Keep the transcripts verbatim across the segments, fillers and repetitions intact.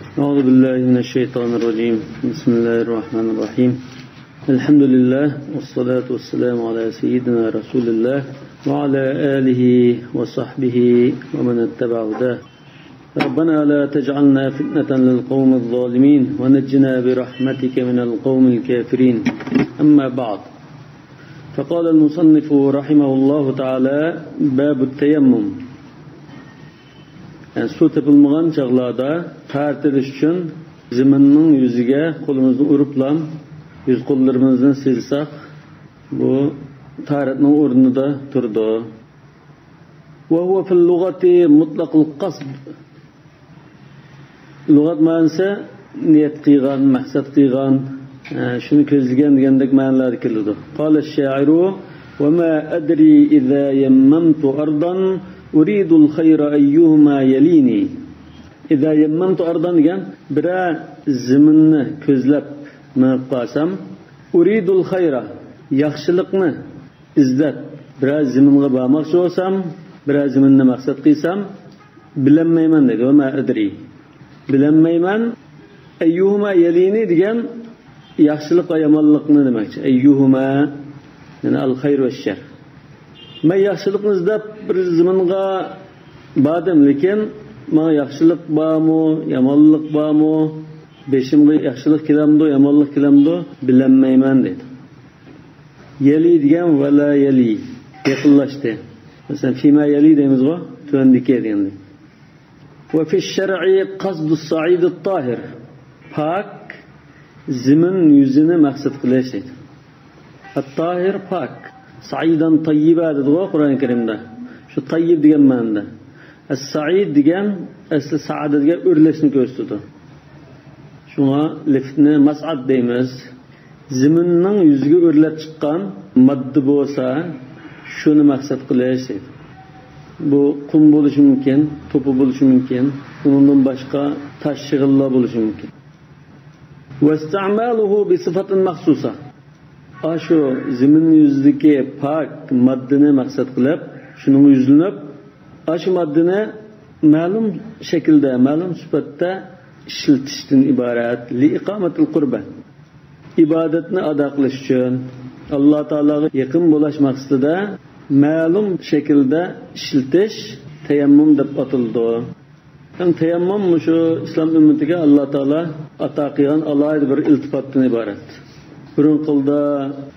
أعوذ بالله من الشيطان الرجيم. بسم الله الرحمن الرحيم. الحمد لله والصلاة والسلام على سيدنا رسول الله وعلى آله وصحبه ومن اتبع هداه. ربنا لا تجعلنا فتنة للقوم الظالمين ونجنا برحمتك من القوم الكافرين. أما بعد. فقال المصنف رحمه الله تعالى: باب التيمم. يەنى سۇ تېپىلمىغان چاغلاردا تاھارەت ئېلىش ئۈچۈن زېمىننىڭ يۈزىگە قولىمىزنى ئۇرۇپلا، يۈز قوللىرىمىزنى سىزساق، بۇ تاھارەتنىڭ ئورنىدا تۇرىدۇ. وهو في اللغة مطلق القصد. لۇغەت مەنىسى نىيەت قىلغان، مەقسەت قىلغان، ئە، شۇنى كۆزلىگەن دېگەندەك مەنىلەردە كېلىدۇ. قال الشاعر: وما أدري إذا يممت أرضا أريد الخير أيهما يليني. إذا يممت أرضا دېگەن، بىرەر زېمىننى كۆزلەپ مېڭىپ قالسام، أريد الخير، ياخشىلىقنى ئىزدەپ، بىرەر زېمىنغا بارماقچى بولسام، بىرەر زېمىننى مەقسەت قىلسام، بىلەلمەيمەن دەيدۇ، وما أدري. بىلەلمەيمەن. أيهما يليني دېگەن ياخشىلىق ۋە يامانلىقنى دېمەكچى. أيهما، يەنى الخير والشر. مەن ياخشىلىقنى ئىزدەپ بىر زېمىنغا باردىم، لېكىن ماڭا ياخشىلىق بارمۇ، يامانلىق بارمۇ، بېشىمغا ياخشىلىق كېلەمدۇ، يامانلىق كېلەمدۇ، بىلەلمەيمەن دەيدۇ. يلي دېگەن ولا يلي، يېقىنلاشتى. مەسىلەن، فيما يلي دەيمىزغۇ، تۆۋەندىكى دېگەندە. وفي الشرع قصد الصعيد الطاهر. پاك زېمىن يۈزىنى مەقسەت قىلىش دەيدۇ. الطاهر پاك. صعيدا طيبا دېدىغۇ قۇرئان كەرىمدە. شۇ تەييىب دېگەن مەنىدە. الصعيد دېگەن ئەسلى سەئەدە دېگەن ئۆرلەشنى كۆرسىتىدۇ. شۇڭا لىفتنى مەسئەد دەيمىز. زېمىننىڭ يۈزىگە ئۆرلەپ چىققان ماددا بولسا، شۇنى مەقسەت قىلىش دەيدۇ. بۇ قۇم بولۇشى مۇمكىن، توپا بولۇشى مۇمكىن، ئۇنىڭدىن باشقا تاش شېغىللار بولۇشى مۇمكىن. واستعماله بصفة مخصوصة. ئاشۇ زېمىن يۈزىدىكى پاك ماددىنى مەقسەت قىلىپ، شۇنىڭغا يۈزلىنىپ، ئاشۇ ماددىنى مەلۇم شەكىلدە، مەلۇم سۈپەتتە ئىشلىتىشتىن ئىبارەت. لإقامة القربة. ئىبادەتنى ئادا قىلىش ئۈچۈن، ئاللا تائالاغا يېقىن بولاش مەقسىتىدە مەلۇم شەكىلدە ئىشلىتىش تەيەممۇم دەپ ئاتىلىدۇ. ھەم تەيەممۇم مۇشۇ ئىسلام ئۈممىتىگە ئاللا تائالا ئاتا قىلغان ئالاھىدە بىر ئىلتىپاتتىن ئىبارەت. بۇرۇنقىلىدا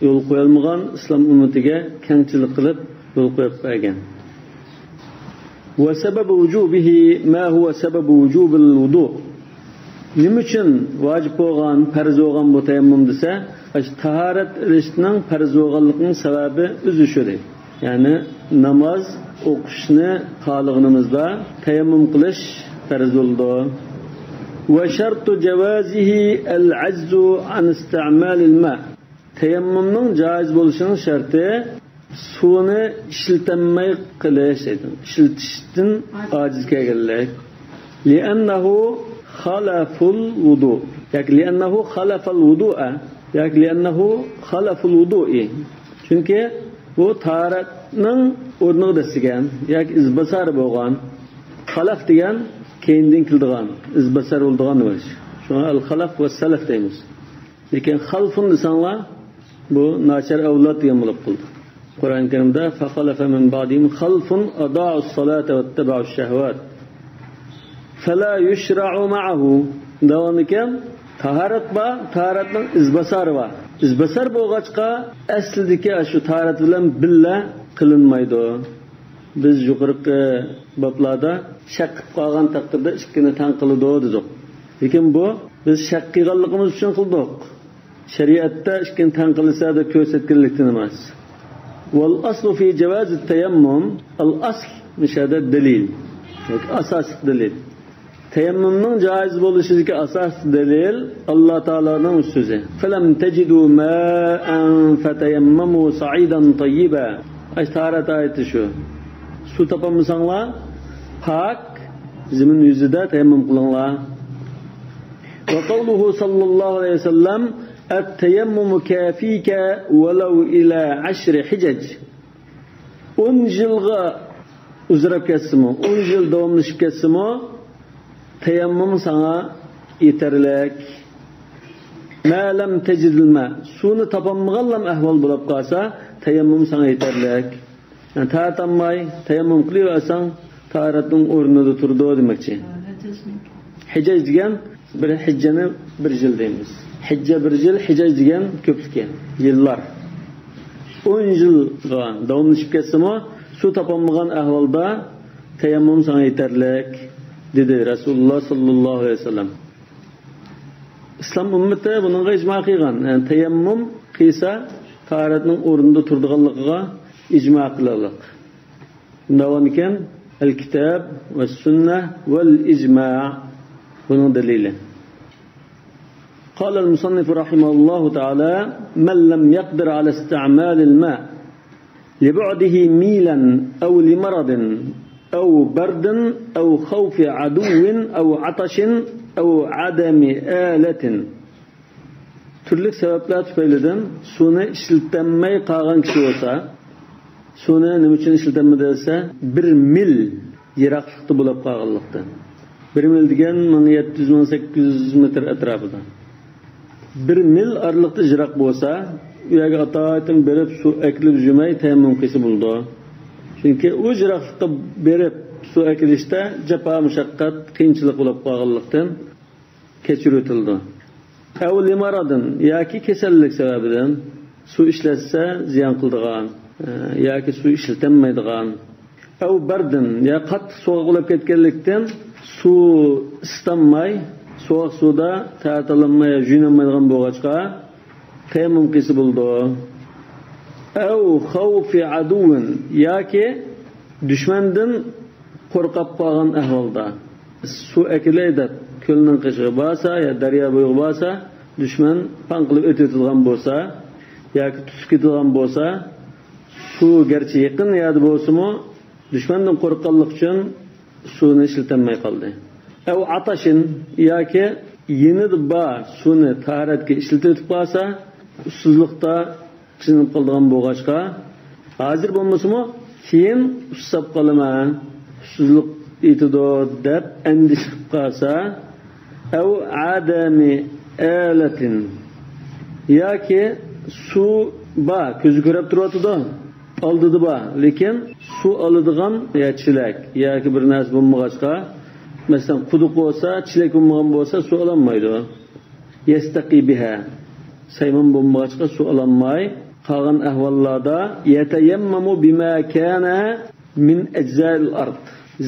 يول قويالمىغان، ئىسلام ئۈممىتىگە كەڭچىلىك قىلىپ يول قويۇپ بەرگەن. وسبب وجوبه ما هو سبب وجوب الوضوء. نېمە ئۈچۈن ۋاجىپ بولغان، پەرز بولغان بۇ تەيەممۇم دېسە، ئاشۇ تاھارەت ئېلىشنىڭ پەرز بولغانلىقىنىڭ سەۋەبى ئۆزى شۇ دەيدۇ. يەنى ناماز ئوقۇشنى خالىغىنىمىزدا تەيەممۇم قىلىش پەرز بولىدۇ. وشرط جوازه العجز عن استعمال الماء. تەيەممۇمنىڭ جائىز بولۇشىنىڭ شەرتى سۇنى ئىشلىتەلمەي قېلىش دەيدۇ. ئىشلىتىشتىن ئاجىز كەلگەنلىك. لأنه خلف الوضوء. ياكى لأنه خلف الوضوء. ياكى لأنه خلف الوضوء. چۈنكى بۇ تاھارەتنىڭ ئورنىغا دەسسىگەن ياكى ئىزباسارى بولغان. خەلەف دېگەن كەينىدىن كېلىدىغان، ئىزباسار بولىدىغان دېمەكچى. شۇڭا ئەل خەلەف ۋە سەلەف دەيمىز. لېكىن خەلفۇن دېسەڭلار، بۇ ناچار ئەۋلاد دېگەن بولۇپ قالىدۇ. قۇرئان كەرىمدە فخلف من بعدهم خلف أضاعوا الصلاة واتبعوا الشهوات فلا يشرع معه. داۋامىكەن، تاھارەت بار، تاھارەتنىڭ ئىزباسارى بار. ئىزباسار بولغاچقا، ئەسلىدىكى شۇ تاھارەت بىلەن بىللە قىلىنمايدۇ. بىز يۇقىرىقى بابلاردا شەك قىلىپ قالغان تەقدىردە ئىككىنى تەڭ قىلىدۇ دېدۇق. لېكىن بۇ بىز شەك قىلغانلىقىمىز ئۈچۈن قىلدۇق. شەرىئەتتە ئىككىنى تەڭ قىلسا دەپ كۆرسەتكەنلىكتىن ئەمەس. والأصل في جواز التيمم، ئەل ئەسل مۇشۇ يەردە دەلىل ياكى ئاساسلىق دەلىل. تەيەممۇمنىڭ جائىز بولۇشىدىكى ئاساسلىق دەلىل ئاللا تائالانىڭ سۆزى. فلم تجدوا ماء فتيمموا صعيدا طيبا. ئاشۇ تاھارەت ئايىتى شۇ. سۇ تاپالمىساڭلار، پاك زېمىن يۈزىدە تەيەممۇم قىلىڭلار. وقوله صلى الله عليه وسلم التيمم كافيك ولو إلى عشر حجج. ئون يىلغا ئۇزىراپ كەتسىمۇ، ئون يىل داۋاملىشىپ كەتسىمۇ، تەيەممۇم ساڭا يېتەرلىك. ما لم تجد الماء، سۇنى تاپالمىغانلام ئەھۋال بولۇپ قالسا، تەيەممۇم ساڭا يېتەرلىك. يەنى تەرەت ئالماي تەيەممۇم قىلىۋەرسەڭ، تاھارەتنىڭ ئورنىدا تۇرىدۇ دېمەكچى. ھىجاج دېگەن بىر، ھىججەنى بىر يىل دەيمىز. ھىججە بىر يىل، ھىجاج دېگەن كۆپلۈكى، يىللار. ئون يىلغا داۋاملىشىپ كەتسىمۇ، سۇ تاپالمىغان ئەھۋالدا تەيەممۇم ساڭا يېتەرلىك، دېدى رەسۇلۇللاھ ساللاللاھۇ ئەلەيھى ۋەسەللەم. ئىسلام ئۈممىتى بۇنىڭغا ئىجما قىلغان. يەنى تەيەممۇم قىلسا، تاھارەتنىڭ ئورنىدا تۇرىدىغانلىقىغا ئىجما قىلىنلىق. شۇنداق ئىكەن، الكتاب والسنة والإجماع بۇنىڭ دەلىلى. قال المصنف رحمه الله تعالى: من لم يقدر على استعمال الماء لبعده ميلا أو لمرض أو برد أو خوف عدو أو عطش أو عدم آلة. تۈرلۈك سەۋەبلەر تۈپەيلىدىن سۇنى ئىشلىتەلمەي قالغان كىشى بولسا، سۇنى نېمە ئۈچۈن ئىشلىتەلمىدى دېسە، بىر مىل يىراقلىقتا بولۇپ قالغانلىقتىن. بىر مىل دېگەن مىڭ يەتتە يۈز، مىڭ سەككىز يۈز مېتىر ئەتراپىدا. بىر مىل ئارىلىقتا يىراق بولسا، ئۇ يەرگە ئاتايتىن بېرىپ سۇ ئەكېلىپ يۈرمەي تەيەممۇم قىلسا بولىدۇ. چۈنكى ئۇ يىراقلىققا بېرىپ سۇ ئەكېلىشتە جاپا، مۇشەققەت، قىيىنچىلىق بولۇپ قالغانلىقتىن، كەچۈرۈۋېتىلىدۇ. ئەۋ لىمارادىن، ياكى كېسەللىك سەۋەبىدىن سۇ ئىشلەتسە زىيان قىلىدىغان، ئە، ياكى سۇ ئىشلىتەلمەيدىغان. ئەۋ بەردىن، يا قاتتىق سوغۇق بولۇپ كەتكەنلىكتىن سۇ ئىسسىتالماي، سوغۇق سۇدا تەتەلەنمەي، يۇيۇنالمايدىغان بولغاچقا، تەيەممۇم قىلسا بولىدۇ. ئەۋ خەۋفى ئەدۇۋۋىن، ياكى دۈشمەندىن قورقۇپ قالغان ئەھۋالدا، سۇ ئەكېلەي دەپ كۆلنىڭ قېشىغا بارسا يا دەريا بويىغا بارسا، دۈشمەن پاڭ قىلىپ ئېتىۋېتىدىغان بولسا ياكى تۇتۇپ كېتىدىغان بولسا، سۇ گەرچە يېقىن يەردە بولسىمۇ، دۈشمەندىن قورققانلىقى ئۈچۈن سۇنى ئىشلىتەلمەي قالدى. ئەۋ ئاتاشىن، ياكى يېنىدا بار سۇنى تاھارەتكە ئىشلىتىۋېتىپ قالسا، ئۇسسۇزلۇقتا قىينىلىپ قالىدىغان بولغاچقا، ھازىر بولمىسىمۇ، كېيىن ئۇسساپ قالىمەن، ئۇسسۇزلۇق يېتىدۇ دەپ ئەندىشە قىلىپ قالسا، ئەۋ ئادەمى ئەلەتىن، ياكى سۇ بار، كۆزى كۆرۈپ تۇرۇۋاتىدۇ، ئالدىدا بار، لېكىن سۇ ئالىدىغان يا چېلەك ياكى بىر نەرسە بولمىغاچقا، مەسىلەن، قۇدۇق بولسا، چېلەك بولمىغان بولسا، سۇ ئالالمايدۇ. يەستەقى بىھا، سايمان بولمىغاچقا سۇ ئالالماي قالغان ئەھۋاللاردا، يەتەيەممەمۇ بىما كانە مىن ئەجزائىل ئارض،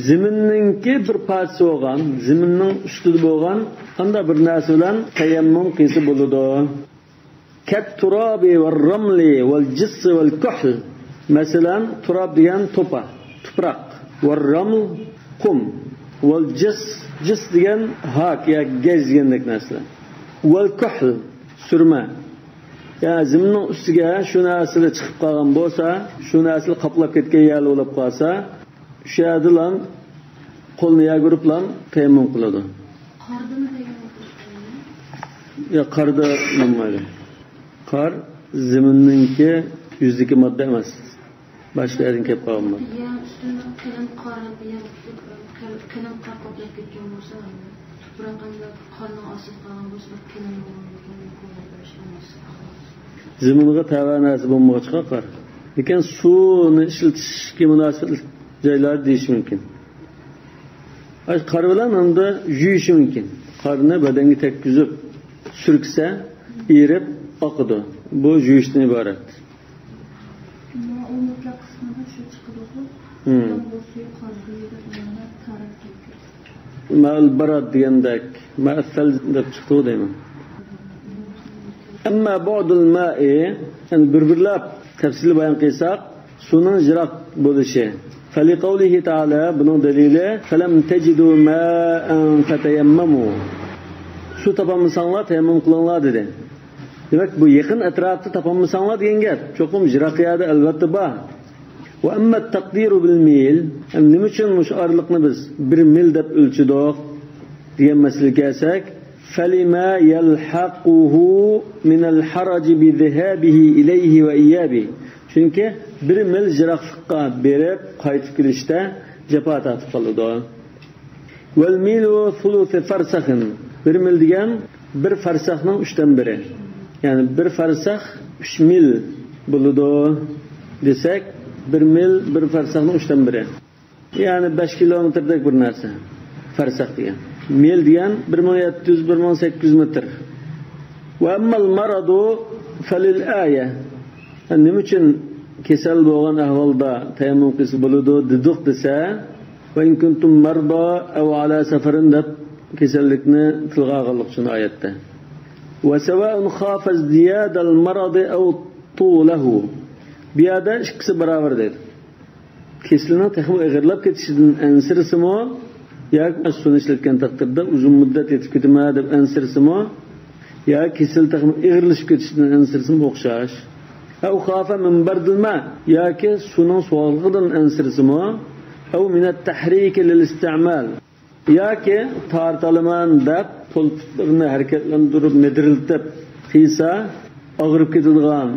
زېمىننىڭكى بىر پارچىسى بولغان، زېمىننىڭ ئۈستىدە بولغان قانداق بىر نەرسە بىلەن تەيەممۇم قىلسا بولىدۇ. كەت تۇرابى ۋەر رەملى ۋەل جىسسى ۋەل كۇھل. مەسىلەن، تۇراب دېگەن توپا، تۇپراق. ۋەر رەمل، قۇم. ۋەل جىس، جىس دېگەن ھاك ياكى گەج دېگەندەك نەرسىلەر. ۋەل كۇھل، سۈرمە. يا زېمىننىڭ ئۈستىگە شۇ نەرسىلەر چىقىپ قالغان بولسا، شۇ نەرسىلەر قاپلاپ كەتكەن يەرلەر بولۇپ قالسا، شۇ يەردىلا قولنى يەرگە ئۇرۇپلا تەيەممۇم قىلىدۇ. قاردىمۇ تەيەممۇم قىلىدۇ؟ ياق، قاردا بولمايدۇ. قار زېمىننىڭكى يۈزىدىكى ماددا ئەمەس. باشقا يەردىن كېلىپ قالغان ماددا. يەر ئۈستىدە قېلىن قار، يەر قېلىن قار قاپلاپ كەتكەن بولسا، تۇپراق ئەمدى قارنىڭ ئاستىدا قالغان بولسا، بىر قېلىن بولغان. زېمىنغا تەۋە نەرسە بولمىغاچقا قار. لېكىن سۇنى ئىشلىتىشكە مۇناسىۋەتلىك جايلار دېيىشى مۇمكىن. ئاشۇ قار بىلەن ئەمدى يۇيۇشى مۇمكىن. قارنى بەدەنگە تەگكۈزۈپ سۈركىسە، ئېرىپ ئاقىدۇ. بۇ يۇيۇشتىن ئىبارەت. مائۇل مۇتلەق قىسمىدا شۇ چىقىدۇغۇ. مم. يامغۇر سۈيى، قار سۈيى دەپ مانا تارەت كەلتۈرىدۇ. مائۇل باراد دېگەندەك، مائۇل سەل دەپ چىقتىغۇ دەيمەن. ئەمما بۇئدۇل مائى، يەنى بىر-بىرلەپ تەپسىلىي بايان قىلساق، سۇنىڭ يىراق بولۇشى. فەلىقەۋلىھى تائالا، بۇنىڭ دەلىلى، فەلەم تەجىدۇ مائەن فەتەيەممەمۇ. سۇ تاپالمىساڭلار، تەيەممۇم قىلىڭلار، دېدى. دېمەك، بۇ يېقىن ئەتراپتا تاپالمىساڭلار دېگەن گەپ. چوقۇم يىراق يەردە ئەلۋەتتە بار. ۋە ئەممە تەقدىرۇ بىل مىل، يەنى نېمە ئۈچۈن مۇشۇ ئارىلىقنى بىز بىر مىل دەپ ئۆلچىدۇق دېگەن مەسىلىگە كەلسەك، فەلىما يەلھەقۇھۇ مىنەل ھەرەجى بىزىھابىھى ئىلەيھى ۋە ئىيابىھى. چۈنكى بىر مىل يىراقلىققا بېرىپ قايتىپ كېلىشتە جاپا تارتىپ قالىدۇ. ۋەل مىلۇ سۇلۇسى فەرسەخىن. بىر مىل دېگەن بىر فەرسەخنىڭ ئۈچتىن بىرى. يەنى بىر فەرسەخ ئۈچ مىل بولىدۇ دېسەك، بىر مىل بىر فەرسەخنىڭ ئۈچتىن بىرى. يەنى بەش كىلومېتىردەك بىر نەرسە. فەرسەخ دېگەن. مىل دېگەن بىر مىڭ يەتتە يۈز، بىر مىڭ سەككىز يۈز مېتىر. وأما المرض فللآية. نېمە ئۈچۈن كېسەل بولغان ئەھۋالدا تەيەممۇم قىلسا بولىدۇ دېدۇق دېسە، وإن كنتم مرضى أو على سفر دەپ كېسەللىكنى تىلغا ئالغانلىق ئۈچۈن ئايەتتە. وسواء خاف ازدياد المرض أو طوله. بۇ يەردە ئىككىسى باراۋەر دەيدۇ. كېسىلىنىڭ تېخىمۇ ئېغىرلاپ كېتىشىدىن ئەنسىرىسىمۇ، ياكى سۇنى ئىشلەتكەن تەقدىردە ئۇزۇن مۇددەت يېتىپ كېتىمەن دەپ ئەنسىرىسىمۇ، ياكى كېسىل تېخىمۇ ئېغىرلىشىپ كېتىشىدىن ئەنسىرىسىمۇ ئوخشاش. أو خاف من برد الماء، ياكى سۇنىڭ سوغۇقلۇقىدىن ئەنسىرىسىمۇ، أو من التحريك للاستعمال، ياكى تارتالىمەن دەپ قول پۇتلىرىنى ھەرىكەتلەندۈرۈپ مىدىرلىتىپ قىلسا، ئاغرىپ كېتىدىغان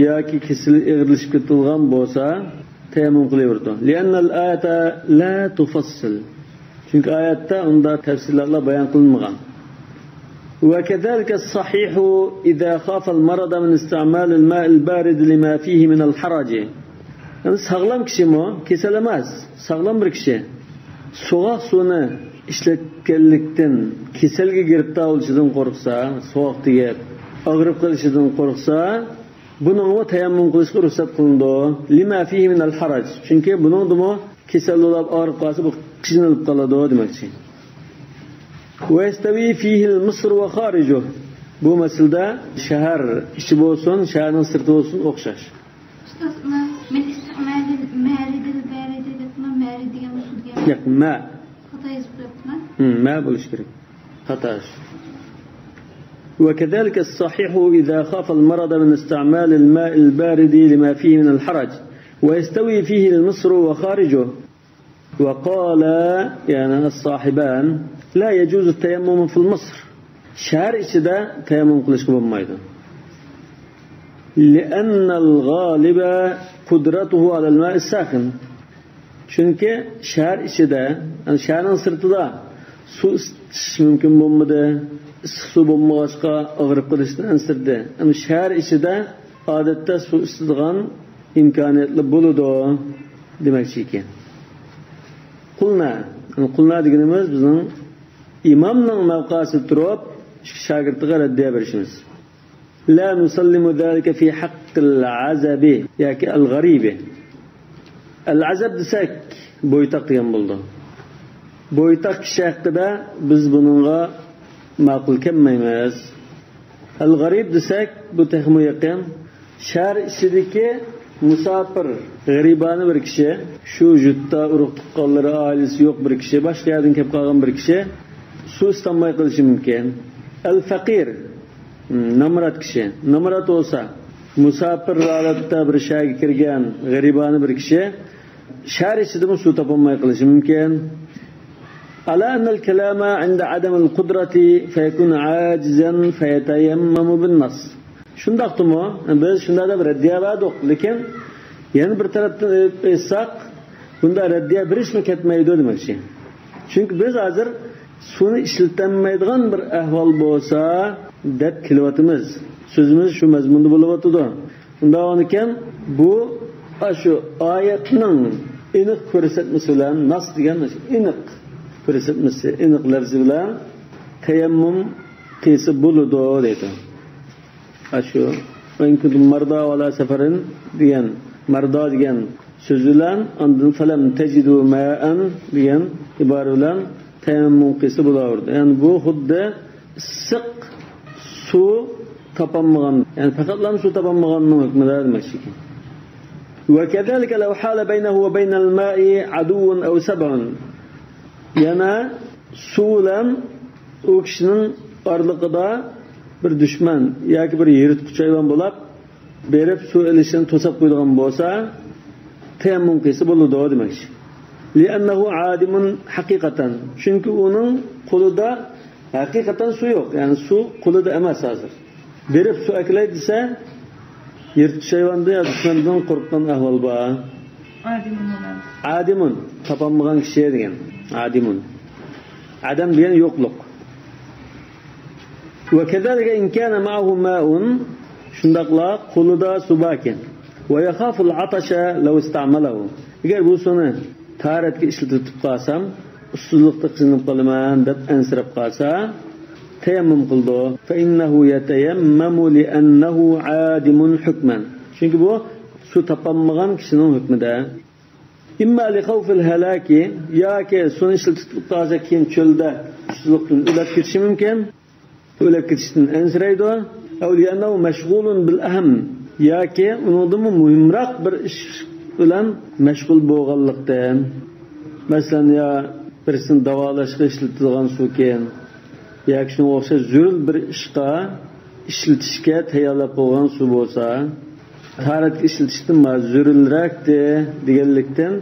ياكى كېسىلى ئېغىرلىشىپ كېتىدىغان بولسا، تەيەممۇم قىلىۋېرىدۇ. لأن الآية لا تفصل. چۈنكى ئايەتتە ئۇنداق تەپسىلاتلار بايان قىلىنمىغان. وكذلك الصحيح إذا خاف المرض من استعمال الماء البارد لما فيه من الحرج. يەنى ساغلام كىشىمۇ، كېسەل ئەمەس، ساغلام بىر كىشى سوغۇق سۇنى ئىشلەتكەنلىكتىن كېسەلگە گىرىپتار بولۇشىدىن قورقسا، سوغۇق تېگىپ ئاغرىپ قېلىشىدىن قورقسا، بۇنىڭغا تەيەممۇم قىلىشقا رۇخسەت قىلىنىدۇ. لما فيه من الحرج. چۈنكى بۇنىڭدىمۇ كېسەل بولۇپ ئاغرىپ قالسا، بۇ قىينىلىپ قالىدۇ دېمەكچى. ويستوي فيه المصر وخارجه. بۇ مەسىلىدە شەھەر ئىچى بولسۇن، شەھەرنىڭ سىرتى بولسۇن، ئوخشاش. ئۇستاز، مەن، مەن ئىستىمالى مەرىدىل بەرىدى دەپتىمەن، مەرىدى دېگەن سۇ دېگەن. ياق، مە. خاتا يېزىپ قويۇپتىمەن. ھىم، مە بولۇشى كېرەك. خاتا. وكذلك الصحيح إذا خاف المرض من استعمال الماء البارد لما فيه من الحرج، ويستوي فيه المصر وخارجه. وقال، يەنى الصاحبان، لا يجوز التيمم في المصر. شەھەر ئىچىدە تەيەممۇم قىلىشقا بولمايدۇ. لأن الغالب قدرته على الماء الساخن. چۈنكى شەھەر ئىچىدە، يەنى شەھەرنىڭ سىرتىدا سۇ ئىسسىتىش مۇمكىن بولمىدى. ئىسسىق سۇ بولمىغاچقا ئاغرىپ قېلىشتىن ئەنسىرىدى. ئەمما شەھەر ئىچىدە ئادەتتە سۇ ئىسسىتىدىغان ئىمكانىيەتلەر بولىدۇ دېمەكچى ئىكەن. قۇلنا، يەنى قۇلنا دېگىنىمىز بىزنىڭ ئىمامنىڭ مەۋقەسىدە تۇرۇپ شاگىرتىغا رەددىيە بېرىشىمىز. لا نسلم ذلك في حق العزب ياكى الغريب. ئەل ئەزەب دېسەك، بويتاق دېگەن بولىدۇ. بويتاق كىشى ھەققىدە بىز بۇنىڭغا ماقۇل كەلمەيمىز. ئەل غەرىب دېسەك، بۇ تېخىمۇ يېقىن. شەھەر ئىچىدىكى مۇساپىر، غەرىبانە بىر كىشى، شۇ يۇرتتا ئۇرۇق تۇغقانلىرى، ئائىلىسى يوق بىر كىشى، باشقا يەردىن كەپ قالغان بىر كىشى سۇ ئىسسىتالماي قېلىشى مۇمكىن. ئەل فەقىر، نامرات كىشى. نامرات بولسا، مۇساپىر ھالەتتە بىر شەھەرگە كىرگەن غەرىبانە بىر كىشى شەھەر ئىچىدىمۇ سۇ تاپالماي قېلىشى مۇمكىن. على أن الكلام عند عدم القدرة فيكون عاجزا فيتيمم بالنص. شۇنداقتىمۇ، بىز شۇنداق دەپ رەددىيە بەردۇق، لېكىن يەنە بىر تەرەپتىن ئېيتساق، بۇنداق رەددىيە بېرىشمۇ كەتمەيدۇ دېمەكچى. چۈنكى بىز ھازىر سۇنى ئىشلىتەلمەيدىغان بىر ئەھۋال بولسا دەپ كېلىۋاتىمىز. سۆزىمىز شۇ مەزمۇندا بولۇۋاتىدۇ. ئۇنداق بولغانىكەن، بۇ ئاشۇ ئايەتنىڭ ئېنىق كۆرسەتمىسى بىلەن، ناس دېگەن ئېنىق كۆرسەتمىسى، ئېنىق لەپزى بىلەن تەيەممۇم قىلسا بولىدۇ دەيدۇ. ئاشۇ «وإن كنتم مرضى أو على سفر» دېگەن، مەردا دېگەن سۆز بىلەن، ئاندىن «فلم تجدوا ماء» دېگەن ئىبارە بىلەن تەيەممۇم قىلسا بولاۋېرىدۇ. يەنى بۇ خۇددى ئىسسىق سۇ تاپالمىغان، يەنى پەقەتلا سۇ تاپالمىغاننىڭ ھۆكمىدە دېمەكچى ئىكەن. وكذلك لو حال بينه وبين الماء عدو أو سبع. يەنە سۇ بىلەن ئۇ كىشىنىڭ ئارىلىقىدا بىر دۈشمەن ياكى بىر يىرتقۇچ ھايۋان بولاپ، بېرىپ سۇ ئېلىشىنى توساپ قويىدىغان بولسا، تەيەممۇم قىلسا بولىدۇ دېمەكچى. لأنه عادم حقيقة. چۈنكى ئۇنىڭ قولىدا ھەقىقەتەن سۇ يوق. يەنى سۇ قولىدا ئەمەس ھازىر. بېرىپ سۇ ئەكېلەي دېسە، يىرتقۇچ ھايۋاندىن يا دۈشمەندىن قورققان ئەھۋال بار. ئادىمۇن. ئادىمۇن، تاپالمىغان كىشى دېگەن. ئادىمۇن. ئادەم دېگەن يوقلۇق. وكذلك إن كان معه ماء، شۇنداقلا قولىدا سۇ باركەن، ويخاف العطش لو استعمله، ئەگەر بۇ سۇنى تاھارەتكە ئىشلىتىپ قالسام، ئۇسسۇزلۇقتا قىينىلىپ قالىمەن دەپ ئەنسىرەپ قالسا، تەيەممۇم قىلىدۇ. فإنه يتيمم لأنه عادم حكما، چۈنكى بۇ سۇ تاپالمىغان كىشىنىڭ ھۆكمىدە. إما لخوف الهلاك، ياكى سۇنى ئىشلىتىپ قالسا كېيىن چۆلدە ئۇسسۇزلۇقتىن ئۆلۈپ كېتىشى مۇمكىن. ئۆلۈپ كېتىشتىن ئەنسىرەيدۇ. أو لأنه مشغول بالأهم، ياكى ئۇنىڭدىنمۇ مۇھىمراق بىر ئىش بىلەن مەشغۇل بولغانلىقتىن. مەسىلەن، يا بىرسىنى داۋالاشقا ئىشلىتىدىغان سۇكەن، ياكى شۇنىڭغا ئوخشاش زۆرۈر بىر ئىشقا ئىشلىتىشكە تەييارلاپ بولغان سۇ بولسا، تاھارەتكە ئىشلىتىشتىن زۆرۈررەكتى دېگەنلىكتىن،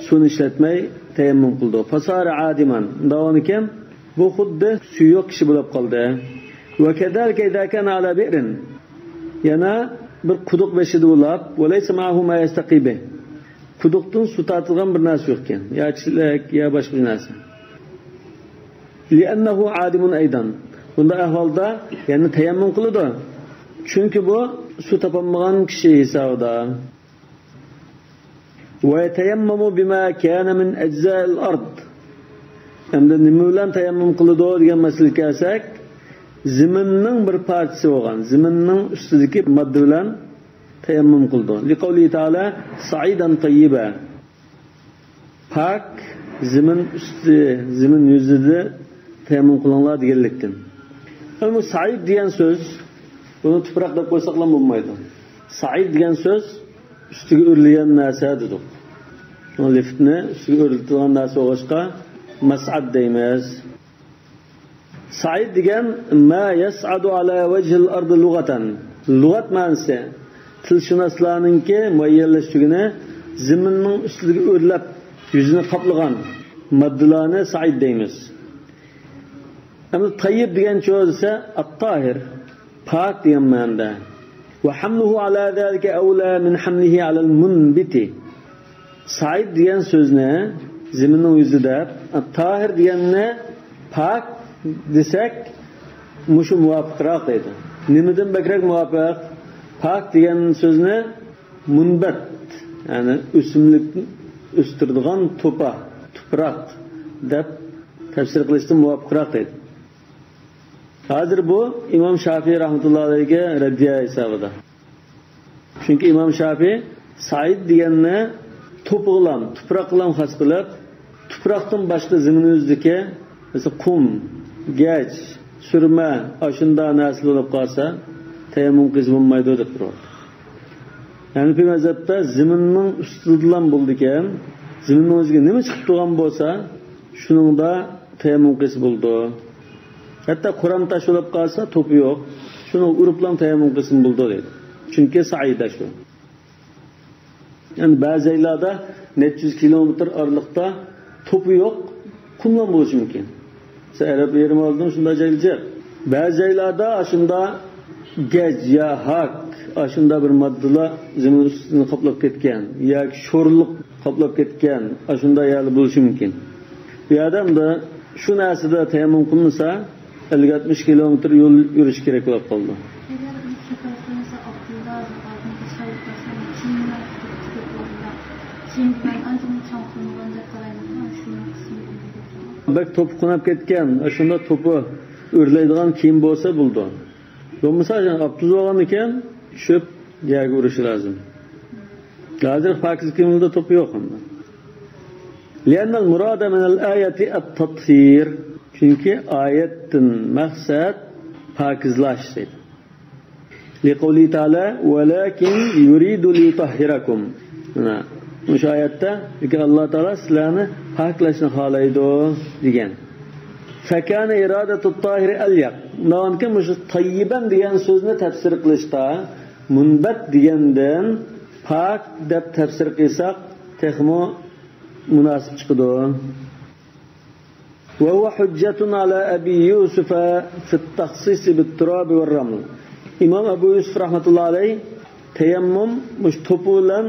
سۇنى ئىشلەتمەي تەيەممۇم قىلىدۇ. فصار عادما، ئۇنداق بولغانىكەن، بۇ خۇددى سۈيى يوق كىشى بولۇپ قالدى. وكذلك إذا كان على بئر، يەنە بىر قۇدۇق بېشىدا بولۇپ، وليس معه ما يستقي به، قۇدۇقتىن سۇ تارتىدىغان بىر نەرسە يوقكەن، يا چېلەك، يا باشقا بىر نەرسە. لأنه عادم أيضا، بۇنداق ئەھۋالدا يەنە تەيەممۇم قىلىدۇ، چۈنكى بۇ سۇ تاپالمىغان كىشى ھېسابىدا. ويتيمم بما كان من أجزاء الأرض. ئەمدى نېمە بىلەن تەيەممۇم قىلىدۇ دېگەن مەسىلىگە كەلسەك، زېمىننىڭ بىر پارچىسى بولغان، زېمىننىڭ ئۈستىدىكى ماددا بىلەن تەيەممۇم قىلىدۇ. لقوله تعالى: صعيدا طيبا. پاك زېمىن ئۈستى، زېمىن يۈزىدە تەيەممۇم قىلىڭلار دېگەنلىكتىن. ئەمما سەئىد دېگەن سۆز، بۇنى تۇپراق دەپ قويساقلا بولمايدۇ. سەئىد دېگەن سۆز ئۈستىگە ئۆرۈلگەن نەرسە دېدۇق. شۇڭا لىفتنى ئۈستىگە ئۆرۈلىدىغان نەرسە بولغاچقا، مەسئەد دەيمىز. سەئىد دېگەن ما يصعد على وجه الأرض لغة. لۇغەت مەنىسى، تىلشۇناسلارنىڭكى مۇئەييەنلەشتۈرگىنى، زېمىننىڭ ئۈستىدىكى ئۆرلەپ، يۈزىنى قاپلىغان ماددىلارنى سەئىد دەيمىز. ئەمدى تەييىب دېگەنچۇ دېسە، ئەتتاھىر، پاك دېگەن مەنىدە. وحمله على ذلك أولى من حمله على المنبت. سەئىد دېگەن سۆزنى زېمىننىڭ يۈزى دەپ، تاھىر دېگەننى پاك دېسەك، مۇشۇ مۇۋاپىقراق دەيدۇ. نېمىدىن بەكرەك مۇۋاپىق؟ پاك دېگەن سۆزنى مۇنبەت، يەنى ئۆسۈملۈك ئۆستۈرىدىغان توپا، تۇپراق دەپ تەپسىر قىلىشتىن مۇۋاپىقراق دەيدۇ. ھازىر بۇ ئىمام شافىي رەھمەتۇللا ئەلەيھىگە رەددىيە ھېسابىدا. چۈنكى ئىمام شافىي سەئىد دېگەننى توپىغىلام، تۇپراققىلام خاس قىلىپ، تۇپراقتىن باشقا زېمىن يۈزىدىكى، مەسىلەن، قۇم، گەج، سۈرمە، ئاشۇنداق نەرسىلەر بولۇپ قالسا، تەيەممۇم قىلسا بولمايدۇ دەپ تۇرۇۋاتىدۇ. ھەنىفىي مەزھەپتە زېمىننىڭ ئۈستىدىلام بولىدىكەن، زېمىننىڭ ئۆزىگە نېمە چىقىپ تۇرغان بولسا، شۇنىڭدا تەيەممۇم قىلسا بولىدۇ. ھەتتا قۇرام تاش بولۇپ قالسا، توپى يوق، شۇنىڭغا ئۇرۇپلام تەيەممۇم قىلسىمۇ بولىدۇ دەيدۇ. چۈنكى سەئىدە شۇ. يەنى بەزى جايلاردا نەچچە يۈز كىلومېتىر ئارىلىقتا توپى يوق، قۇملام بولۇشى مۇمكىن. مەسىلەن، ئەرەب يېرىم ئارىلىدىمۇ شۇنداق جايلار جىق. بەزى جايلاردا ئاشۇنداق گەج يا ھاك، ئاشۇنداق بىر ماددىلار زېمىن ئۈستىنى قاپلاپ كەتكەن ياكى شورلۇق قاپلاپ كەتكەن، ئاشۇنداق يەرلەر بولۇشى مۇمكىن. بۇ يەردە ئەمدى شۇ نەرسىدە تەيەممۇم قىلمىسا، ئەللىك ئاتمىش كىلومېتىر يول يۈرۈش كېرەك بولۇپ قالىدۇ. ئەگەر بۇ سەپەر قىلمىسا، ئابدۇللا زۇبادنى تەشەببۇ قىلسا، كىيىملەر تۈگۈپ ئورۇندا، كىيىم بىلەن ئانچە چاڭ قىلمىغان دەپ قارايمەن، شۇ قىسمى. بەك توپى قونۇپ كەتكەن، شۇنداق توپى ئۆرلەيدىغان كىيىم بولسا بولىدۇ. بولمىسا، ئاپتۇز بولغاندىكىن چۈشۈپ يەرگە ئۇرۇشى لازىم. ھازىر پاكىز كىيىملىرىدە توپى يوق ئەمدى. لأن المراد من الآية التطهير. چۈنكى ئايەتتىن مەقسەت پاكىزلاش دەيدۇ. لقوله تعالى: ولكن يريد ليطهركم. مانا، مۇشۇ ئايەتتە، لېكىن ئاللا تائالا سىلەرنى پاكلاشنى خالايدۇ دېگەن. فكان إرادة الطاهر أليق. ئۇنداقكەن مۇشۇ تەييىبەن دېگەن سۆزنى تەپسىر قىلىشتا مۇنبەت دېگەندىن پاك دەپ تەپسىر قىلساق تېخىمۇ مۇناسىپ چىقىدۇ. وهو حجة على أبي يوسف في التخصيص بالتراب والرمل. ئىمام ئەبۇ يۈسۈپ رەھمەتۇللا ئەلەيھ تەيەممۇم مۇشۇ توپا بىلەن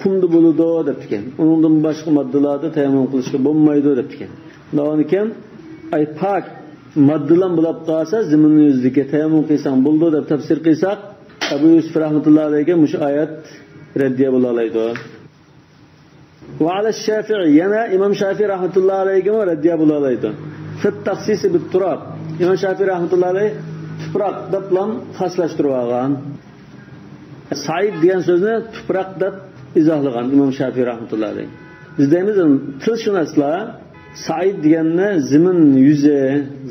قۇمدا بولىدۇ دەپتىكەن. ئۇنىڭدىن باشقا ماددىلاردا تەيەممۇم قىلىشقا بولمايدۇ دەپتىكەن. دەۋامىكەن، ئەي پاك ماددىلام بولاپ قالسا، زېمىننىڭ يۈزىدىكى تەيەممۇم قىلساڭ بولىدۇ دەپ تەپسىر قىلساق، ئەبۇ يۈسۈپ رەھمەتۇللا ئەلەيگە مۇشۇ ئايەت رەددىيە بولالايدۇ. وعلى الشافعي، يەنە ئىمام شافىي رەھمەتۇللا ئەلەيگىمۇ رەددىيە بولالايدۇ. في التخصيص بالتراب، ئىمام شافىي رەھمەتۇللا ئەلەي تۇپراق دەپلام خاسلاشتۇرۇۋالغان. سەئىد دېگەن سۆزنى تۇپراق دەپ ئىزاھلىغان ئىمام شافىي رەھمەتۇللا ئەلەي. بىز دەيمىز، تىلشۇناسلار سەئىد دېگەننى زېمىن يۈزى،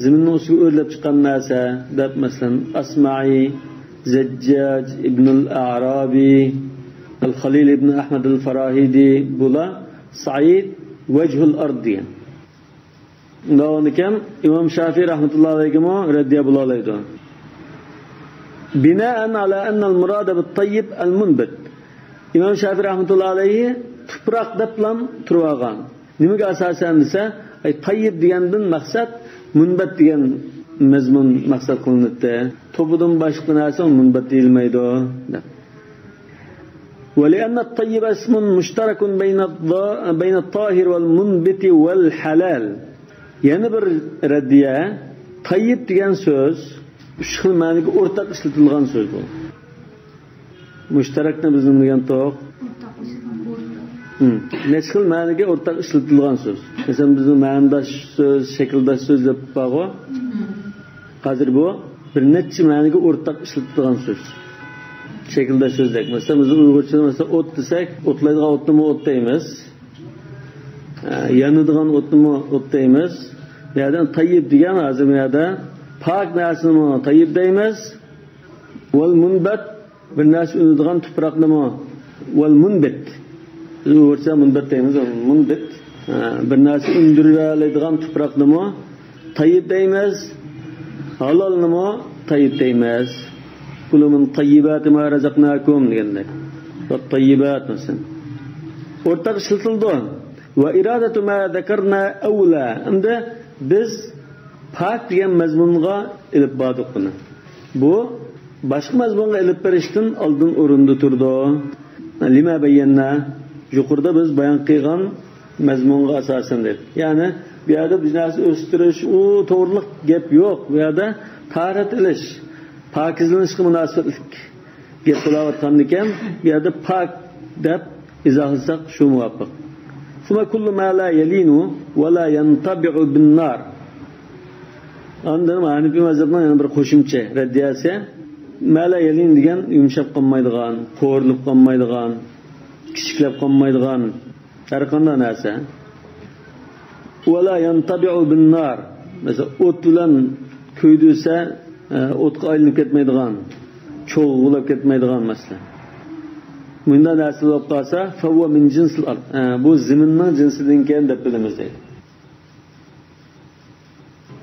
زېمىننىڭ ئۈستىگە ئۆرلەپ چىققان نەرسە دەپ، مەسىلەن، ئەسمەئى، زەججاج، ئىبنۇل ئەرابى، ئەل خەلىل ئىبن ئەھمەد ئەل فاراھىدى، بۇلار سەئىد ۋەجھۇل ئارد دېگەن. ئۇنداق بولغاندىكىن ئىمام شافىي رەھمەتۇللا ئەلەيگىمۇ رەددىيە بولالايدۇ. بناء على أن المراد بالطيب المنبت. ئىمام شافىي رەھمەتۇللا ئەلەيھى تۇپراق دەپلام تۇرۇۋالغان. نېمىگە ئاساسەن دېسە، ئەي، تەييىب دېگەندىن مەقسەت مۇنبەت دېگەن مەزمۇن مەقسەت قىلىنىدۇ. توپىدىن باشقا نەرسە مۇنبەت دېيىلمەيدۇ، دەپ. ولأن الطيب اسم مشترك بين الظا-، بين الطاهر والمنبت والحلال. يەنە بىر رەددىيە، تەييىب دېگەن سۆز ئۈچ خىل مەنىگە ئورتاق ئىشلىتىلغان سۆز بۇ. مۇشتەرەكنى بىز نېمە دېگەنتۇق؟ ئورتاق ئىشلىتىلغان، ئورتاق. ھىم. نەچچە خىل مەنىگە ئورتاق ئىشلىتىلغان سۆز. مەسىلەن، بىزنىڭ مەنىداش سۆز، شەكىلداش سۆز دەپ بارغۇ. ھىم. ھازىر بۇ بىر نەچچە مەنىگە ئورتاق ئىشلىتىلغان سۆز. شەكىلداش سۆزلەر. مەسىلەن، بىز ئۇيغۇرچىدا، مەسىلەن، ئوت دېسەك، ئوتلايدىغان ئوتنىمۇ ئوت دەيمىز. ئە، يانىدىغان ئوتنىمۇ ئوت دەيمىز. بۇ يەردە تەييىب دېگەن، ھازىر بۇ يەردە پاك نەرسىنىمۇ تەييىب دەيمىز. ۋەل مۇنبەت، بىر نەرسە ئۈنىدىغان تۇپراقنىمۇ، ۋەل مۇنبىت. بىز ئۇيغۇرچە مۇنبەت دەيمىز، مۇنبىت. ھە، بىر نەرسە ئۈندۈرەلەيدىغان تۇپراقنىمۇ تەييىب دەيمىز، ھالالنىمۇ تەييىب دەيمىز. كلوا من طيبات ما رزقناكم دېگەندەك. ۋە تەييىبات مەسىلەن. ئورتاق ئىشلىتىلىدۇ. ۋە ئىرادەتۇ ما زەكەرنا ئەۋلە. ئەمدى بىز پاك دېگەن مەزمۇنغا ئېلىپ باردۇق بۇنى. بۇ باشقا مەزمۇنغا ئېلىپ بېرىشتىن ئالدىن ئورۇندا تۇرىدۇ. لىما بەييەننا، يۇقىرىدا بىز بايان قىلغان مەزمۇنغا ئاساسەن دەيدۇ. يەنى بۇ يەردە بىر نەرسە ئۆستۈرۈش، ئۇ توغرىلىق گەپ يوق. بۇ يەردە تاھارەت ئېلىش، پاكىزلىنىشقا مۇناسىۋەتلىك گەپ بولاۋاتقاندىكىن، بۇ يەردە پاك دەپ ئىزاھلىساق شۇ مۇۋاپىق. ثم كل ما لا يلين ولا ينطبع بالنار. ئاندىن ھەنىپىي مەزھەپنىڭ يەنە بىر قوشۇمچە رەددىيەسى، ما لا يلين دېگەن يۇمشاپ قالمايدىغان، قورۇلۇپ قالمايدىغان، كىچىكلەپ قالمايدىغان ھەر قانداق نەرسە. ولا ينطبع بالنار. مەسىلەن، ئوت بىلەن كۆيدۈرسە، ئە، ئوتقا ئايلىنىپ كەتمەيدىغان، چوغ بولاپ كەتمەيدىغان مەسىلەن. مۇنداق نەرسە بولۇپ قالسا، فهو من جنس الأرض. ئە، بۇ زېمىننىڭ جىنسىدىنكەن دەپ بىلىمىز دەيدۇ.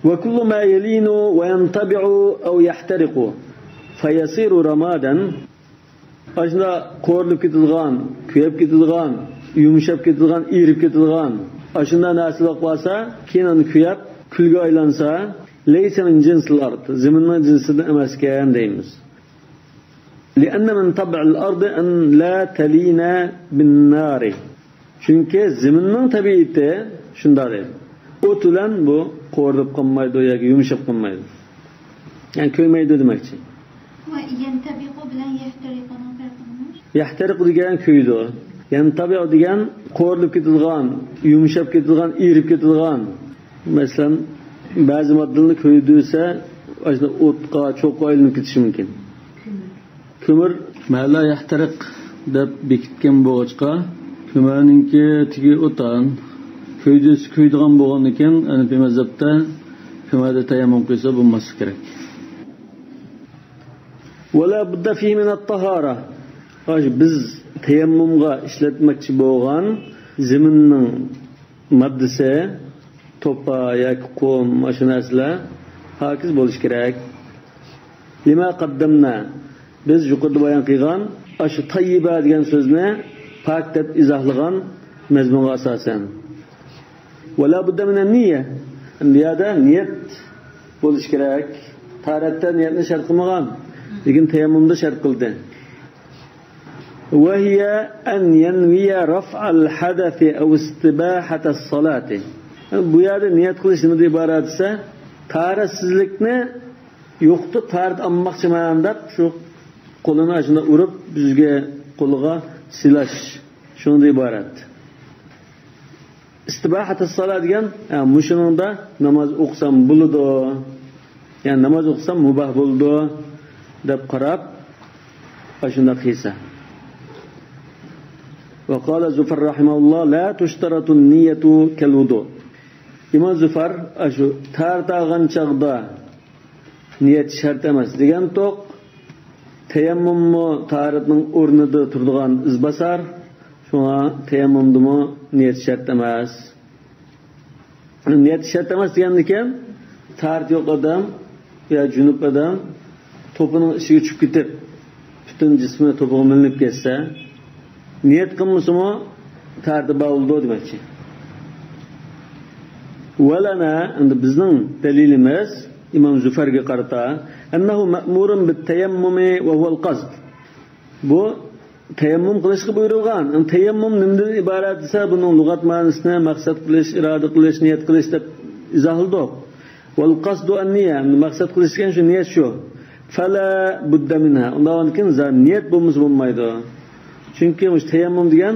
وكل ما يلين وينطبع أو يحترق فيصير رمادا. ئاشۇنداق قورۇلۇپ كېتىدىغان، كۆيۈپ كېتىدىغان، يۇمشاپ كېتىدىغان، ئېرىپ كېتىدىغان، ئاشۇنداق نەرسىلەر بولۇپ قالسا، كېيىن ئاندىن كۆيۈپ، كۈلگە ئايلانسا، ليس من جنس الأرض، زېمىننىڭ جىنسىدىن ئەمەسكەن دەيمىز. لأن من طبع الأرض أن لا تلين بالنار. چۈنكى زېمىننىڭ تەبىئىتى شۇنداق دەيدۇ. ئوت بىلەن بۇ قورۇلۇپ قالمايدۇ ياكى يۇمشاپ قالمايدۇ. يەنى كۆيمەيدۇ دېمەكچى. ۋە يەنتەبىقۇ بىلەن يەھتەرىقۇنىڭ پەرقى نېمە؟ يەھتەرىقۇ دېگەن كۆيىدۇ. يەنتەبىقۇ دېگەن قورۇلۇپ كېتىدىغان، يۇمشاپ كېتىدىغان، ئېرىپ كېتىدىغان. مەسىلەن، بەزى ماددىلارنى كۆيدۈرسە، ئاشۇنداق ئوتقا، چوغقا ئايلىنىپ كېتىشى مۇمكىن. كۆمۈر. ما لا يحترق دەپ بېكىتكەن بولغاچقا، كۆمۈرنىڭكى تېگى ئوتان، كۆيدۈرسە كۆيىدىغان بولغاندىكىن، ھەنىپىي مەزھەپتە كۆمۈردە تەيەممۇم قىلسا بولماسلىقى كېرەك. ولا بد فيه من الطهارة. ئاشۇ بىز تەيەممۇمغا ئىشلەتمەكچى بولغان زېمىننىڭ ماددىسى، توپا ياكى قۇم، ئاشۇ نەرسىلەر پاكىز بولۇشى كېرەك. لما قدمنا، بىز يۇقىرىدا بايان قىلغان ئاشۇ تەييىبە دېگەن سۆزنى پاك دەپ ئىزاھلىغان مەزمۇنغا ئاساسەن. ولا بد من النية. بۇ يەردە نىيەت بولۇشى كېرەك. تاھارەتتە نىيەتنى شەرت قىلمىغان، لېكىن تەيەممۇمدا شەرت قىلدى. وهي أن ينوي رفع الحدث أو استباحة الصلاة. بۇ يەردە نىيەت قىلىش نېمىدىن ئىبارەت دېسە، تاھارەتسىزلىكنى يوقىتىپ، تاھارەت ئالماقچىمەن دەپ، شۇ قولىنى ئاشۇنداق ئۇرۇپ، يۈزىگە، قولىغا سىلاش، شۇنىڭدىن ئىبارەت. ئىستىباھەتۇس سالا دېگەن، ھە، مۇشۇنىڭدا ناماز ئوقۇسام بولىدۇ، يەنى ناماز ئوقۇسام مۇباھ بولىدۇ دەپ قاراپ، ئاشۇنداق قىلسا. وقال زفر رحمه الله: لا تشترط النية كالوضوء. ئىمام زۇفەر ئاشۇ تاھارەت ئالغان چاغدا نىيەت شەرت ئەمەس دېگەنتۇق. تەيەممۇممۇ تاھارەتنىڭ ئورنىدا تۇرىدىغان ئىزباسار، شۇڭا تەيەممۇمدىمۇ نىيەت شەرت ئەمەس. نىيەت شەرت ئەمەس دېگەندىكىن، تاھارىتى يوق ئادەم يا جۇنۇپ ئادەم توپىنىڭ ئىچىگە چۈشۈپ كېتىپ، پۈتۈن جىسمى توپىغا مىلىنىپ كەتسە، نىيەت قىلمىسىمۇ تاھارىتى بار بولىدۇ دېمەكچى. ولنا، ئەمدى بىزنىڭ دەلىلىمىز ئىمام زۇفەرگە قارىتا، أنه مأمور بالتيمم وهو القصد. بۇ تەيەممۇم قىلىشقا بۇيرۇلغان. تەيەممۇم نېمىدىن ئىبارەت دېسە، بۇنىڭ لۇغەت مەنىسىنى مەقسەت قىلىش، ئىرادە قىلىش، نىيەت قىلىش دەپ ئىزاھلىدۇق. والقصد النية، مەقسەت قىلىش دېگەن شۇ نىيەت شۇ. فلا بد منها، ئۇنداقتىن كېيىن نىيەت بولمىسا بولمايدۇ. چۈنكى مۇشۇ تەيەممۇم دېگەن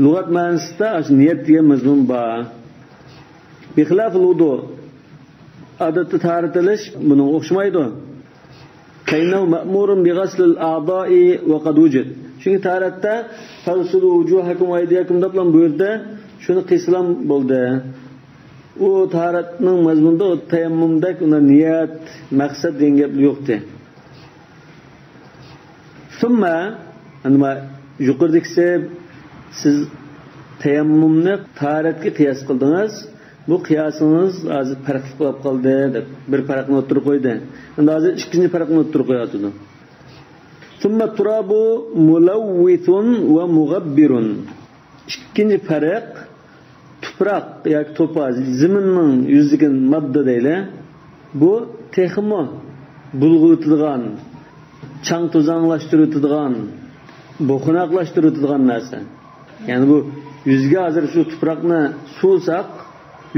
لۇغەت مەنىسىدە ئاشۇ نىيەت دېگەن مەزمۇن بار. بخلاف الوضوء، ئادەتتە تاھارەت ئېلىش بۇنىڭغا ئوخشىمايدۇ. فإنه مأمور بغسل الأعضاء وقد وجد. چۈنكى تاھارەتتە فاغسلوا وجوهكم وأيديكم دەپلا بۇيرۇدى، شۇنى قىلسىلام بولدى. ئۇ تاھارەتنىڭ مەزمۇنىدا ئۇ تەيەممۇمدەك ئۇندا نىيەت، مەقسەت دېگەن گەپ يوقتى. ثم، ئەمما يۇقىرىدىكىسى، سىز تەيەممۇمنى تاھارەتكە قىياس قىلدىڭىز. بۇ قىياسىڭىز ھازىر پەرقلىق بولۇپ قالدى دەپ بىر پەرقنى ئوتتۇرىغا قويدى. ئەمدى ھازىر ئىككىنچى پەرقنى ئوتتۇرىغا قويۇۋاتىدۇ. ثم التراب ملوث ومغبر. ئىككىنچى پەرق، تۇپراق ياكى توپا، زېمىننىڭ يۈزىدىكى ماددا دەيلى. بۇ تېخىمۇ بۇلغىۋېتىدىغان، چاڭ توزاڭلاشتۇرۇۋېتىدىغان، بوخۇناقلاشتۇرۇۋېتىدىغان نەرسە. يەنى بۇ يۈزگە ھازىر شۇ تۇپراقنى سۇۋىساق،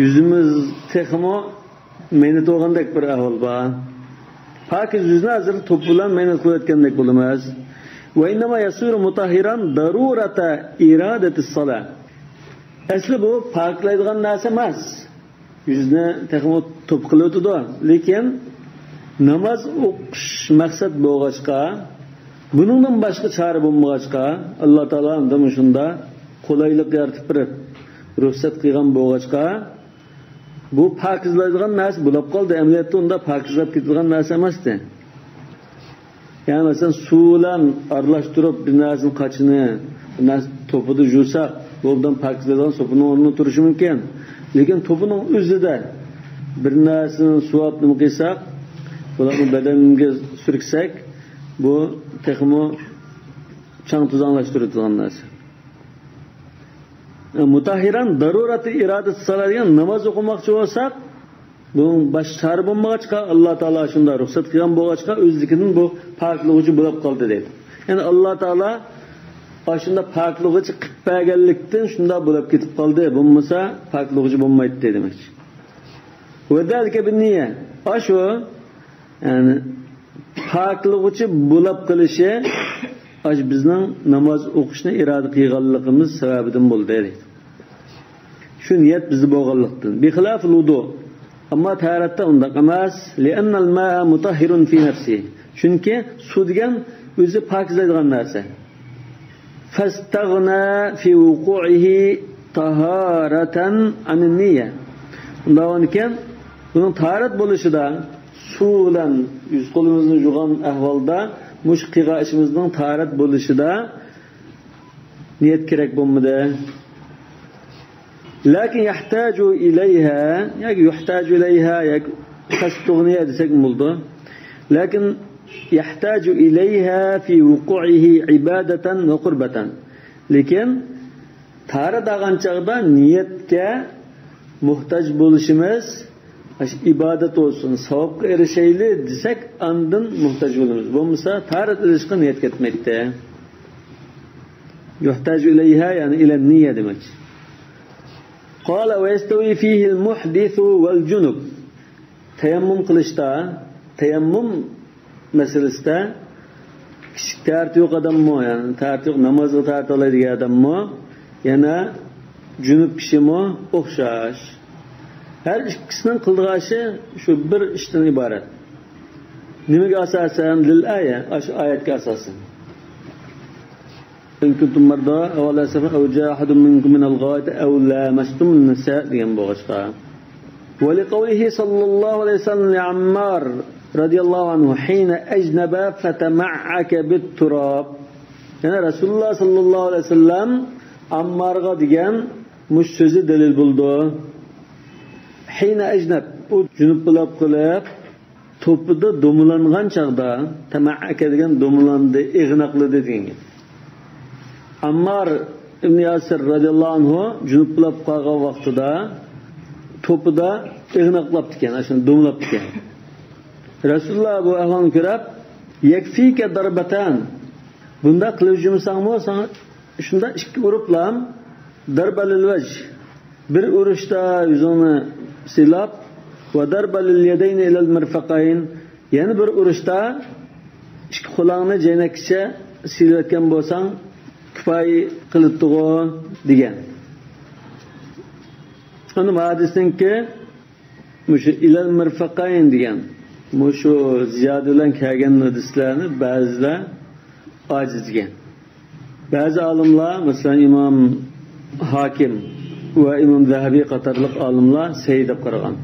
يۈزىمىز تېخىمۇ مەينەت بولغاندەك بىر ئەھۋال بار. پاكىز يۈزنى ھازىر توپا بىلەن مەينەت قىلىۋەتكەندەك بولىمىز. وإنما يصير مطهرا ضرورة إرادة الصلاة. ئەسلى بۇ پاكلايدىغان نەرسە ئەمەس. يۈزنى تېخىمۇ توپا قىلىۋېتىدۇ. لېكىن ناماز ئوقۇش مەقسەت بولغاچقا، بۇنىڭدىن باشقا چارە بولمىغاچقا، ئاللا تائالا ئەمدى مۇشۇنداق قولايلىق يارىتىپ بېرىپ، رۇخسەت قىلغان بولغاچقا، بۇ پاكىزلايدىغان نەرسە بولۇپ قالدى. ئەمەلىيەتتە ئۇنداق پاكىزلاپ كېتىدىغان نەرسە ئەمەستى. يەنى مەسىلەن، سۇ بىلەن ئارىلاشتۇرۇپ بىر نەرسىنى قاچىنى، بىر نەرسە توپىدا يۇساق، بۇ ئوبدان پاكىزلايدىغان سوپىنىڭ ئورنىدا تۇرۇشى مۇمكىن. لېكىن توپىنىڭ ئۆزىدە بىر نەرسىنى سۇۋاپ نېمە قىلساق، بۇلارنى بەدەنگە سۈركىسەك، بۇ تېخىمۇ چاڭ توزاڭلاشتۇرىدىغان نەرسە. مۇتەھھىرەن دەرۇرەتى ئىرادەتى سالا دېگەن، ناماز ئوقۇماقچى بولساق، بۇنىڭ باشقا چارە بولمىغاچقا، ئاللا تائالا شۇنداق رۇخسەت قىلغان بولغاچقا، ئۆزلۈكىدىن بۇ پاكلىغۇچى بولۇپ قالدى دەيدۇ. يەنى ئاللا تائالا ئاشۇنداق پاكلىغۇچى قىلىپ بەرگەنلىكتىن شۇنداق بولۇپ كېتىپ قالدى، بولمىسا پاكلىغۇچى بولمايتتى دېمەكچى. ۋەزالىكە بىننىيە. ئاشۇ، يەنى پاكلىغۇچى بولۇپ قېلىشى ئاشۇ بىزنىڭ ناماز ئوقۇشنى ئىرادە قىلغانلىقىمىز سەۋەبىدىن بولدى دەيدۇ. شۇ نىيەت بىزدە بولغانلىقتىن. بىخىلاف ۋۇدۇ. ئەمما تاھارەتتە ئۇنداق ئەمەس. لىئەننەل مائە مۇتەھھىرۇن فى نەفسىھى. چۈنكى سۇ دېگەن ئۆزى پاكىزلايدىغان نەرسە. فەستەغنا فى ۋۇقۇئىھى تاھارەتەن ئەنىن نىيە. ئۇنداق بولغاندىكىن، بۇنىڭ تاھارەت بولۇشىدا، سۇ بىلەن يۈز قولىمىزنى يۇغان ئەھۋالدا، مۇشۇ قىلغان ئىشىمىزنىڭ تاھارەت بولۇشىدا نىيەت كېرەك بولمىدى. لەكىن يەھتاجۇ ئىلەيھا، ياكى يۇھتاجۇ ئىلەيھا، ياكى تەستۇغنىيە دېسەكمۇ بولىدۇ. لەكىن يەھتاجۇ ئىلەيھا فى ۋۇقۇئىھى ئىبادەتەن ۋە قۇربەتەن. لېكىن تاھارەت ئالغان چاغدا نىيەتكە موھتاج بولۇشىمىز، ئاشۇ ئىبادەت بولسۇن، ساۋابقا ئېرىشەيلى دېسەك، ئاندىن موھتاج بولىمىز. بولمىسا، تاھارەت ئېلىشقا نىيەت كەتمەيتتى. يۇھتاجۇ ئىلەيھا، يەنى ئىلەن نىيە دېمەكچى. قال ويستوي فيه المحدث والجنب. تەيەممۇم قىلىشتا، تەيەممۇم مەسىلىسىدە كىچىك تەرىتى يوق ئادەممۇ، يەنى تەرىتى يوق، نامازغا تەرىتى ئالايدىغان ئادەممۇ، يەنە جۈنۈپ كىشىمۇ ئوخشاش. ھەر ئىككىسىنىڭ قىلىدىغان ئىشى شۇ بىر ئىشتىن ئىبارەت. نېمىگە ئاساسەن؟ لىل ئايە، ئاشۇ ئايەتكە ئاساسەن. إن كنتم مرضى أو على سفر أو جاء أحد منكم من الغائط أو لامستم النساء دېگەن بولغاچقا. ولقوله صلى الله عليه وسلم لعمار رضي الله عنه حين أجنب فتمعك بالتراب. يەنى رەسۇلۇللاھ ساللاللاھۇ ئەلەيھى ۋەسەللەم ئاممارغا دېگەن مۇشۇ سۆزى دەلىل بولىدۇ. ھىينە ئەجنەب، ئۇ جۇنۇپ بولاپ قېلىپ، توپىدا دومىلانغان چاغدا، تەمەئەكە دېگەن دومىلاندى، ئېغىناقلىدى دېگەن گەپ. ئاممار ئىبن ياسىر رەزىياللاھۇ ئەنھۇ جۇنۇپ بولاپ قالغان ۋاقتىدا توپىدا ئېغىناقلاپتىكەن، ئاشۇنداق دومىلاپتىكەن. رەسۇلۇللاھ بۇ ئەھۋالنى كۆرۈپ، يەكفىكە دەربەتەن، بۇنداق قىلىۋېتىمسەنمۇ، ساڭا شۇنداق ئىككى ئۇرۇپلا، دەربە لىل ۋەج، بىر ئۇرۇشتا يۈزۈڭنى سىيلاپ، ۋە دەربە لىل يەدەينى ئىلەل مىرفەقەين، يەنە بىر ئۇرۇشتا ئىككى قولۇڭنى جەينەككىچە سىيلىۋەتكەن بولساڭ، كۇپايە قىلىدىغۇ دېگەن. ئەمدى بۇ ھەدىسنىڭكى مۇشۇ ئىلەل مىرفەقەين دېگەن مۇشۇ زىيادە بىلەن كەلگەن ھەدىسلەرنى بەزىلەر ئاجىز دېگەن. بەزى ئالىملار، مەسىلەن، ئىمام ھاكىم ۋە ئىمام زەھەبى قاتارلىق ئالىملار سەھىھ دەپ قارىغان.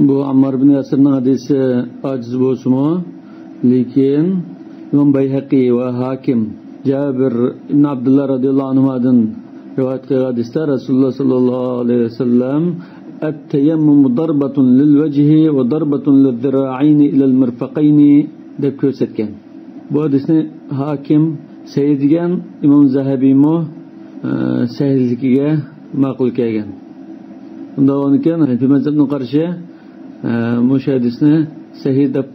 بۇ ئاممار ئىبن ياسىرنىڭ ھەدىسى ئاجىز بولسىمۇ، لېكىن ئىمام بەيھەقى ۋە ھاكىم جابىر ئىبن ئابدۇللا رەزىياللاھۇ ئەنھۇمادىن رىۋايەت قىلغان ھەدىستە رەسۇلۇللاھ ساللاللاھۇ ئەلەيھى ۋەسەللەم، التيمم ضربة للوجه وضربة للذراعين إلى المرفقين دەپ كۆرسەتكەن. بۇ ھەدىسنى ھاكىم سەھىھ دېگەن، ئىمام زەھەبىمۇ، ئە، سەھىھلىكىگە ماقۇل كەلگەن. بۇنداق بولغاندىكىن، ھەنىفىي مەزھەپنىڭ قارىشى، ئە، مۇشۇ ھەدىسنى سەھىھ دەپ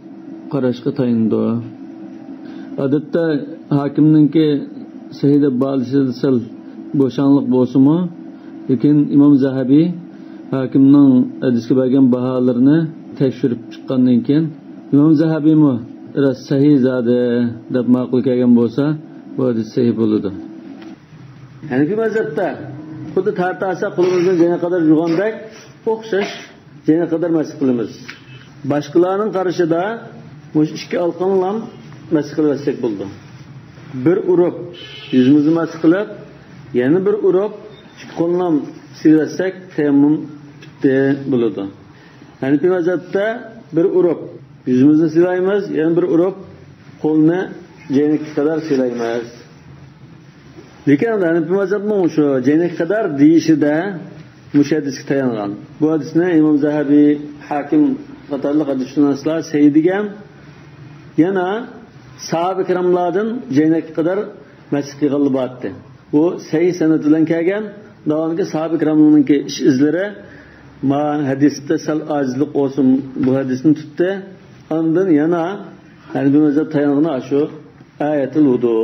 قاراشقا تايىنىدۇ. ئادەتتە ھاكىمنىڭكى سەھىھ دەپ باھالىشىدا سەل بوشاڭلىق بولسىمۇ، لېكىن ئىمام زەھەبى ھاكىمنىڭ ھەدىسكە بەرگەن باھالىرىنى تەكشۈرۈپ چىققاندىن كېيىن، ئىمام زەھەبىمۇ راست سەھىھ زادى دەپ ماقۇل كەلگەن بولسا، بۇ ھەدىس سەھىھ بولىدۇ. ھەنىفىي مەزھەپتە خۇددى تارتاسا قولىمىزنى جەينەككە قەدەر يۇغاندەك ئوخشاش جەينەككە قەدەر مەسىھ قىلىمىز. باشقىلارنىڭ قارىشىدا مۇشۇ ئىككى ئالىقىنىلا مەسىھ قىلىۋەتسەك بولىدۇ. بىر ئۇرۇپ يۈزىمىزنى مەسىھ قىلىپ، يەنە بىر ئۇرۇپ ئىككى قولنىلا سىيلىۋەتسەك، تەيەممۇم پۈتتى بولىدۇ. ھەنىپىي مەزھەپتە بىر ئۇرۇپ يۈزىمىزنى سىيلايمىز، يەنە بىر ئۇرۇپ قولنى جەينەككە قەدەر سىيلايمىز. لېكىن ھەنىپىي مەزھەپنىڭ شۇ جەينەككە قەدەر دېيىشىدە مۇشۇ ھەدىسكە تايانغان. بۇ ھەدىسنى ئىمام زەھەبى، ھاكىم قاتارلىق ھەدىسشۇناسلار سەھىھ دېگەن. يەنە ساھابە كىراملاردىن جەينەككە قەدەر مەسىھ قىلغانلار بارتتى. بۇ سەھىھ سەنەد بىلەن كەلگەن. داۋامىدىكى ساھابە كىرامنىڭكى ئىش ئىزلىرى ما ھەدىستە سەل ئاجىزلىق بولسىمۇ، بۇ ھەدىسنى تۇتتى. ئاندىن يەنە ھەنىپىي مەزھەپ تايانغىنى ئاشۇ ئايەتۇل ۋۇدۇ.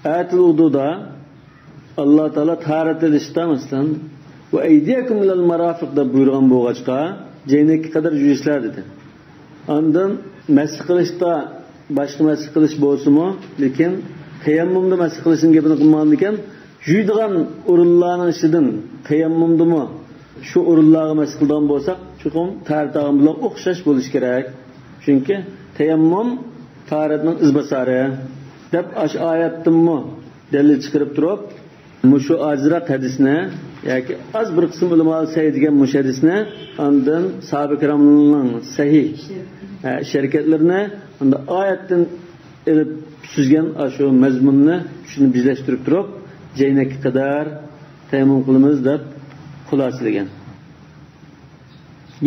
ئايەتۇل ۋۇدۇدا ئاللا تائالا تاھارەت ئېلىشتا، مەسىلەن، ۋە ئەيدىيەكۇم ئىلەل مارافىق دەپ بۇيرۇغان بولغاچقا، جەينەككە قەدەر يۇيۇشلار دېدى. ئاندىن مەسىھ قىلىشتا، باشقا مەسىھ قىلىش بولسىمۇ، لېكىن تەيەممۇمدا مەسىھ قىلىشنىڭ گېپىنى قىلمىغاندىكىن، يۇيىدىغان ئورۇنلارنىڭ ئىچىدىن تەيەممۇمدىمۇ شۇ ئورۇنلارغا مەسىھ قىلىدىغان بولساق، چوقۇم تاھارەت ئالغان بىلەن ئوخشاش بولۇشى كېرەك. چۈنكى تەيەممۇم تاھارەتنىڭ ئىزباسارى، دەپ ئاشۇ ئايەتتىنمۇ دەلىل چىقىرىپ تۇرۇپ، مۇشۇ ئاجىزراق ھەدىسنى ياكى ئاز بىر قىسىم ئۆلىمالار سەھىھ دېگەن مۇشۇ ھەدىسنى، ئاندىن ساھابە كىرامنىڭ سەھىھ، ھە، ئىش ھەرىكەتلىرىنى، ئاندىن ئايەتتىن ئېلىپ سۈزگەن ئاشۇ مەزمۇننى شۇنى بىرلەشتۈرۈپ تۇرۇپ، جەينەككە قەدەر تەيەممۇم قىلىمىز دەپ خۇلاسىلىگەن.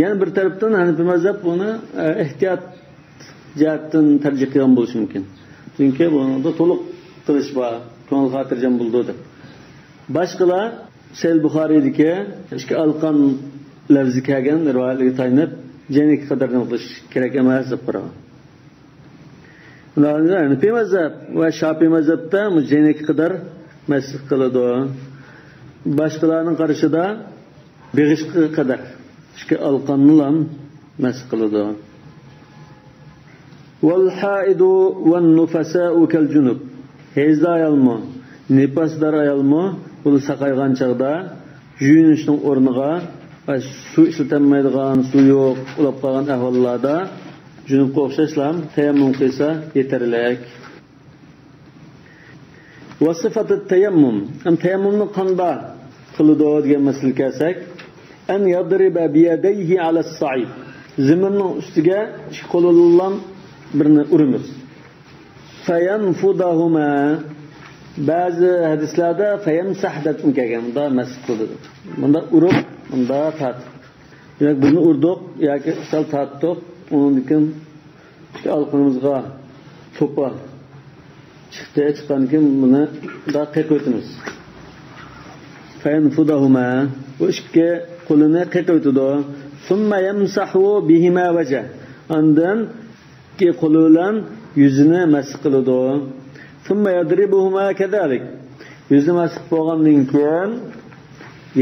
يەنە بىر تەرەپتىن ھەنىپىي مەزھەپ بۇنى، ئە، ئېھتىيات جەھەتتىن تەرجىھ قىلغان بولۇشى مۇمكىن. چۈنكى بۇنىڭدا تولۇق قىلىش بار، كۆڭۈل خاتىرجەم بولىدۇ دەپ. باشقىلار سەھىھ بۇخارىيدىكى ئىككى ئالىقان لەۋزى كەلگەن رىۋايەتلەرگە تايىنىپ، جەينەككە قەدەر نېمە قىلىش كېرەك ئەمەس دەپ قارىغان. ھەنىپىي مەزھەپ ۋە شاپىئىي مەزھەپتە مۇ جەينەككە قەدەر مەسىھ قىلىدۇ. باشقىلارنىڭ قارىشىدا بېغىشقا قەدەر، ئىككى ئالىقاننىلا مەس قىلىدۇ. والحائض والنفساء كالجنب. ھەيزدار ئايالمۇ، نىپاسدار ئايالمۇ، بۇلار ساقايغان چاغدا يۇيۇنۇشنىڭ ئورنىغا، ئە، سۇ ئىشلىتەلمەيدىغان، سۇ يوق، ئۇلاپ قالغان ئەھۋاللاردا جۇنۇپقا ئوخشاشلا تەيەممۇم قىلسا يېتەرلىك. وصفة التيمم. ئەمدى تەيەممۇمنى قانداق قىلىدۇ دېگەن مەسىلىگە كەلسەك، أن يضرب بيديه على الصعيد. زېمىننىڭ ئۈستىگە ئىككى قولى بىلەن بىرنى ئۇرىمىز. فينفضهما. بەزى ھەدىسلەردە فيمسح دەپمۇ كەلگەن، مۇنداق مەس قىلىدۇ. مۇنداق ئۇرۇپ، مۇنداق تارتىپ. دېمەك، بىرنى ئۇردۇق ياكى سەل تارتتۇق، ئۇنىڭدىن كېيىن ئىككى ئالىقىنىمىزغا توپا چىقتى، چىققاندىن كېيىن بۇنى مۇنداق قېقىۋېتىمىز. فينفضهما، بۇ ئىككى قولىنى قېقىۋېتىدۇ. ثم يمسح بهما وجهه. ئاندىن ئىككى قولى بىلەن يۈزىنى مەس قىلىدۇ. ثم يضربهما كذلك. يۈزىنى مەس قىلىپ بولغاندىن كېيىن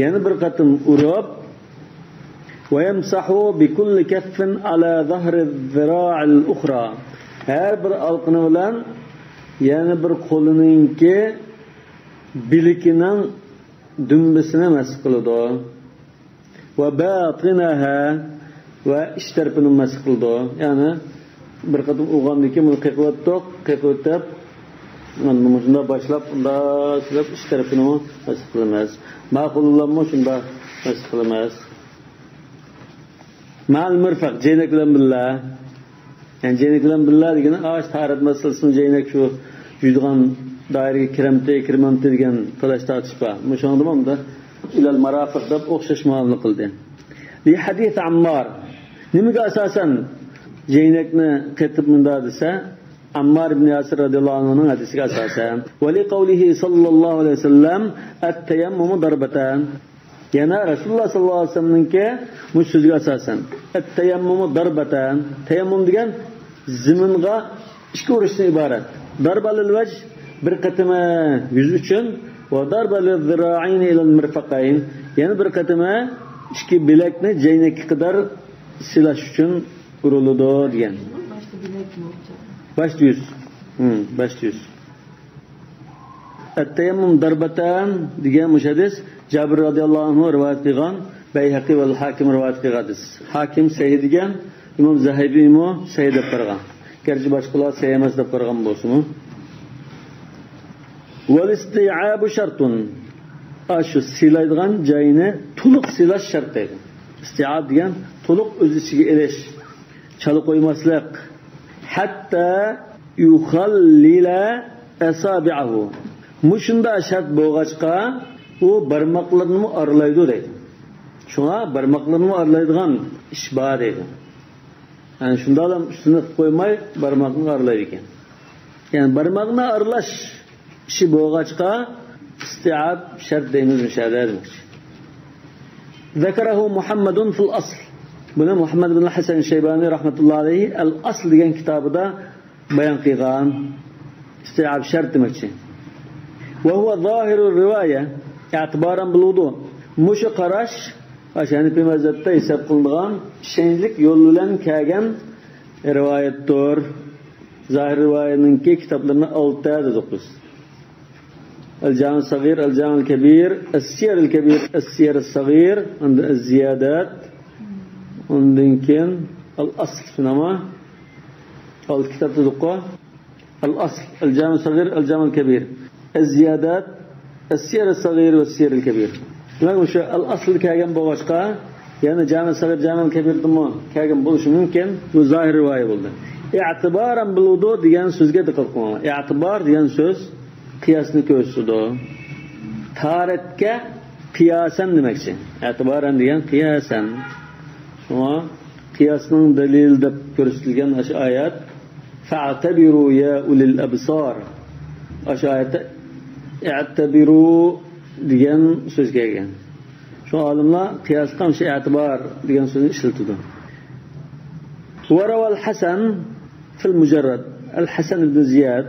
يەنە بىر قېتىم ئۇرۇپ، ويمسح بكل كف على ظهر الذراع الأخرى. ھەر بىر ئالىقىنى بىلەن يەنە بىر قولىنىڭكى بىلىكىنىڭ دۈمبىسىنى مەس قىلىدۇ. وباطنها، ۋە ئىچ تەرىپىنى مەس قىلىدۇ. يەنى بىر قېتىم ئۇرغاندىن كېيىن بۇنى قېقىۋەتتۇق، قېقىۋېتىپ، مۇشۇنداق باشلاپ، ئۇنداق سىلەپ ئىچ تەرىپىنىمۇ مەس قىلىمىز. ماقۇللاممۇ شۇنداق مەس قىلىمىز. مع المرفق، جەينەك بىلەن بىللە. يەنى جەينەك بىلەن بىللە دېگىنى ئاش تاھارەت مەسىلىسىنى جەينەك شۇ يۇيىدىغان دائىرىگە كىرەمتى، كىرمەمتى دېگەن تالاش تارتىش بار. مۇشۇنىڭدىمۇ ئۇندا إلى المرافق دەپ ئوخشاش مۇئامىلە قىلدى. لحديث عمار. نېمىگە ئاساسەن جەينەكنى قېتىپ مۇنداق دېسە، ئاممار ئىبن ياسىر رەزىياللاھۇ ئەنھۇنىڭ ھەدىسىگە ئاساسەن. ولقوله صلى الله عليه وسلم: التيمم ضربتان. يەنە رەسۇلۇللاھ سەللەللاھۇ ئەلەيھى ۋەسەللەمنىڭكى مۇشۇ سۆزىگە ئاساسەن، التيمم ضربتان، تەيەممۇم دېگەن زېمىنغا ئىككى ئۇرۇشتىن ئىبارەت. ضربة للوجه، بىر قېتىمى يۈز ئۈچۈن، وضربة للذراعين إلى المرفقين، يەنە بىر قېتىمى ئىككى بىلەكنى جەينەككە قەدەر سىلاش ئۈچۈن ئۇرۇلىدۇ دېگەن. باشتا بىلەك يوق. باشتا يۈز. ھىم، باشتا يۈز. التيمم ضربتان دېگەن مۇشۇ ھەدىس جابىر رەزىياللاھۇ ئەنھۇ رىۋايەت قىلغان، بەيھەقى ۋە ھاكىم رىۋايەت قىلغان ھەدىس. ھاكىم سەھىھ دېگەن، ئىمام زەھەبىمۇ سەھىھ دەپ قارىغان. گەرچە باشقىلار سەھىھ ئەمەس دەپ قارىغان بولسىمۇ. والاستيعاب شرط. ئاشۇ سىلايدىغان جاينى تولۇق سىلاش شەرت دەيدۇ. ئىستىئاب دېگەن تولۇق ئۆز ئىچىگە ئېلىش. چالا قويماسلىق. حتى يخلل أصابعه. مۇشۇنداق شەرت بولغاچقا، ئۇ بارماقلىرىنىمۇ ئارىلايدۇ دەيدۇ. شۇڭا بارماقلىرىنىمۇ ئارىلايدىغان ئىش بار دەيدۇ. يەنى شۇنداقلا ئۈستىنى قىلىپ قويماي، بارماقنى ئارىلايدىكەن. يەنى بارماقنى ئارىلاش ئىشى بولغاچقا، ئىستىئاب شەرت دەيمىز مۇشۇ يەردە دېمەكچى. ذكره محمد في الأصل. بۇنى مۇھەممەد بىن ھەسەن شەيبانى رەھمەتۇللاھى ئەلەيھى ئەل ئەسل دېگەن كىتابىدا بايان قىلغان. ئىستىئاب شەرت دېمەكچى. وهو ظاهر الرواية اعتبارا بالوضوء. مۇشۇ قاراش ئاشۇ ھەنىپىي مەزھەپتە ھېساب قىلىنىدىغان ئىشەنچلىك يول بىلەن كەلگەن رىۋايەتتۇر. زاھىر رىۋايەتنىڭكى كىتابلىرىنى ئالتە دېدۇق بىز. الجامع الصغير، الجامع الكبير، السير الكبير، السير الصغير، ئاندىن الزيادات، ئاندىن كېيىن الأصل، شۇنداقمۇ؟ ئالتە كىتاب دېدۇققۇ. الأصل، الجامع الصغير، الجامع الكبير، الزيادات، السير الصغير والسير الكبير. دېمەك، مۇشۇ الأصل كەلگەن بولغاچقا، يەنى جامع الصغير، جامع الكبيردىنمۇ كەلگەن بولۇشى مۇمكىن. بۇ زاھىر رىۋايە بولدى. اعتبارا بالوضوء دېگەن سۆزگە دىققەت قىلىڭلار. ئەتىبار دېگەن سۆز قىياسنى كۆرسىتىدۇ. تاھارەتكە قىياسەن دېمەكچى. ئەتىبارەن دېگەن قىياسەن. شۇڭا قىياسنىڭ دەلىلى دەپ كۆرسىتىلگەن ئاشۇ ئايەت، فاعتبروا يا أولي الأبصار. ئاشۇ ئايەتتە اعتبروا دېگەن سۆز كەلگەن. شۇ ئالىملار قىياسقا مۇشۇ ئەتىبار دېگەن سۆزنى ئىشلىتىدۇ. وروى الحسن في المجرد. ئەل ھەسەن ئىبن زىياد،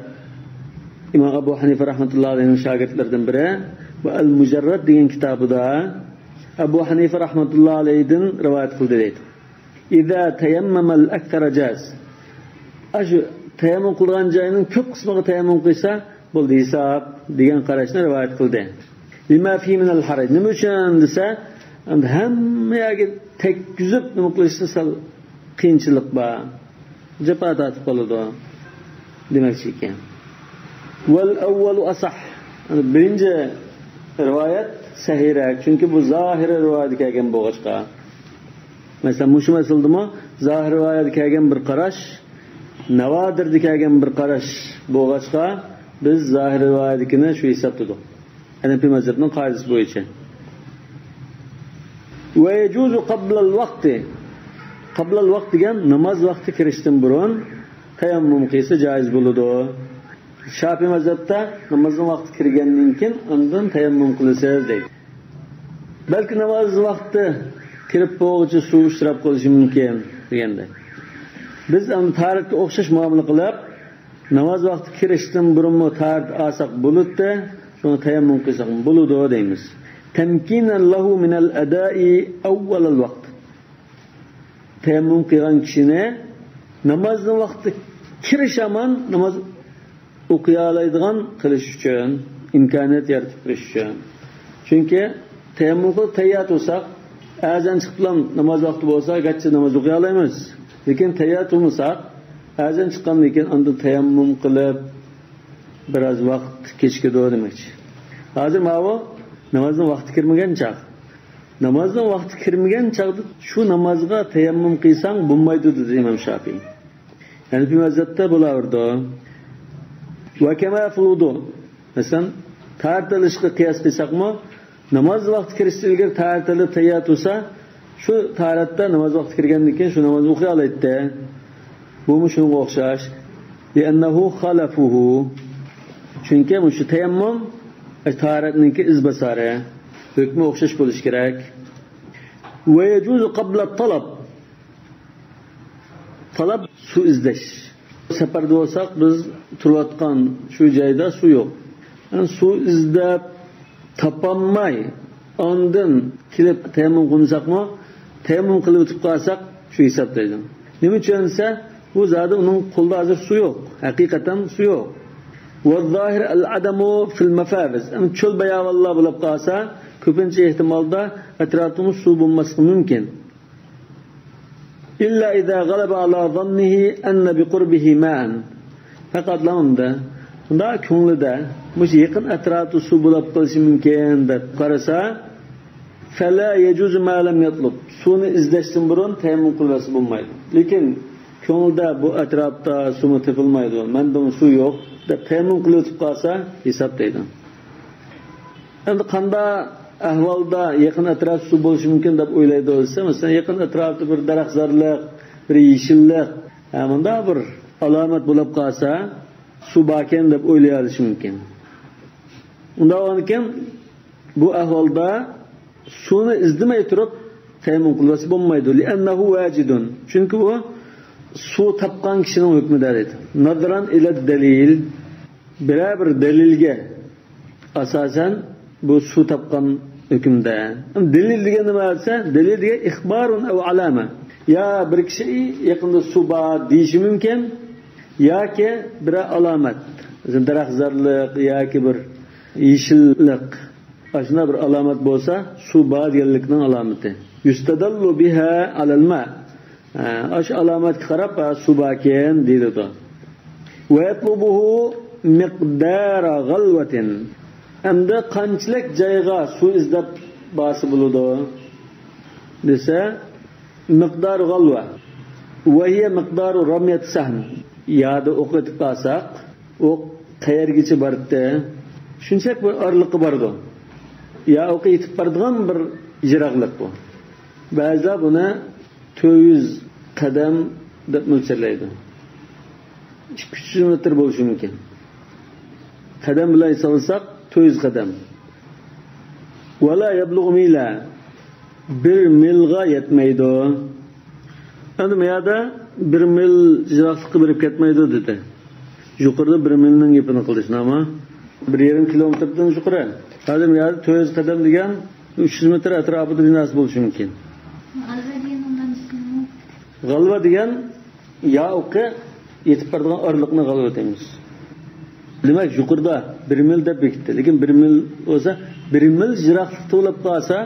ئىمام ئەبۇ ھەنىفە رەھمەتۇللاھى ئەلەيھىنىڭ شاگىرتلىرىدىن بىرى، بۇ ئەل مۇجەررەد دېگەن كىتابىدا ئەبۇ ھەنىفە رەھمەتۇللا ئەلەيھىدىن رىۋايەت قىلدى دەيدۇ. ئىزا تەيەممەمەل ئەكسەرە جاز. ئاشۇ تەيەممۇم قىلغان جاينىڭ كۆپ قىسمىغا تەيەممۇم قىلسا، بولدى ھېساب، دېگەن قاراشنى رىۋايەت قىلدى. لىما فىھى مىنەل ھەرەج. نېمە ئۈچۈن دېسە، ئەمدى ھەممە يەرگە تەگكۈزۈپ نېمە قىلىشتا سەل قىيىنچىلىق بار. جاپا تارتىپ قالىدۇ دېمەكچى ئىكەن. ۋەل ئەۋۋەلۇ ئەسەھ. بىرىنچى رىۋايەت سەھىھرەك، چۈنكى بۇ زاھىر رىۋايەتتە كەلگەن بولغاچقا. مەسىلەن، مۇشۇ مەسىلىدىمۇ زاھىر رىۋايەتتە كەلگەن بىر قاراش، ناۋادىردا كەلگەن بىر قاراش بولغاچقا، بىز زاھىر رىۋايەتتىكىنى شۇ ھېسابلىدۇق. ھەنەفىي مەزھەپنىڭ قائىدىسى بويىچە. ۋە يەجۇزۇ قابلەل ۋاقتى. قابلەل ۋاقت دېگەن ناماز ۋاقتى كىرىشتىن بۇرۇن تەيەممۇم قىلسا جائىز بولىدۇ. شافىئىي مەزھەپتە نامازنىڭ ۋاقتى كىرگەندىن كېيىن ئاندىن تەيەممۇم قىلىسىز دەيدۇ. بەلكى ناماز ۋاقتى كىرىپ بولغۇچە سۇ ئىسراپ قىلىشى مۇمكىن دېگەندەك. بىز ئەمدى تاھارەتكە ئوخشاش مۇئامىلە قىلىپ، ناماز ۋاقتى كىرىشتىن بۇرۇنمۇ تاھارەت ئالساق بولىدۇ، شۇڭا تەيەممۇم قىلساقمۇ بولىدۇ دەيمىز. تەمكىنەن لەھۇ مىنەل ئەدائى ئەۋۋەلەل ۋاقت. تەيەممۇم قىلغان كىشىنى نامازنىڭ ۋاقتى كىرىش ھامان ناماز ئوقۇيالايدىغان قىلىش ئۈچۈن، ئىمكانىيەت يارىتىپ بېرىش ئۈچۈن. چۈنكى تەيەممۇم قىلىپ تەييار تۇرساق، ئەزان چىقىپ ناماز ۋاقتى بولسا، گەرچە ناماز ئوقۇيالايمىز. لېكىن تەييار تۇرمىساق، ئەزان چىققاندىن كېيىن ئاندىن تەيەممۇم قىلىپ، بىراز ۋاقىت كېچىكىدۇ دېمەكچى. ھازىر ماۋۇ نامازنىڭ ۋاقتى كىرمىگەن چاغ. نامازنىڭ ۋاقتى كىرمىگەن چاغدا شۇ نامازغا تەيەممۇم قىلساڭ بولمايدۇ، دېدى ئىمام شافىئىي. ھەنەفىي مەزھەپتە بولاۋېرىدۇ. ۋە كەما فىل ۋۇدۇ. مەسىلەن، تاھارەت ئېلىشقا قىياس قىلساقمۇ، ناماز ۋاقتى كىرىشتىن ئىلگىرى تاھارەت ئېلىپ تەييار تۇرسا، شۇ تاھارەتتە ناماز ۋاقتى كىرگەندىن كېيىن شۇ نامازنى ئوقۇيالايتتى. بۇمۇ شۇنىڭغا ئوخشاش. لىئەننەھۇ خەلەفۇھۇ. چۈنكى مۇشۇ تەيەممۇم تاھارەتنىڭكى ئىزباسارى. ھۆكمى ئوخشاش بولۇشى كېرەك. ۋە يەجۇزۇ قابلەت تەلەب. تەلەب سۇ ئىزدەش. سەپەردە بولساق، بىز تۇرۇۋاتقان شۇ جايدا سۇ يوق. يەنى سۇ ئىزدەپ تاپالماي، ئاندىن كېلىپ تەيەممۇم قىلمىساقمۇ، تەيەممۇم قىلىۋېتىپ قالساق، شۇ ھېسابلايدۇ. نېمە ئۈچۈن دېسە، بۇ زادى ئۇنىڭ قولىدا ھازىر سۇ يوق. ھەقىقەتەن سۇ يوق. ۋەززاھىر ئەل ئەدەمۇ فىل مەفارىز. ئەمما چۆل باياۋانلار بولۇپ قالسا، كۆپىنچە ئېھتىمالدا ئەتراپىمىز سۇ بولماسلىقى مۇمكىن. ئىللا ئىزا غەلەبە ئالا زاننىھى ئەننە بىقۇربىھى مائەن. پەقەتلا ئۇندا، ئۇندا كۆڭلىدە مۇشۇ يېقىن ئەتراپتا سۇ بولاپ قېلىشى مۇمكىن دەپ قارىسا، فەلا يەجۇزۇ ما لەم يەتلۇب. سۇنى ئىزدەشتىن بۇرۇن تەيەممۇم قىلىۋەتسە بولمايدۇ. لېكىن كۆڭلىدە بۇ ئەتراپتا سۇمۇ تېپىلمايدۇ، مەندىمۇ سۇ يوق دەپ تەيەممۇم قىلىۋېتىپ قالسا، ھېسابلايدۇ. ئەمدى قانداق ئەھۋالدا يېقىن ئەتراپ سۇ بولۇشى مۇمكىن دەپ ئويلايدۇ دېسە، مەسىلەن، يېقىن ئەتراپتا بىر دەرەخزارلىق، بىر يېشىللىق، ھە، مۇنداق بىر ئالامەت بولۇپ قالسا، سۇ باركەن دەپ ئويلايالىشى مۇمكىن. ئۇنداق بولغاندىكىن، بۇ ئەھۋالدا سۇنى ئىزدىمەي تۇرۇپ تەيەممۇم قىلىۋەتسە بولمايدۇ. لىئەننەھۇ ۋاجىدۇن. چۈنكى ئۇ سۇ تاپقان كىشىنىڭ ھۆكمىدە دەيدۇ. نەزەرەن ئىلە دەلىل. بىرەر بىر دەلىلگە ئاساسەن بۇ سۇ تاپقان ھۆكۈمدە. دەلىل دېگەن نېمە دېسە، دەلىل دېگەن ئىخبارۇن ئەۋ ئالامە. يا بىر كىشى يېقىندا سۇ بار دېيىشى مۇمكىن، ياكى بىرەر ئالامەت، مەسىلەن، دەرەخزارلىق ياكى بىر يېشىللىق، ئاشۇنداق بىر ئالامەت بولسا، سۇ بار دېگەنلىكنىڭ ئالامىتى. يۇستەدەللۇ بىھا ئالەل ما. ھە، ئاشۇ ئالامەتكە قاراپ، ھە، سۇ باركەن دېيىلىدۇ. ۋە يەتلۇبۇھۇ مىقدارا غەلۋەتىن. ئەمدى قانچىلىك جايغا سۇ ئىزدەپ بارسا بولىدۇ دېسە، مىقدار غەلۋە. ۋەھىيە مىقدارۇ رەميەت سەھم. يادا ئوق ئېتىپ قالساق، ئوق قەيەرگىچە بارتتى؟ شۇنچىلىك بىر ئارىلىققا بارىدۇ. يا ئوق ئېتىپ بارىدىغان بىر يىراقلىق بۇ. بەزىلەر بۇنى تۆت يۈز قەدەم دەپ مۆلچەرلەيدۇ. ئىككى يۈز مېتىر بولۇشى مۇمكىن. قەدەم بىلەن ھېسابلىساق، تۆت يۈز قەدەم. ۋەلا يەبلۇغ مىلا. بىر مىلغا يەتمەيدۇ. ئەمدى بۇ يەردە بىر مىل يىراقلىققا بېرىپ كەتمەيدۇ دېدى. يۇقىرىدا بىر مىلنىڭ گېپىنى قىلدى، شۇنداقمۇ؟ بىر يېرىم كىلومېتىردىن يۇقىرى. ھازىر بۇ يەردە تۆت يۈز قەدەم دېگەن ئۈچ يۈز مېتىر ئەتراپىدا بىناسى بولۇشى مۇمكىن. غەلۋە دېگەن ئۇنداق ئىسمىمۇ؟ غەلۋە دېگەن يا ئوقى يېتىپ بارىدىغان ئارىلىقنى غەلۋە دەيمىز. دېمەك، يۇقىرىدا بىر مىل دەپ بېكىتتى. لېكىن بىر مىل بولسا، بىر مىل يىراقلىقتا بولۇپ قالسا،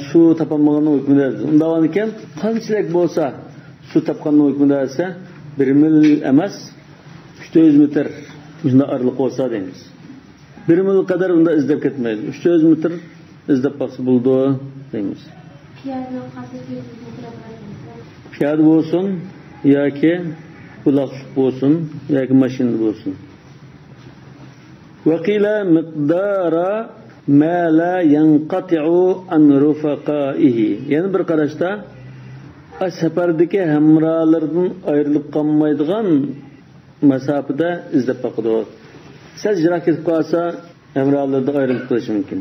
سۇ تاپالمىغاننىڭ ھۆكمىدە. ئۇنداق بولغاندىكىن، قانچىلىك بولسا سۇ تاپقاننىڭ ھۆكمىدە دېسە، بىر مىل ئەمەس، ئۈچ يۈز مېتىر مۇشۇنداق ئارىلىق بولسا دەيمىز. بىر مىل قەدەر ئۇنداق ئىزدەپ كەتمەيدۇ. ئۈچ يۈز مېتىر ئىزدەپ باقسا بولىدۇ دەيمىز. پىيادە قالسا، پىيادە بولسۇن ياكى ئۇلاقلىق بولسۇن ياكى ماشىنىدا بولسۇن. وقيل مقدار ما لا ينقطع عن رفقائه. يەنە بىر قاراشتا، ئا، سەپەردىكى ھەمراھلىرىدىن ئايرىلىپ قالمايدىغان مەساپىدە ئىزدەپ باقىدۇ. سەل يىراق كېتىپ قالسا، ھەمراھلىرىدىن ئايرىلىپ قېلىشى مۇمكىن.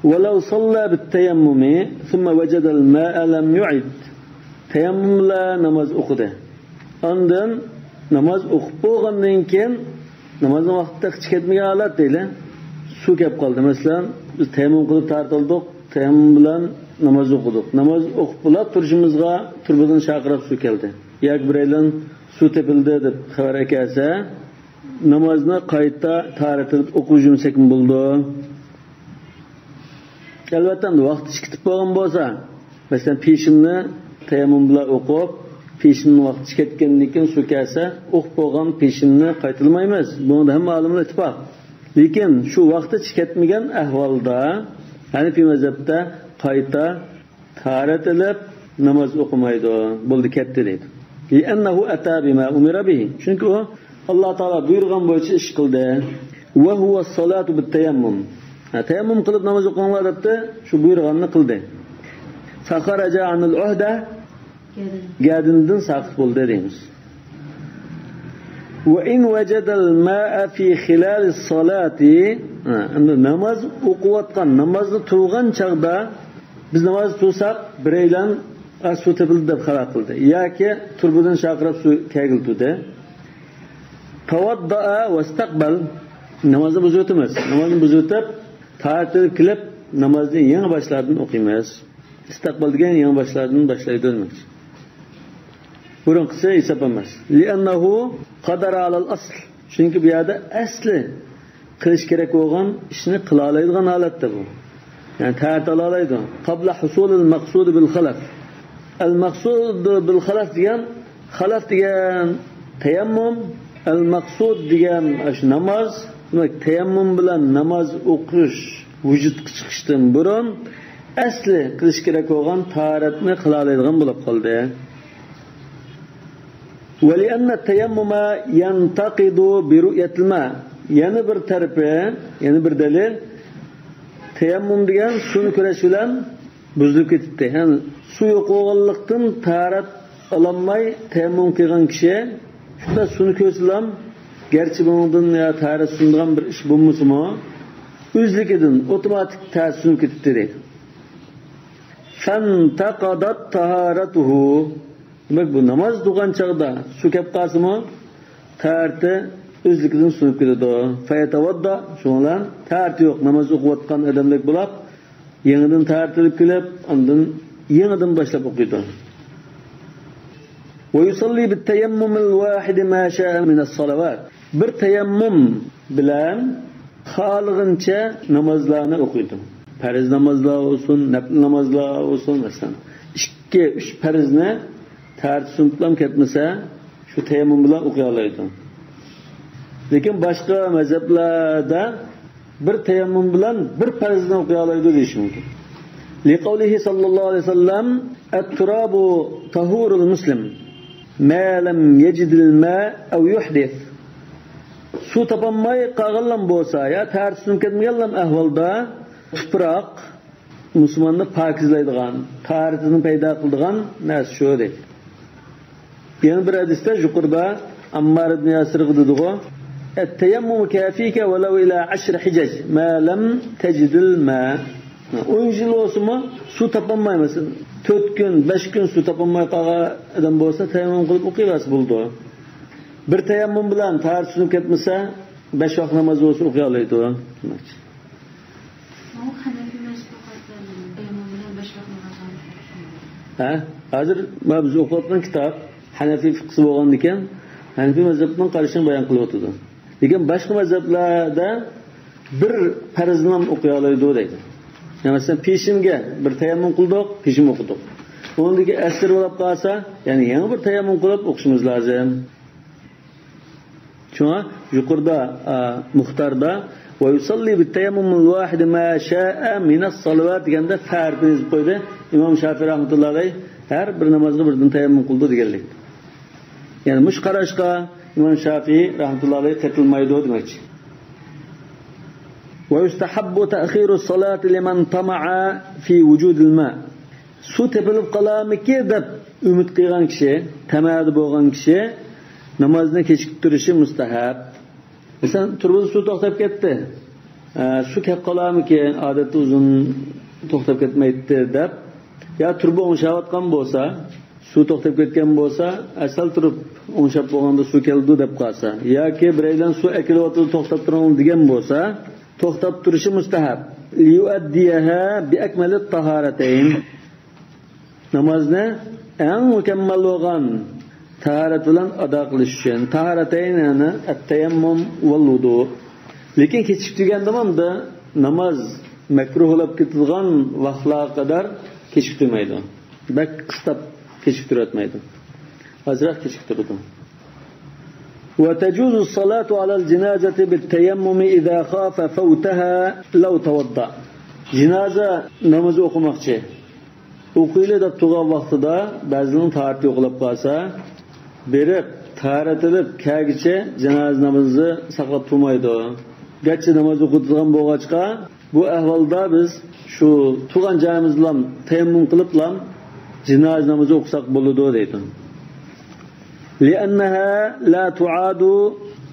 ولو صلى بالتيمم ثم وجد الماء لم يعد. تەيەممۇم بىلەن ناماز ئوقۇدى. ئاندىن ناماز ئوقۇپ بولغاندىن كېيىن، نامازنىڭ ۋاقتى تېخىچە كەتمىگەن ھالەت دەيلى، سۇ كەپ قالدى. مەسىلەن، بىز تەيەممۇم قىلىپ تارىت ئالدۇق، تەيەممۇم بىلەن ناماز ئوقۇدۇق. ناماز ئوقۇپ بولا تۇرۇشىمىزغا تۇرۇبىدىن شارقىراپ سۇ كەلدى. ياكى بىرەيلەن سۇ تېپىلدى دەپ خەۋەر ئەكەلسە، نامازنى قايتا تارىت ئېلىپ ئوقۇپ يۈمسەكمۇ بولىدۇ. ئەلۋەتتە، ئەمدى ۋاقتى كېتىپ بولغان بولسا، مەسىلەن، پېشىننى تەيەممۇم بىلەن ئوقۇپ، پېشىننىڭ ۋاقتى كەتكەندىن كېيىن سۇ كەلسە، ئوقۇپ بولغان پېشىننى قايتىلىمايمىز. بۇنىڭدا ھەممە ئالىملار ئىتتىپاق. لېكىن شۇ ۋاقتى كەتمىگەن ئەھۋالدا، ھەنىفىي مەزھەپتە قايتا تارىت ئېلىپ ناماز ئوقۇمايدۇ. بولدى، كەتتى دەيدۇ. لأنه أتى بما أمر به. چۈنكى ئۇ ئاللا تائالا بۇيرۇغان بويىچە ئىش قىلدى. وهو الصلاة بالتيمم. ھە، تەيەممۇم قىلىپ ناماز ئوقۇڭلار دەپتۇ، شۇ بۇيرۇغاننى قىلدى. فخرج عن العهدة. گەدىندىن ساقىت بولدى دەيمىز. وإن وجد الماء في خلال الصلاة. ھە، ئەمدى ناماز ئوقۇۋاتقان، نامازدا تۇرغان چاغدا، بىز نامازدا تۇرساق، بىرەيلەن، ئا، سۇ تېپىلدى دەپ خەۋەر قىلدى ياكى تۇرۇبىدىن شارقىراپ سۇ كەلگىلى تۇردى. توضأ واستقبل. نامازنى بۇزۇۋېتىمىز. نامازنى بۇزۇۋېتىپ، تارىت ئېلىپ كېلىپ، نامازنى يېڭى باشلاردىن ئوقۇيمىز. ئىستىقبال دېگەن يېڭى باشلاردىن باشلايدۇ دېمەكچى. بۇرۇنقىسى ھېساب ئەمەس. لأنه قدر على الأصل. چۈنكى بۇ يەردە ئەسلى قىلىش كېرەك بولغان ئىشنى قىلالايدىغان ھالەتتە بۇ. يەنى تارىت ئالالايدۇ. قبل حصول المقصود بالخلف. المقصود بالخلف دېگەن، خەلەف دېگەن تەيەممۇم، المقصود دېگەن ئاشۇ ناماز. دېمەك، تەيەممۇم بىلەن ناماز ئوقۇش ۋۇجۇدقا چىقىشتىن بۇرۇن ئەسلى قىلىش كېرەك بولغان تارىتنى قىلالايدىغان بولۇپ قالدى. ولأن التيمم ينتقض برؤية الماء. يەنە بىر تەرىپى، يەنە بىر دەلىل، تەيەممۇم دېگەن سۇنى كۆرۈش بىلەن بۇزۇلۇپ كېتىپتۇ. يەنى سۇ يوق بولغانلىقتىن تارىت ئالالماي تەيەممۇم قىلغان كىشى، شۇنداق سۇنى كۆرسىلا، گەرچە بۇنىڭدىن يا تارىت سۇنىدىغان بىر ئىش بولمىسىمۇ، ئۆزلۈكىدىن ئوتوماتىك تارىت سۇنۇپ كېتىپتۇ دەيدۇ. فانتقضت طهارته. دېمەك، بۇ ناماز تۇرغان چاغدا سۇ كەپ قالسىمۇ، تارىتى ئۆزلۈكىدىن سۇنۇپ كېتىدۇ. فيتوضأ، شۇنىڭ بىلەن تارىتى يوق، ناماز ئوقۇۋاتقان ئادەمدەك بولاپ، يېڭىدىن تارىت ئېلىپ كېلىپ، ئاندىن يېڭىدىن باشلاپ ئوقۇيدۇ. ويصلي بالتيمم الواحد ما شاء من الصلوات. بىر تەيەممۇم بىلەن خالىغىنىچە نامازلارنى ئوقۇيدۇ. پەرز نامازلار بولسۇن، نەپلى نامازلار بولسۇن، مەسىلەن، ئىككى، ئۈچ پەرزنى تارىتى سۇنۇپلام كەتمىسە، شۇ تەيەممۇم بىلەن ئوقۇيالايدۇ. لېكىن باشقا مەزھەپلەردە بىر تەيەممۇم بىلەن بىر پەرزنى ئوقۇيالايدۇ دېيىش مۇمكىن. لقوله صلى الله عليه وسلم: التراب طهور المسلم ما لم يجد الماء أو يحدث. سۇ تاپالماي قالغانلام بولسا، يا تارىتى سۇنۇپ كەتمىگەنلام ئەھۋالدا تۇپراق مۇسۇلماننى پاكىزلايدىغان، تاھارىتىنى پەيدا قىلىدىغان نەرسە شۇ، دەيدۇ. يەنە بىر ھەدىستە يۇقىرىدا ئاممار ئىبن ياسىرغا دېدىغۇ: التيمم كافيك ولو إلى عشر حجج ما لم تجد الماء. ئون يىل بولسىمۇ سۇ تاپالماي، مەسىلەن، تۆت كۈن، بەش كۈن سۇ تاپالماي قالغان ئادەم بولسا، تەيەممۇم قىلىپ ئوقۇيۋەرسە بولىدۇ. بىر تەيەممۇم بىلەن تاھارىتى سۇنۇپ كەتمىسە، بەش ۋاق ناماز بولسا ئوقۇيالايدۇ، دېمەكچى. ھەنەفىي مەزھەپكە قايتىدۇ. تەيەممۇم بىلەن بەش ۋاقىت ناماز. ھە؟ ھازىر مانا بىز ئوقۇۋاتقان كىتاب ھەنەفىي فىقھىسى بولغاندىكىن، ھەنەفىي مەزھەپنىڭ قارىشىنى بايان قىلىۋاتىدۇ. لېكىن باشقا مەزھەپلەردە بىر پەرزنى ھەم ئوقۇيالايدۇ دەيدۇ. يەنى مەسىلەن، پېشىنگە بىر تەيەممۇم قىلدۇق، پېشىن ئوقۇدۇق. ئۇنىڭدىن كېيىن ئەسىر بولۇپ قالسا، يەنە يېڭى بىر تەيەممۇم قىلىپ ئوقۇشىمىز لازىم. شۇڭا يۇقىرىدا، ئا، مۇختاردا، «ويصلي بالتيمم الواحد ما شاء من الصلوات» دېگەندە، فە ھەرپىنى يېزىپ قويدى. ئىمام شافىي رەھمەتۇللا ئەلەيھ ھەر بىر نامازغا بىردىن تەيەممۇم قىلىدۇ دېگەنلىك. يەنى مۇشۇ قاراشقا ئىمام شافىي رەھمەتۇللا ئەلەيھ قېتىلمايدۇ دېمەكچى. «ويستحب تأخير الصلاة لمن طمع في وجود الماء». سۇ تېپىلىپ قالارمىكى دەپ ئۈمىد قىلغان كىشى، تەمەدە بولغان كىشى نامازنى كېچىكتۈرۈشى مۇستەھەب. مەسىلەن، تۇرۇبىدا سۇ توختاپ كەتتى. ئە، سۇ كەپ قالارمىكى، ئادەتتە ئۇزۇن توختاپ كەتمەيتتى دەپ، يا تۇرۇبا ئوڭشاۋاتقان بولسا، سۇ توختاپ كەتكەن بولسا، ئە، سەل تۇرۇپ ئوڭشاپ بولغاندا سۇ كەلدى دەپ قالسا، ياكى بىرەيلەن سۇ ئەكېلىۋاتىدۇ، توختاپ تۇرۇڭ دېگەن بولسا، توختاپ تۇرۇشى مۇستەھەب. ليؤديها بأكمل الطهارتين. نامازنى ئەڭ مۇكەممەل بولغان تاھارەت بىلەن ئادا قىلىش ئۈچۈن. تاھارەتەين، يەنى التيمم والوضوء. لېكىن كېچىكتۈرگەندىمۇ ناماز مەكرۇھ بولۇپ كېتىدىغان ۋاقىتلارغا قەدەر كېچىكتۈرمەيدۇ. بەك قىستاپ كېچىكتۈرۈۋەتمەيدۇ. ئازراق كېچىكتۈرىدۇ. وتجوز الصلاة على الجنازة بالتيمم إذا خاف فوتها لو توضأ. جىنازا نامىزى ئوقۇماقچى. ئوقۇيلى دەپ تۇرغان ۋاقتىدا بەزىنىڭ تاھارىتى يوقىلاپ قالسا، بېرىپ، تاھارەت ئېلىپ، كەلگۈچە جىنازا نامىزى ساقلاپ تۇرمايدۇ. گەرچە ناماز ئوقۇتىدىغان بولغاچقا، بۇ ئەھۋالدا بىز شۇ تۇرغان جايىمىزدىلا تەيەممۇم قىلىپلا جىنازا نامىزى ئوقۇساق بولىدۇ دەيدۇ. لأنها لا تعاد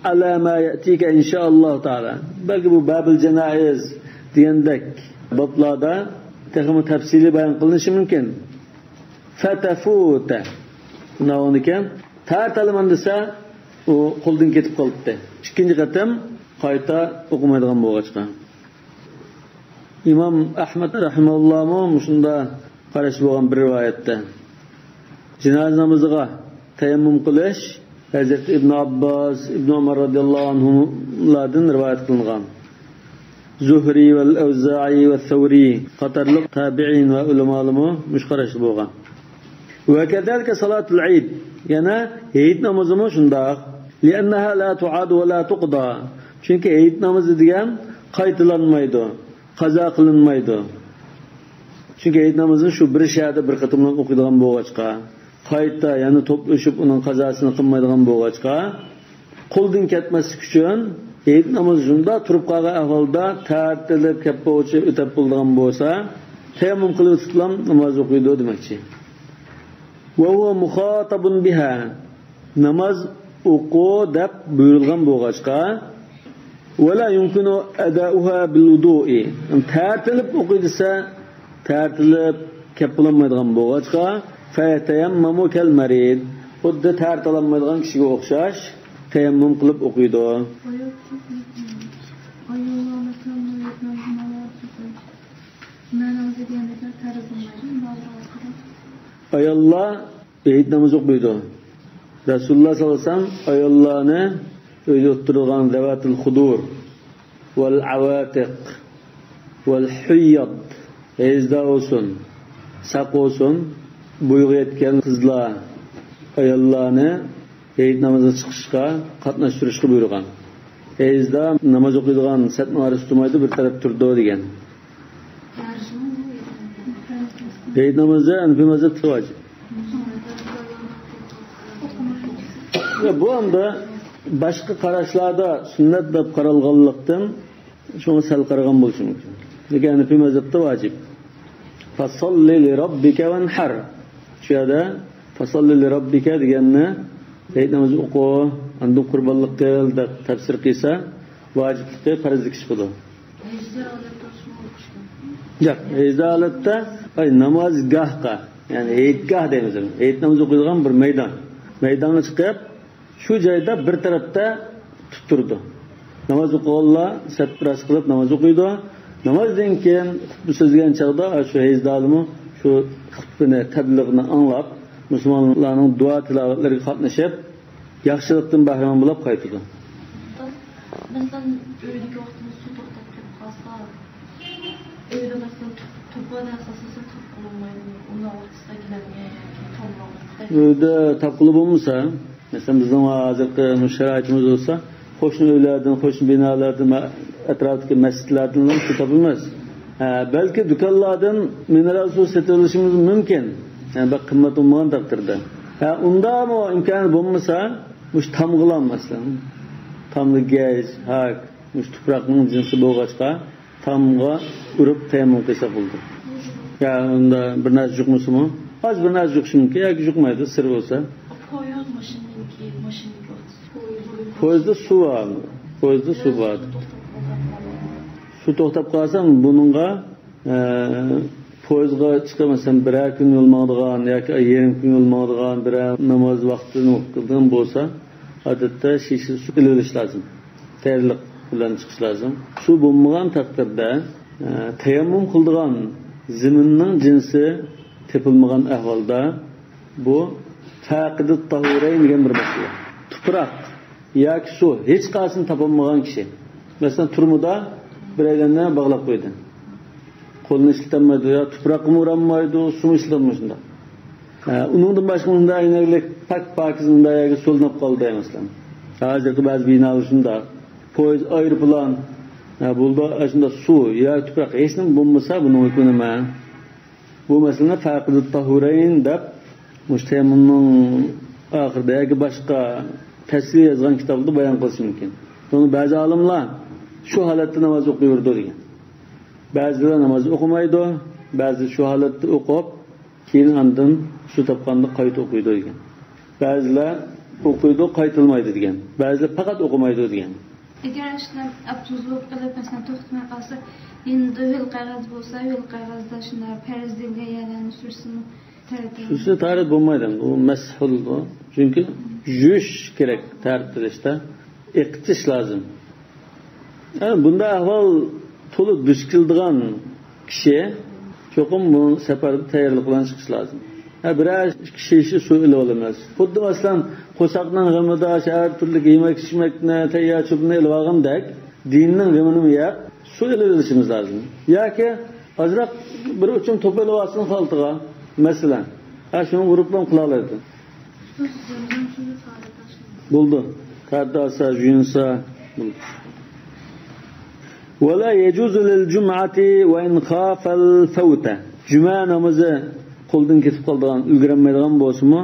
على ما يأتيك إن شاء الله تعالى. بەلكى بۇ بابىل جانائىز دېگەندەك بابلاردا تېخىمۇ تەپسىلىي بايان قىلىنىشى مۇمكىن. فتفوت. مۇنداق بولغانىكەن، تارتالىمەن دېسە، ئۇ قولدىن كېتىپ قالاتتى. ئىككىنچى قېتىم قايتا ئوقۇمايدىغان بولغاچقا. ئىمام ئەھمەد رەھىمەھۇللاھمۇ مۇشۇنداق قاراشتا بولغان بىر رىۋايەتتە. جىنازا نامىزىغا تەيەممۇم قىلىش ھەزرىتى ئىبن ئابباس، ئىبن ئۆمەر رازىياللاھۇ ئەنھۇملاردىن رىۋايەت قىلىنغان. زۇھرى ۋەل ئەۋزائى ۋە سەۋرى قاتارلىق تابىئىن ۋە ئۆلىمالىرىمۇ مۇشۇ قاراشتا بولغان. ۋە كەزالىكە سالاتۇل ئىد، يەنە ھېيت نامىزىمۇ شۇنداق. لىئەننەھا لا تۇئادۇ ۋە لا تۇقدا. چۈنكى ھېيت نامىزى دېگەن قايتىلانمايدۇ، قازا قىلىنمايدۇ. چۈنكى ھېيت نامىزىنى شۇ بىر شەھەردە بىر قېتىملا ئوقۇيدىغان بولغاچقا، قايتا يەنە توپلىشىپ ئۇنىڭ قازاسىنى قىلمايدىغان بولغاچقا، قولدىن كەتمەسلىك ئۈچۈن ھېيت نامىزى شۇنداق تۇرۇپ قالغان ئەھۋالدا تارتىلىپ كەپ بولغۇچە ئۆتەپ بولىدىغان بولسا، تەيەممۇم قىلىۋېتىپلا ناماز ئوقۇيدۇ دېمەكچى. وهو مخاطب بها. ناماز ئوقۇ دەپ بۇيرۇلغان بولغاچقا، ولا يمكن أداؤها بالوضوء. تارتىلىپ ئوقۇي دېسە، تارتىلىپ كەپ بولالمايدىغان بولغاچقا، فيتيمم كالمريض. خۇددى تارتالالمايدىغان كىشىگە ئوخشاش تەيەممۇم قىلىپ ئوقۇيدۇ. ئاياللار ھېيت نامىزى ئوقۇيدۇ. رەسۇلۇللاھ سەللەللاھۇ ئەلەيھى ۋەسەللەم ئاياللارنى ئۆيدە ئولتۇرىدىغان زەۋاتىل خۇدۇر ۋەل ئەۋاتىق ۋەل ھۇيياد، ھەيزدار بولسۇن، ساق بولسۇن، بويىغا يەتكەن قىزلار، ئاياللارنى ھېيت نامىزىغا چىقىشقا، قاتناشتۇرۇشقا بۇيرۇغان. ھەيزدار ناماز ئوقۇيدىغان سەپنىڭ ئارىسىدا تۇرمايدۇ، بىر تەرەپتە تۇرىدۇ دېگەن. ھېيت نامىزى ھەنىفىي مەزھەپتە ۋاجىپ. يا، بۇ ئەمدى باشقا قاراشلاردا سۈننەت دەپ قارالغانلىقتىن، شۇڭا سەل قارىغان بولۇشى مۇمكىن. لېكىن ھەنىفىي مەزھەپتە ۋاجىپ. فَصَلِّ لِرَبِّكَ وَانْحَرْ. شۇ يەردە فَصَلِّ لِرَبِّكَ دېگەننى ھېيت نامىزى ئوقۇ، ئاندىن قۇربانلىق قىل دەپ تەپسىر قىلسا، ۋاجىپلىقى پەرزلىككە چىقىدۇ. ياق، ھەيزدار ھالەتتە، ئاي، نامازگاھقا، يەنى ھېيتگاھ دەيمىز، ھېيت نامىزى ئوقۇيدىغان بىر مەيدان. مەيدانغا چىقىپ، شۇ جايدا بىر تەرەپتە تۇتتۇرىدۇ. ناماز ئوقۇغانلار سەپ راست قىلىپ ناماز ئوقۇيدۇ. نامازدىن كېيىن خۇتبە سۆزلىگەن چاغدا شۇ ھەيزدارلىمۇ شۇ خۇتبىنى، تەبلىغنى ئاڭلاپ، مۇسۇلمانلارنىڭ دۇئا تىلاۋەتلىرىگە قاتنىشىپ، ياخشىلىقتىن بەھرىمەن بولۇپ قايتىدۇ. مەسىلەن، ئۆيدىكى ۋاقتىمىز سۇ توختاپ كېلىپ قالسا، ئۆيدە مەسىلەن، توپا نەرسە سالسا تاپقىلى بولمايدۇ. ئۇنداق ۋاقتىسىدا گىلەمگە ياكى تامغا ئۆيدە تاپقىلى بولمىسا، مەسىلەن، بىزنىڭ ھازىرقى مۇشۇ شارائىتىمىز بولسا، قوشنا ئۆيلەردىن، قوشنا بىنالاردىن ۋە ئەتراپتىكى مەسچىتلەردىن سۇ تاپىمىز. ھە، بەلكى دۇكانلاردىن مىنېرال سۇ سېتىۋېلىشىمىز مۇمكىن. يەنى بەك قىممەت بولمىغان تەقدىردە. ھە، ئۇنداقمۇ ئىمكانى بولمىسا، مۇشۇ تامغىلار، مەسىلەن، تامدا گەج، ھاك، مۇشۇ تۇپراقنىڭ جىنسى بولغاچقا، تامغا ئۇرۇپ تەيەممۇم قىلسا بولىدۇ. يا ئۇندا بىر نەرسە جۇقمىسىمۇ، ئاز بىر نەرسە جۇقۇشى مۇمكىن ياكى جۇقمايدۇ، سىر بولسا. پويىز ماشىنىنىڭكى، ماشىنىنىڭكى ۋاقتىسى. پويىزدا سۇ بار. پويىزدا سۇ بار. سۇ توختاپ قالسا، بۇنىڭغا، ئە، پويىزغا چىقىپ، مەسىلەن، بىرەر كۈن يول ماڭىدىغان ياكى يېرىم كۈن يول ماڭىدىغان، بىرەر ناماز ۋاقتىنى قىلىدىغان بولسا، ئادەتتە شىشە سۇ ئېلىۋېلىش لازىم. تەييارلىق بىلەن چىقىش لازىم. سۇ بولمىغان تەقدىردە، ئە، تەيەممۇم قىلىدىغان زېمىننىڭ جىنسى تېپىلمىغان ئەھۋالدا، بۇ فاقىدۇت تاھۇرەين دېگەن بىر مەسىلە. تۇپراق ياكى سۇ ھېچقايسىنى تاپالمىغان كىشى. مەسىلەن، تۈرمىدە بىرەيلەننى باغلاپ قويدى. قولىنى ئىشلىتەلمەيدۇ، يا تۇپراققىمۇ ئۇرالمايدۇ، سۇمۇ ئىشلىتەلمەيدۇ شۇنداق. ھە، ئۇنىڭدىن باشقا مۇنداق ئەينەكلىك پاك-پاكىز مۇنداق يەرگە سولىنىپ قالدى، مەسىلەن. ھازىرقى بەزى بىنالار شۇنداق. پويىز، ئايروپىلان، ھە، بولدى، ئاشۇنداق سۇ يا تۇپراق ھېچنېمە بولمىسا، بۇنىڭ ھۆكمى نېمە؟ بۇ مەسىلىنى فاقىدۇت تاھۇرەين دەپ، مۇشۇ تەيەممۇمنىڭ ئاخىرىدا ياكى باشقا تەپسىلىي يازغان كىتابلاردا بايان قىلىشى مۇمكىن. بۇنى بەزى ئالىملار شۇ ھالەتتە ناماز ئوقۇيۋېرىدۇ دېگەن. بەزىلەر ناماز ئوقۇمايدۇ، بەزىلەر شۇ ھالەتتە ئوقۇپ، كېيىن ئاندىن سۇ تاپقاندا قايتا ئوقۇيدۇ دېگەن. بەزىلەر ئوقۇيدۇ، قايتىلمايدۇ دېگەن. بەزىلەر پەقەت ئوقۇمايدۇ دېگەن. ئەگەر ئاشۇنداق ئاپتوبۇس بولۇپ قېلىپ، مەسىلەن، توختىماي قالسا، يېنىدا ھۆل قەغەز بولسا، ھۆل قەغەزدە شۇنداق پەرز دېيىلگەن يەرلەرنى سۈرسىمۇ تەرەت. سۈرسە تەرەت بولمايدۇ. بۇ مەسھۇلدۇ. چۈنكى يۇيۇش كېرەك تەرەت قىلىشتا. ئېقىتىش لازىم. يەنى بۇنداق ئەھۋال تولا دۇچ كېلىدىغان كىشى چوقۇم بۇ سەپەردە تەييارلىق بىلەن چىقىشى لازىم. ھە، بىرەر ئىككى شىشە سۇ ئېلىۋالىمىز. خۇددى مەسىلەن، قورساقنىڭ غېمىدا ھەر تۈرلۈك يېمەك-ئىچمەكنى، تەييار چۆپنى ئېلىۋالغاندەك، دىننىڭ غېمىنىمۇ يەپ، سۇ ئېلىۋېلىشىمىز لازىم. ياكى ئازراق بىر ئوچۇم توپا ئېلىۋالسۇن خالتىغا، مەسىلەن. ھە، شۇنى ئۇرۇپلا قىلالايدۇ. بولدى. تەرەت ئالسا، يۇيۇنسا، بولدى. ولا يجوز للجمعة وإن خاف الفوت. جۈمە نامىزى قولدىن كېتىپ قالىدىغان، ئۈلگۈرەلمەيدىغان بولسىمۇ،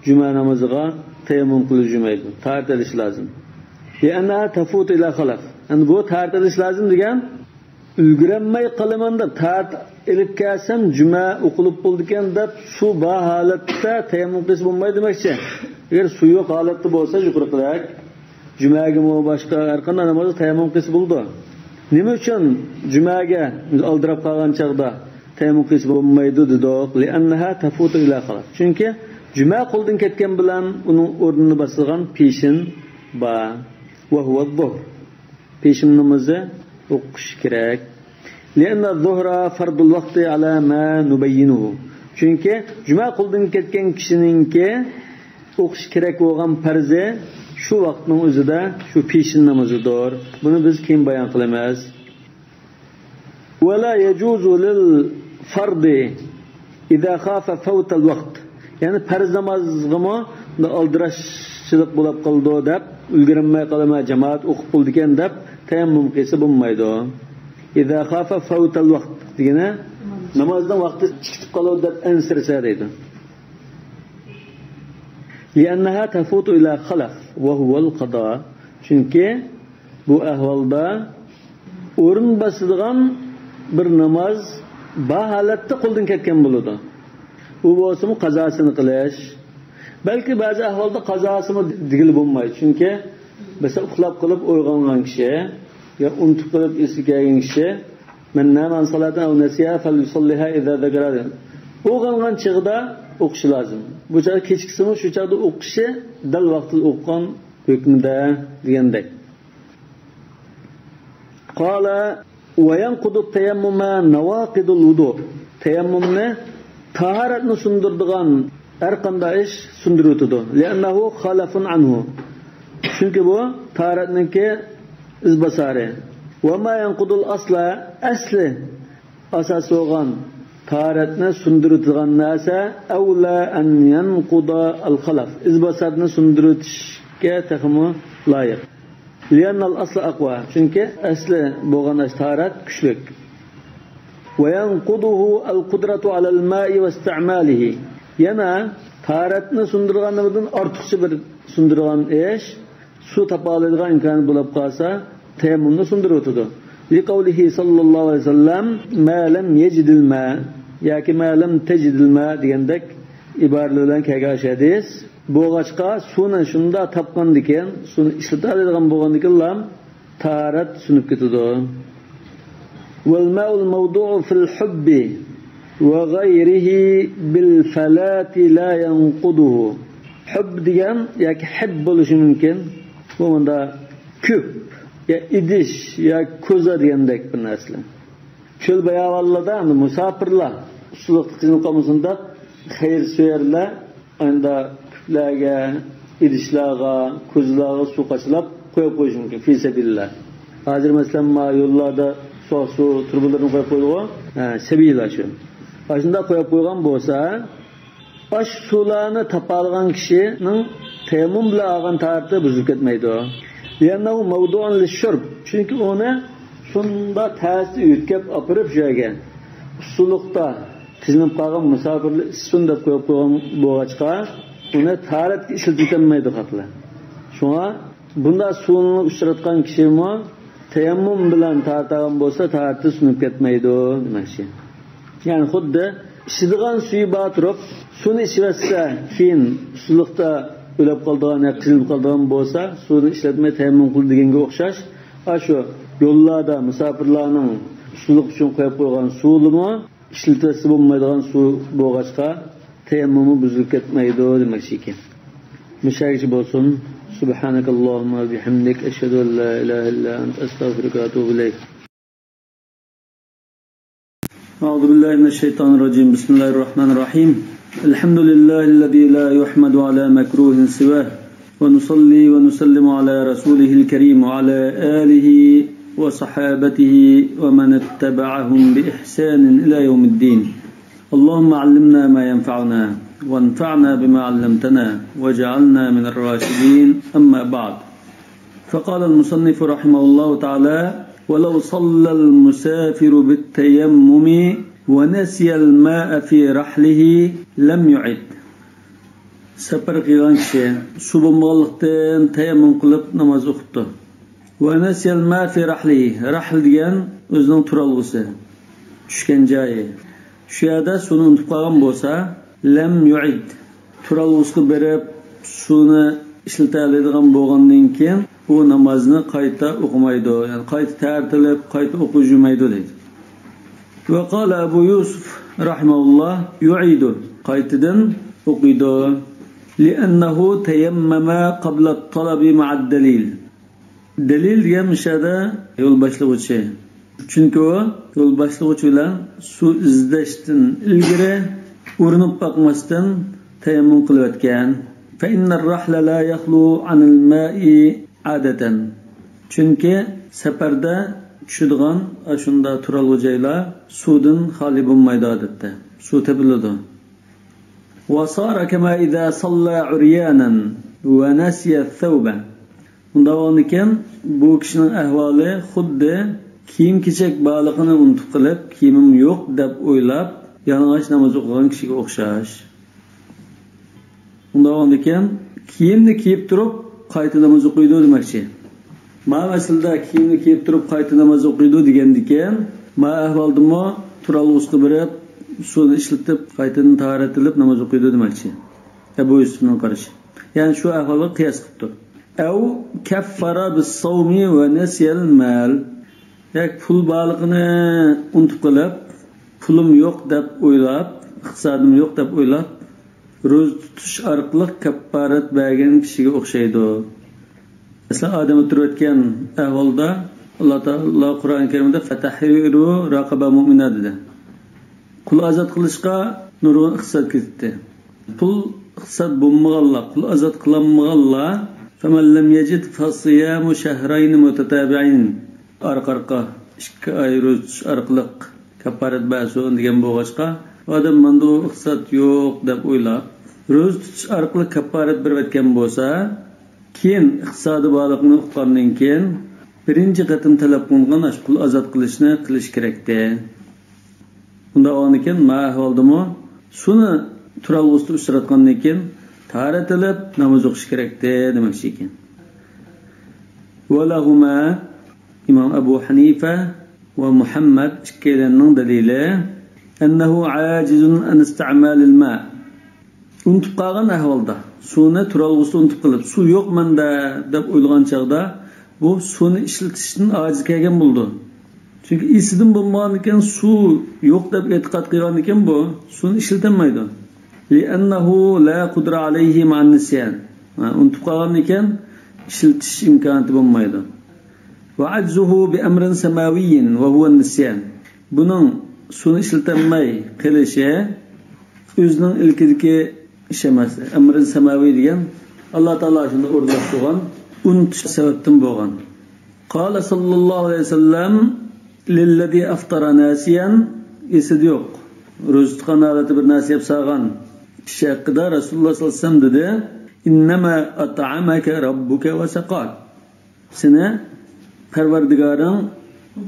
جۈمە نامىزىغا تەيەممۇم قىلىۋەرمەيدۇ. تەرەت ئېلىشى لازىم. لأنها تفوت إذا خلف. يەنى بۇ تەرەت ئېلىش لازىم دېگەن، ئۈلگۈرەلمەي قالىمەن دەپ، تەرەت ئېلىپ كەلسەم، جۈمە ئوقۇلۇپ بولىدىكەن دەپ، سۇ بار ھالەتتە تەيەممۇم قىلسا بولمايدۇ دېمەكچى. ئەگەر سۇ يوق ھالەتتە بولسا، يۇقىرىقىدەك، جۈمەگىمۇ باشقا ھەر قانداق نامازغا تەيەممۇم قىلسا بولىدۇ. نېمە ئۈچۈن جۈمەگە ئالدىراپ قالغان چاغدا تەيەممۇم قىلسا بولمايدۇ دېدۇق؟ لأنها تفوت إذا خلف. چۈنكى جۈمە قولدىن كەتكەن بىلەن ئۇنىڭ ئورنىنى باسىدىغان پېشىن بار. وهو الظهر. پېشىن نامىزى ئوقۇش كېرەك. لأن الظهر فرض الوقت على ما نبينه. چۈنكى جۈمە قولدىن كەتكەن كىشىنىڭكى ئوقۇش كېرەك بولغان پەرزى شۇ ۋاقىتنىڭ ئۆزىدە شۇ پېشىن نامىزىدۇر. بۇنى بىز كېيىن بايان قىلىمىز. ولا يجوز للفرض إذا خاف فوت الوقت. يەنى پەرز نامازغىمۇ ئالدىراشچىلىق بولۇپ قالىدۇ دەپ، ئۈلگۈرەلمەي قالىمەن، جامائەت ئوقۇپ بولىدىكەن دەپ تەيەممۇم قىلسا بولمايدۇ. إذا خاف فوت الوقت دېگىنى نامازنىڭ ۋاقتى چىقىپ قالىدۇ دەپ ئەنسىرىسە دەيدۇ. لأنها تفوت إذا خلف وهو القضاء. چۈنكى بۇ ئەھۋالدا ئورۇن باسىدىغان بىر ناماز بار ھالەتتە قولدىن كەتكەن بولىدۇ. ئۇ بولسىمۇ قازاسىنى قىلىش. بەلكى بەزى ئەھۋالدا قازاسىمۇ دېگىلى بولمايدۇ. چۈنكى مەسىلەن، ئۇخلاپ قېلىپ ئويغانغان كىشى يا ئۇنتۇپ قېلىپ ئېسىگە كەلگەن كىشى، من نام عن صلاة أو نسيها فليصلها إذا ذكرها. ئويغانغان چېغىدا ئوقۇشى لازىم. بۇ چاغدا كېچىكسىمۇ، شۇ چاغدا ئوقۇشى دەل ۋاقتىدا ئوقۇغان ھۆكمىدە دېگەندەك. قال وينقض التيمم نواقض الوضوء. تەيەممۇمنى، تاھارەتنى سۇندۇرىدىغان ھەر قانداق ئىش سۇندۇرۇۋېتىدۇ. لأنه خلف عنه. چۈنكى بۇ تاھارەتنىڭكى ئىزباسارى. وما ينقض الأصل، ئەسلى ئاساس بولغان تاھارەتنى سۇندۇرىدىغان نەرسە أولى أن ينقض الخلف. ئىزباسارنى سۇندۇرۇۋېتىشكە تېخىمۇ لايىق. لأن الأصل أقوى. چۈنكى ئەسلى بولغان ئاش تاھارەت كۈچلۈك. وينقضه القدرة على الماء واستعماله. يەنە تاھارەتنى سۇندۇرغان نېمىدىن ئارتۇقچە بىر سۇندۇرغان ئىش، سۇ تاپالايدىغان ئىمكانى بولۇپ قالسا، تەيەممۇمنى سۇندۇرۇۋېتىدۇ. لقوله صلى الله عليه وسلم: ما لم يجد الماء ياكى ما لم تجد الماء دېگەندەك ئىبارىلەر بىلەن كەلگەن ئاشۇ ھەدىس. بولغاچقا، سۇنى شۇنداق تاپقاندىكىن، سۇنى ئىشلىتەلەيدىغان بولغاندىكىنلا تاھارەت سۇنۇپ كېتىدۇ. والماء الموضوع في الحب وغيره بالفلاة لا ينقضه. ھۇب دېگەن ياكى ھىب بولۇشى مۇمكىن. بۇ مۇندا كۆپ، يا ئىدىش، يا كوزا دېگەندەك بىر نەرسىلەر. چۆل باياۋانلاردا ئەمدى مۇساپىرلار ئۇسسۇلۇقتا قىينىلىپ قالمىسۇن دەپ، خەيرسۆيەرلەر ئەمدى كۆپلەرگە، ئىدىشلارغا، كوزىلارغا سۇ قاچىلاپ قويۇپ قويۇشى مۇمكىن، في سبيل الله. ھازىر مەسىلەن، ما يوللاردا سۇ، سۇ تۇرۇبىلىرىنى قويۇپ قويىدىغۇ، ھە، سەبىيلار شۇ. ئاشۇنداق قويۇپ قويغان بولسا، ئاشۇ سۇلارنى تاپالىغان كىشىنىڭ تەيەممۇم بىلەن ئالغان تاھارىتى بۇزۇلۇپ كەتمەيدۇ. لأنه موضوع للشرب. چۈنكى ئۇنى شۇنداق تەستە يۆتكەپ ئاپىرىپ شۇ يەرگە ئۇسسۇلۇقتا قىينىلىپ قالغان مۇساپىرلار ئىچسۇن دەپ قويۇپ قويغان بولغاچقا، ئۇنى تاھارەتكە ئىشلىتىۋېتەلمەيدۇ خەقلەر. شۇڭا بۇنداق سۇنى ئۇچراتقان كىشىمۇ تەيەممۇم بىلەن تاھارەت ئالغان بولسا، تاھارىتى سۇنۇپ كەتمەيدۇ دېمەكچى. يەنى خۇددى ئىچىدىغان سۈيى بار تۇرۇپ، سۇنى ئىچىۋەتسە، كېيىن ئۇسسۇلۇقتا ئۆلۈپ قالىدىغان ياكى قىينىلىپ قالىدىغان بولسا، سۇنى ئىشلەتمەي تەيەممۇم قىل دېگەنگە ئوخشاش. ئاشۇ يوللاردا مۇساپىرلارنىڭ ئۇسسۇلۇق ئۈچۈن قويۇپ قويغان سۇلىمۇ ئىشلىتىۋەتسە بولمايدىغان سۇ بولغاچقا، تەيەممۇمى بۇزۇلۇپ كەتمەيدۇ دېمەكچى ئىكەن. مۇشۇ يەرگىچە بولسۇن. سبحانك اللهم وبحمدك، أشهد أن لا إله إلا أنت، أستغفرك وأتوب إليك. أعوذ بالله من الشيطان الرجيم. بسم الله الرحمن الرحيم. الحمد لله الذي لا يحمد على مكروه سواه. ونصلي ونسلم على رسوله الكريم وعلى آله وصحابته ومن اتبعهم بإحسان إلى يوم الدين. اللهم علمنا ما ينفعنا وانفعنا بما علمتنا واجعلنا من الراشدين. أما بعد. فقال المصنف رحمه الله تعالى: ولو صلى المسافر بالتيمم ونسي الماء في رحله لم يعد. سەپەر قىلغان كىشى سۇ بولمىغانلىقتىن تەيەممۇم قىلىپ ناماز ئوقۇپتۇ. ونسي الماء في رحله، رەھل دېگەن ئۆزىنىڭ تۇرالغۇسى، چۈشكەن جايى. شۇ يەردە سۇنى ئۇنتۇپ قالغان بولسا، لم يعد، تۇرالغۇسىغا بېرىپ سۇنى ئىشلىتەلەيدىغان بولغاندىن كېيىن، ئۇ نامازنى قايتا ئوقۇمايدۇ. يەنى قايتا تەرتىلىپ، قايتا ئوقۇپ يۈرمەيدۇ دەيدۇ. وقال أبو يوسف رحمه الله: يعيد، قايتىدىن ئوقۇيدۇ. لأنه تيمم قبل الطلب مع الدليل. دەلىل دېگەن مۇشۇ يەردە يول باشلىغۇچى. چۈنكى ئۇ يول باشلىغۇچى بىلەن سۇ ئىزدەشتىن ئىلگىرى ئۇرۇنۇپ باقماستىن تەيەممۇم قىلىۋەتكەن. فإن الرحل لا يخلو عن الماء عادة. چۈنكى سەپەردە چۈشىدىغان ئاشۇنداق تۇرالغۇ جايلار سۇدىن خالىي بولمايدۇ ئادەتتە. سۇ تېپىلىدۇ. وصار كما إذا صلى عريانا ونسي الثوب. ئۇنداق بولغاندىكىن، بۇ كىشىنىڭ ئەھۋالى خۇددى كىيىم-كېچەك بارلىقىنى ئۇنتۇپ قېلىپ، كىيىمىم يوق دەپ ئويلاپ، يالىڭاچ ناماز ئوقۇغان كىشىگە ئوخشاش. ئۇنداق بولغاندىكىن، كىيىمنى كىيىپ تۇرۇپ قايتا ناماز ئوقۇيدۇ دېمەكچى. مانا ئەسلىدە كىيىمنى كىيىپ تۇرۇپ قايتا ناماز ئوقۇيدۇ دېگەندىكىن، ما ئەھۋالدىمۇ تۇرالغۇسىغا بېرىپ، سۇنى ئىشلىتىپ، قايتىدىن تاھارەت ئېلىپ ناماز ئوقۇيدۇ دېمەكچى. ئەبۇ يۈسۈپنىڭ قارىشى. يەنى شۇ ئەھۋالغا قىياس قىپتۇ. أو كفر بالصوم ونسي المال. ياكى پۇل بارلىقىنى ئۇنتۇپ قېلىپ، پۇلۇم يوق دەپ ئويلاپ، ئىقتىسادىم يوق دەپ ئويلاپ، روزا تۇتۇش ئارقىلىق كاپپارەت بەرگەن كىشىگە ئوخشايدۇ. مەسىلەن، ئادەم ئولتۇرۇۋەتكەن ئەھۋالدا ئاللا تائالا قۇرئان كەرىمدە «فتحرير رقبة مؤمنة» دېدى. قۇل ئازاد قىلىشقا نۇرغۇن ئىقتىساد كېتىپتى. قۇل ئىقتىساد بولمىغانلار، قۇل ئازاد قىلالمىغانلار، «فمن لم يجد فصيام شهرين متتابعين»، ئارقا-ئارقا ئىككى ئاي روزا تۇتۇش ئارقىلىق كاپپارەت بەرسۇن دېگەن بولغاچقا، ئۇ ئادەم ماندۇ ئىقتىساد يوق دەپ ئويلاپ، روزا تۇتۇش ئارقىلىق كاپپارەت بېرىۋەتكەن بولسا، كېيىن ئىقتىسادى بارلىقىنى ئۇققاندىن كېيىن، بىرىنچى قېتىم تەلەپ قىلىنغان ئاشۇ قۇل ئازاد قىلىشنى قىلىش كېرەكتى. ئۇنداق بولغاندىكىن، ما ئەھۋالدىمۇ سۇنى تۇرالغۇسىدا ئۇچراتقاندىن كېيىن، تاھارەت ئېلىپ ناماز ئوقۇش كېرەكتى دېمەكچى ئىكەن. ۋە لەھۇمە، ئىمام ئەبۇ ھەنىفە ۋە مۇھەممەد ئىككىيلەننىڭ دەلىلى، «ئەننەھۇ ئاجىزۇن ئەن ئىستىئمالىل ماء». ئۇنتۇپ قالغان ئەھۋالدا، سۇنى تۇرالغۇسىدا ئۇنتۇپ قېلىپ، «سۇ يوق مەندە» دەپ ئويلىغان چاغدا، بۇ سۇنى ئىشلىتىشتىن ئاجىز كەلگەن بولىدۇ. چۈنكى ئېسىدىن بولمىغاندىكىن، سۇ يوق دەپ ئېتىقاد قىلغاندىكىن، بۇ سۇنى ئىشلىتەلمەيدۇ. لىئەننەھۇ لا قۇدرە ئەلەيھى مەئەن نىسيان. ھە، ئۇنتۇپ قالغاندىكىن، ئىشلىتىش ئىمكانىيىتى بولمايدۇ. ۋە ئەجزۇھۇ بىئەمرىن سەماۋىييىن ۋە ھۇۋە نىسيان. بۇنىڭ سۇنى ئىشلىتەلمەي قېلىشى ئۆزىنىڭ ئىلكىدىكى ئىش ئەمەس. ئەمرىن سەماۋىي دېگەن ئاللا تائالا شۇنى ئورۇنلاشتۇرغان، ئۇنتۇش سەۋەبتىن بولغان. قال صلى الله عليه وسلم للذي أفطر ناسيا، ئېسىدە يوق، روزا تۇتقان ھالەتتە بىر نەرسە يەپ سالغان كىشى ھەققىدە رەسۇلۇللاھ سەللەللاھۇ ئەلەيھى ۋەسەللەم دېدى، إنما أطعمك ربك وسقاك. سېنى پەرۋەردىگارىڭ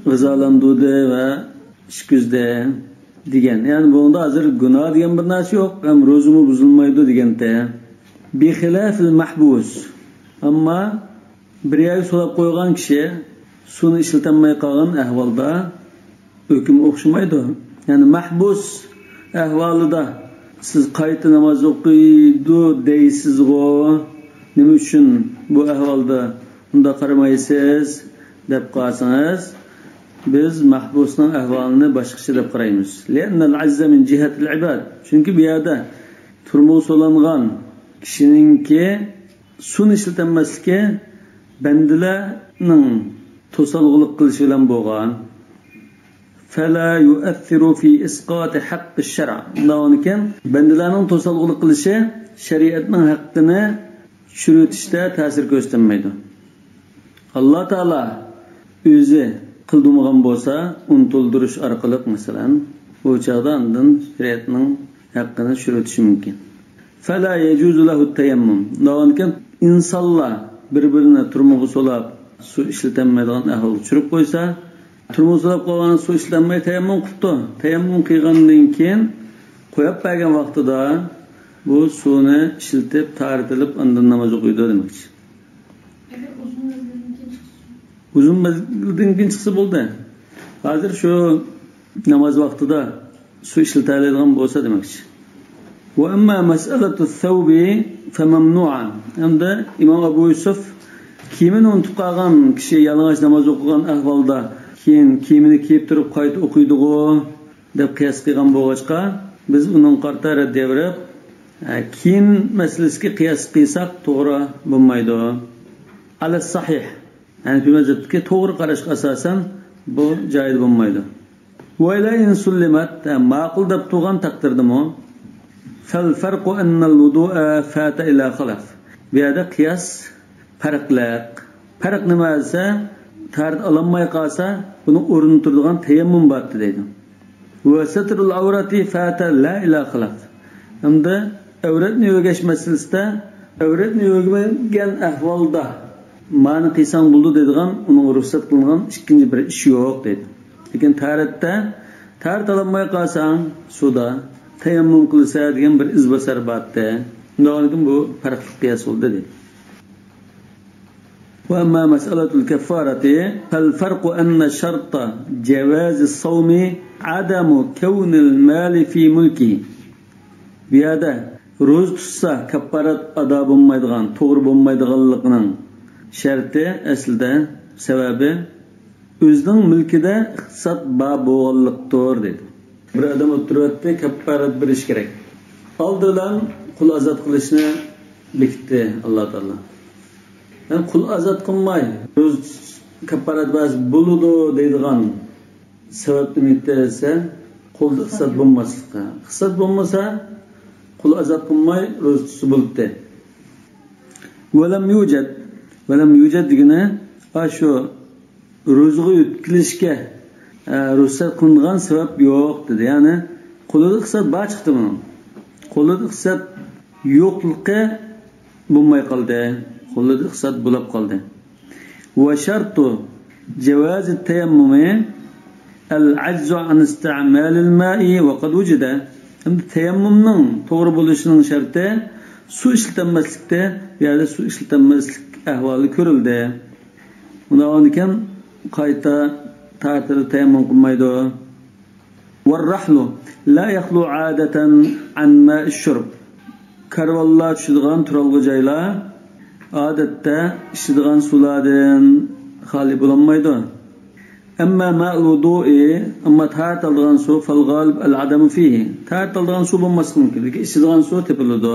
غىزالاندۇردى ۋە ئىچكۈزدى دېگەن. يەنى بۇنىڭدا ھازىر گۇناھ دېگەن بىر نەرسە يوق، ھەم روزىمۇ بۇزۇلمايدۇ دېگەنتى. بخلاف المحبوس. ئەمما بىر يەرگە سولاپ قويغان كىشى سۇنى ئىشلىتەلمەي قالغان ئەھۋالدا ھۆكۈم ئوخشىمايدۇ. يەنى مەھبۇس ئەھۋالىدا سىز قايتا ناماز ئوقۇيدۇ دەيسىزغۇ، نېمە ئۈچۈن بۇ ئەھۋالدا ئۇنداق قارىمايسىز دەپ قالسىڭىز، بىز مەھبۇسنىڭ ئەھۋالىنى باشقىچە دەپ قارايمىز. لأن العجز من جهة العباد. چۈنكى بۇ يەردە تۈرمىگە سولانغان كىشىنىڭكى سۇنى ئىشلىتەلمەسلىكى بەندىلەرنىڭ توسالغۇلۇق قىلىشى بىلەن بولغان. فلا يؤثر في إسقاط حق الشرع. ئۇنداق بولغانىكەن، بەندىلەرنىڭ توسالغۇلۇق قىلىشى شەرىئەتنىڭ ھەققىنى چۈشۈرۈۋېتىشتە تەسىر كۆرسىتەلمەيدۇ. ئاللا تائالا ئۆزى قىلدۇرمىغان بولسا، ئۇنتۇلدۇرۇش ئارقىلىق، مەسىلەن، بۇ چاغدا ئاندىن شەرىئەتنىڭ ھەققىنى چۈشۈرۈۋېتىشى مۇمكىن. فلا يجوز له التيمم. ئۇنداق بولغانىكەن، ئىنسانلار بىر-بىرىنى تۈرمىگە سولاپ، سۇ ئىشلىتەلمەيدىغان ئەھۋالغا چۈشۈرۈپ قويسا، تۈرمىگە سولاپ قويغان سۇ ئىشلىتەلمەي تەيەممۇم قىپتۇ. تەيەممۇم قىلغاندىن كېيىن قويۇپ بەرگەن ۋاقتىدا بۇ سۇنى ئىشلىتىپ، تاھارەت ئېلىپ، ئاندىن ناماز ئوقۇيدۇ دېمەكچى. ئۇزۇن مەزگىلدىن كېيىن چىقسا بولدى. ھازىر شۇ ناماز ۋاقتىدا سۇ ئىشلىتەلەيدىغان بولسا دېمەكچى. وأما مسألة الثوب فممنوعة. ئەمدى ئىمام ئەبۇ يۈسۈف كىيىمىنى ئۇنتۇپ قالغان كىشى يالىڭاچ ناماز ئوقۇغان ئەھۋالدا كېيىن كىيىمىنى كىيىپ تۇرۇپ قايتا ئوقۇيدىغۇ دەپ قىياس قىلغان بولغاچقا، بىز ئۇنىڭغا قارىتا رەددىيە بېرىپ، ئە، كىيىم مەسىلىسىگە قىياس قىلساق توغرا بولمايدۇ. على الصحيح. ھەنىفىي مەزھەپتىكى توغرا قاراشقا ئاساسەن، بۇ جايىز بولمايدۇ. وإلا إن سلمت، ھە، ماقۇل دەپ تۇرغان تەقدىردىمۇ، فالفرق أن الوضوء فات إلى خلف. بۇ يەردە قىياس پەرقلىق. پەرق نېمە دېسە، تاھارەت ئالالماي قالسا، بۇنىڭ ئورنىدا تۇرىدىغان تەيەممۇم بارتى دەيدۇ. وستر العورة فات لا إلى خلف. ئەمدى ئەۋرەتنى ئۆگەش مەسىلىسىدە، ئەۋرەتنى ئۆگىمىگەن ئەھۋالدا مانى قىلساڭ بولىدۇ دەيدىغان، ئۇنىڭغا رۇخسەت قىلىنغان ئىككىنچى بىر ئىش يوق دەيدۇ. لېكىن تاھارەتتە، تاھارەت ئالالماي قالساڭ سۇدا، تەيەممۇم قىلىسەن دېگەن بىر ئىزباسار بارتى. ئۇنداق بولغاندىكىن بۇ پەرقلىق قىياس بولدى دەيدۇ. وأما مسألة الكفارة فالفرق أن شرط جواز الصوم عدم كون المال في ملكه. بۇ يەردە روزا تۇتسا كاپپارەت ئادا بولمايدىغان، توغرا بولمايدىغانلىقىنىڭ شەرتى ئەسلىدە، سەۋەبى ئۆزىنىڭ مۈلكىدە ئىقتىساد بار بولغانلىقتۇر دەيدۇ. بىر ئادەم ئولتۇرۇۋەتتى، كاپپارەت بېرىش كېرەك. ئالدى بىلەن قۇل ئازاد قىلىشنى بېكىتتى ئاللا تائالا. يەنى قۇل ئازاد قىلماي، روزا كاپپارەت بەرسە بولىدۇ دەيدىغان سەۋەب نېمە دېسە، قۇلدا ئىقتىساد بولماسلىقى. ئىقتىساد بولمىسا، قۇل ئازاد قىلماي روزا تۇتسا بولاتتى. ۋەلەم يۇجەد. ۋەلەم يۇجەد دېگىنى، ئاشۇ روزىغا يۆتكىلىشكە، ئە، رۇخسەت قىلىنغان سەۋەب يوق دېدى. يەنى قولىدا ئىقتىساد بار چىقتى بۇنىڭ. قولىدا ئىقتىساد يوقلۇقى بولماي قالدى. قولىدا ئىقتىساد بولاپ قالدى. وشرط جواز التيمم العجز عن استعمال الماء وقد وجد. ئەمدى تەيەممۇمنىڭ توغرا بولۇشىنىڭ شەرتى سۇ ئىشلىتەلمەسلىكتە، بۇ يەردە سۇ ئىشلىتەلمەسلىك ئەھۋالى كۆرۈلدى. ئۇنداق بولغاندىكىن قايتا تارتىلىپ تەيەممۇم قىلمايدۇ. والرحل لا يخلو عادة عن ماء الشرب. كارۋانلار چۈشىدىغان تۇرالغۇ جايلار ئادەتتە ئىچىدىغان سۇلاردىن خالىي بولالمايدۇ. أما ماء الوضوء، ئەمما تاھارەت ئالىدىغان سۇ، فالغالب العدم فيه. تاھارەت ئالىدىغان سۇ بولماسلىقى مۇمكىن، لېكىن ئىچىدىغان سۇ تېپىلىدۇ.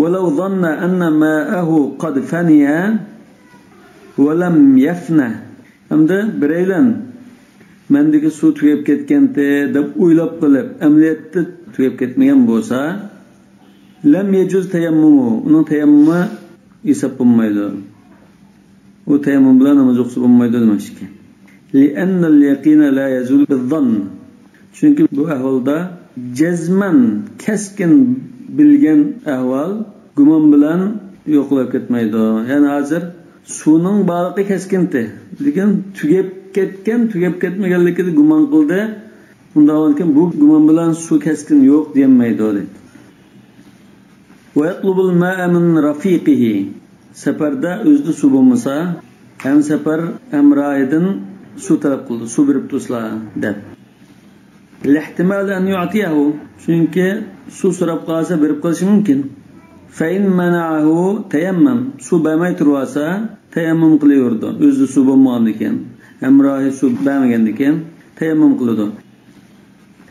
ولو ظن أن ماءه قد فني ولم يفن. ئەمدى بىرەيلەن مەندىكى سۇ تۈگەپ كەتكەنتى دەپ ئويلاپ قېلىپ، ئەمەلىيەتتە تۈگەپ كەتمىگەن بولسا، لم يجز تيممه، ئۇنىڭ تەيەممۇمى ھېساب بولمايدۇ. ئۇ تەيەممۇم بىلەن ناماز ئوقۇسا بولمايدۇ دېمەكچىكەن. لأن اليقين لا يزول بالظن. چۈنكى بۇ ئەھۋالدا جەزمەن، كەسكىن بىلگەن ئەھۋال گۇمان بىلەن يوقىلاپ كەتمەيدۇ. يەنى ھازىر سۇنىڭ بارلىقى كەسكىنتى، لېكىن تۈگەپ كەتكەن، تۈگەپ كەتمىگەنلىكىدە گۇمان قىلدى. ئۇنداق بولغاندىكىن بۇ گۇمان بىلەن سۇ كەسكىن يوق دېيەلمەيدۇ، دەيدۇ. ويطلب الماء من رفيقه. سەپەردە ئۆزىدە سۇ بولمىسا، ھەمسەپەر ھەمراھىدىن سۇ تەلەپ قىلىدۇ، سۇ بېرىپ تۇرسىلا دەپ. لاحتمال أن يعطيه، چۈنكى سۇ سوراپ قالسا بېرىپ قېلىشى مۇمكىن. فإن منعه تيمم، سۇ بەرمەي تۇرۇۋالسا تەيەممۇم قىلىۋېرىدۇ، ئۆزىدە سۇ بولمىغاندىكىن، ھەمراھى سۇ بەرمىگەندىكىن تەيەممۇم قىلىدۇ.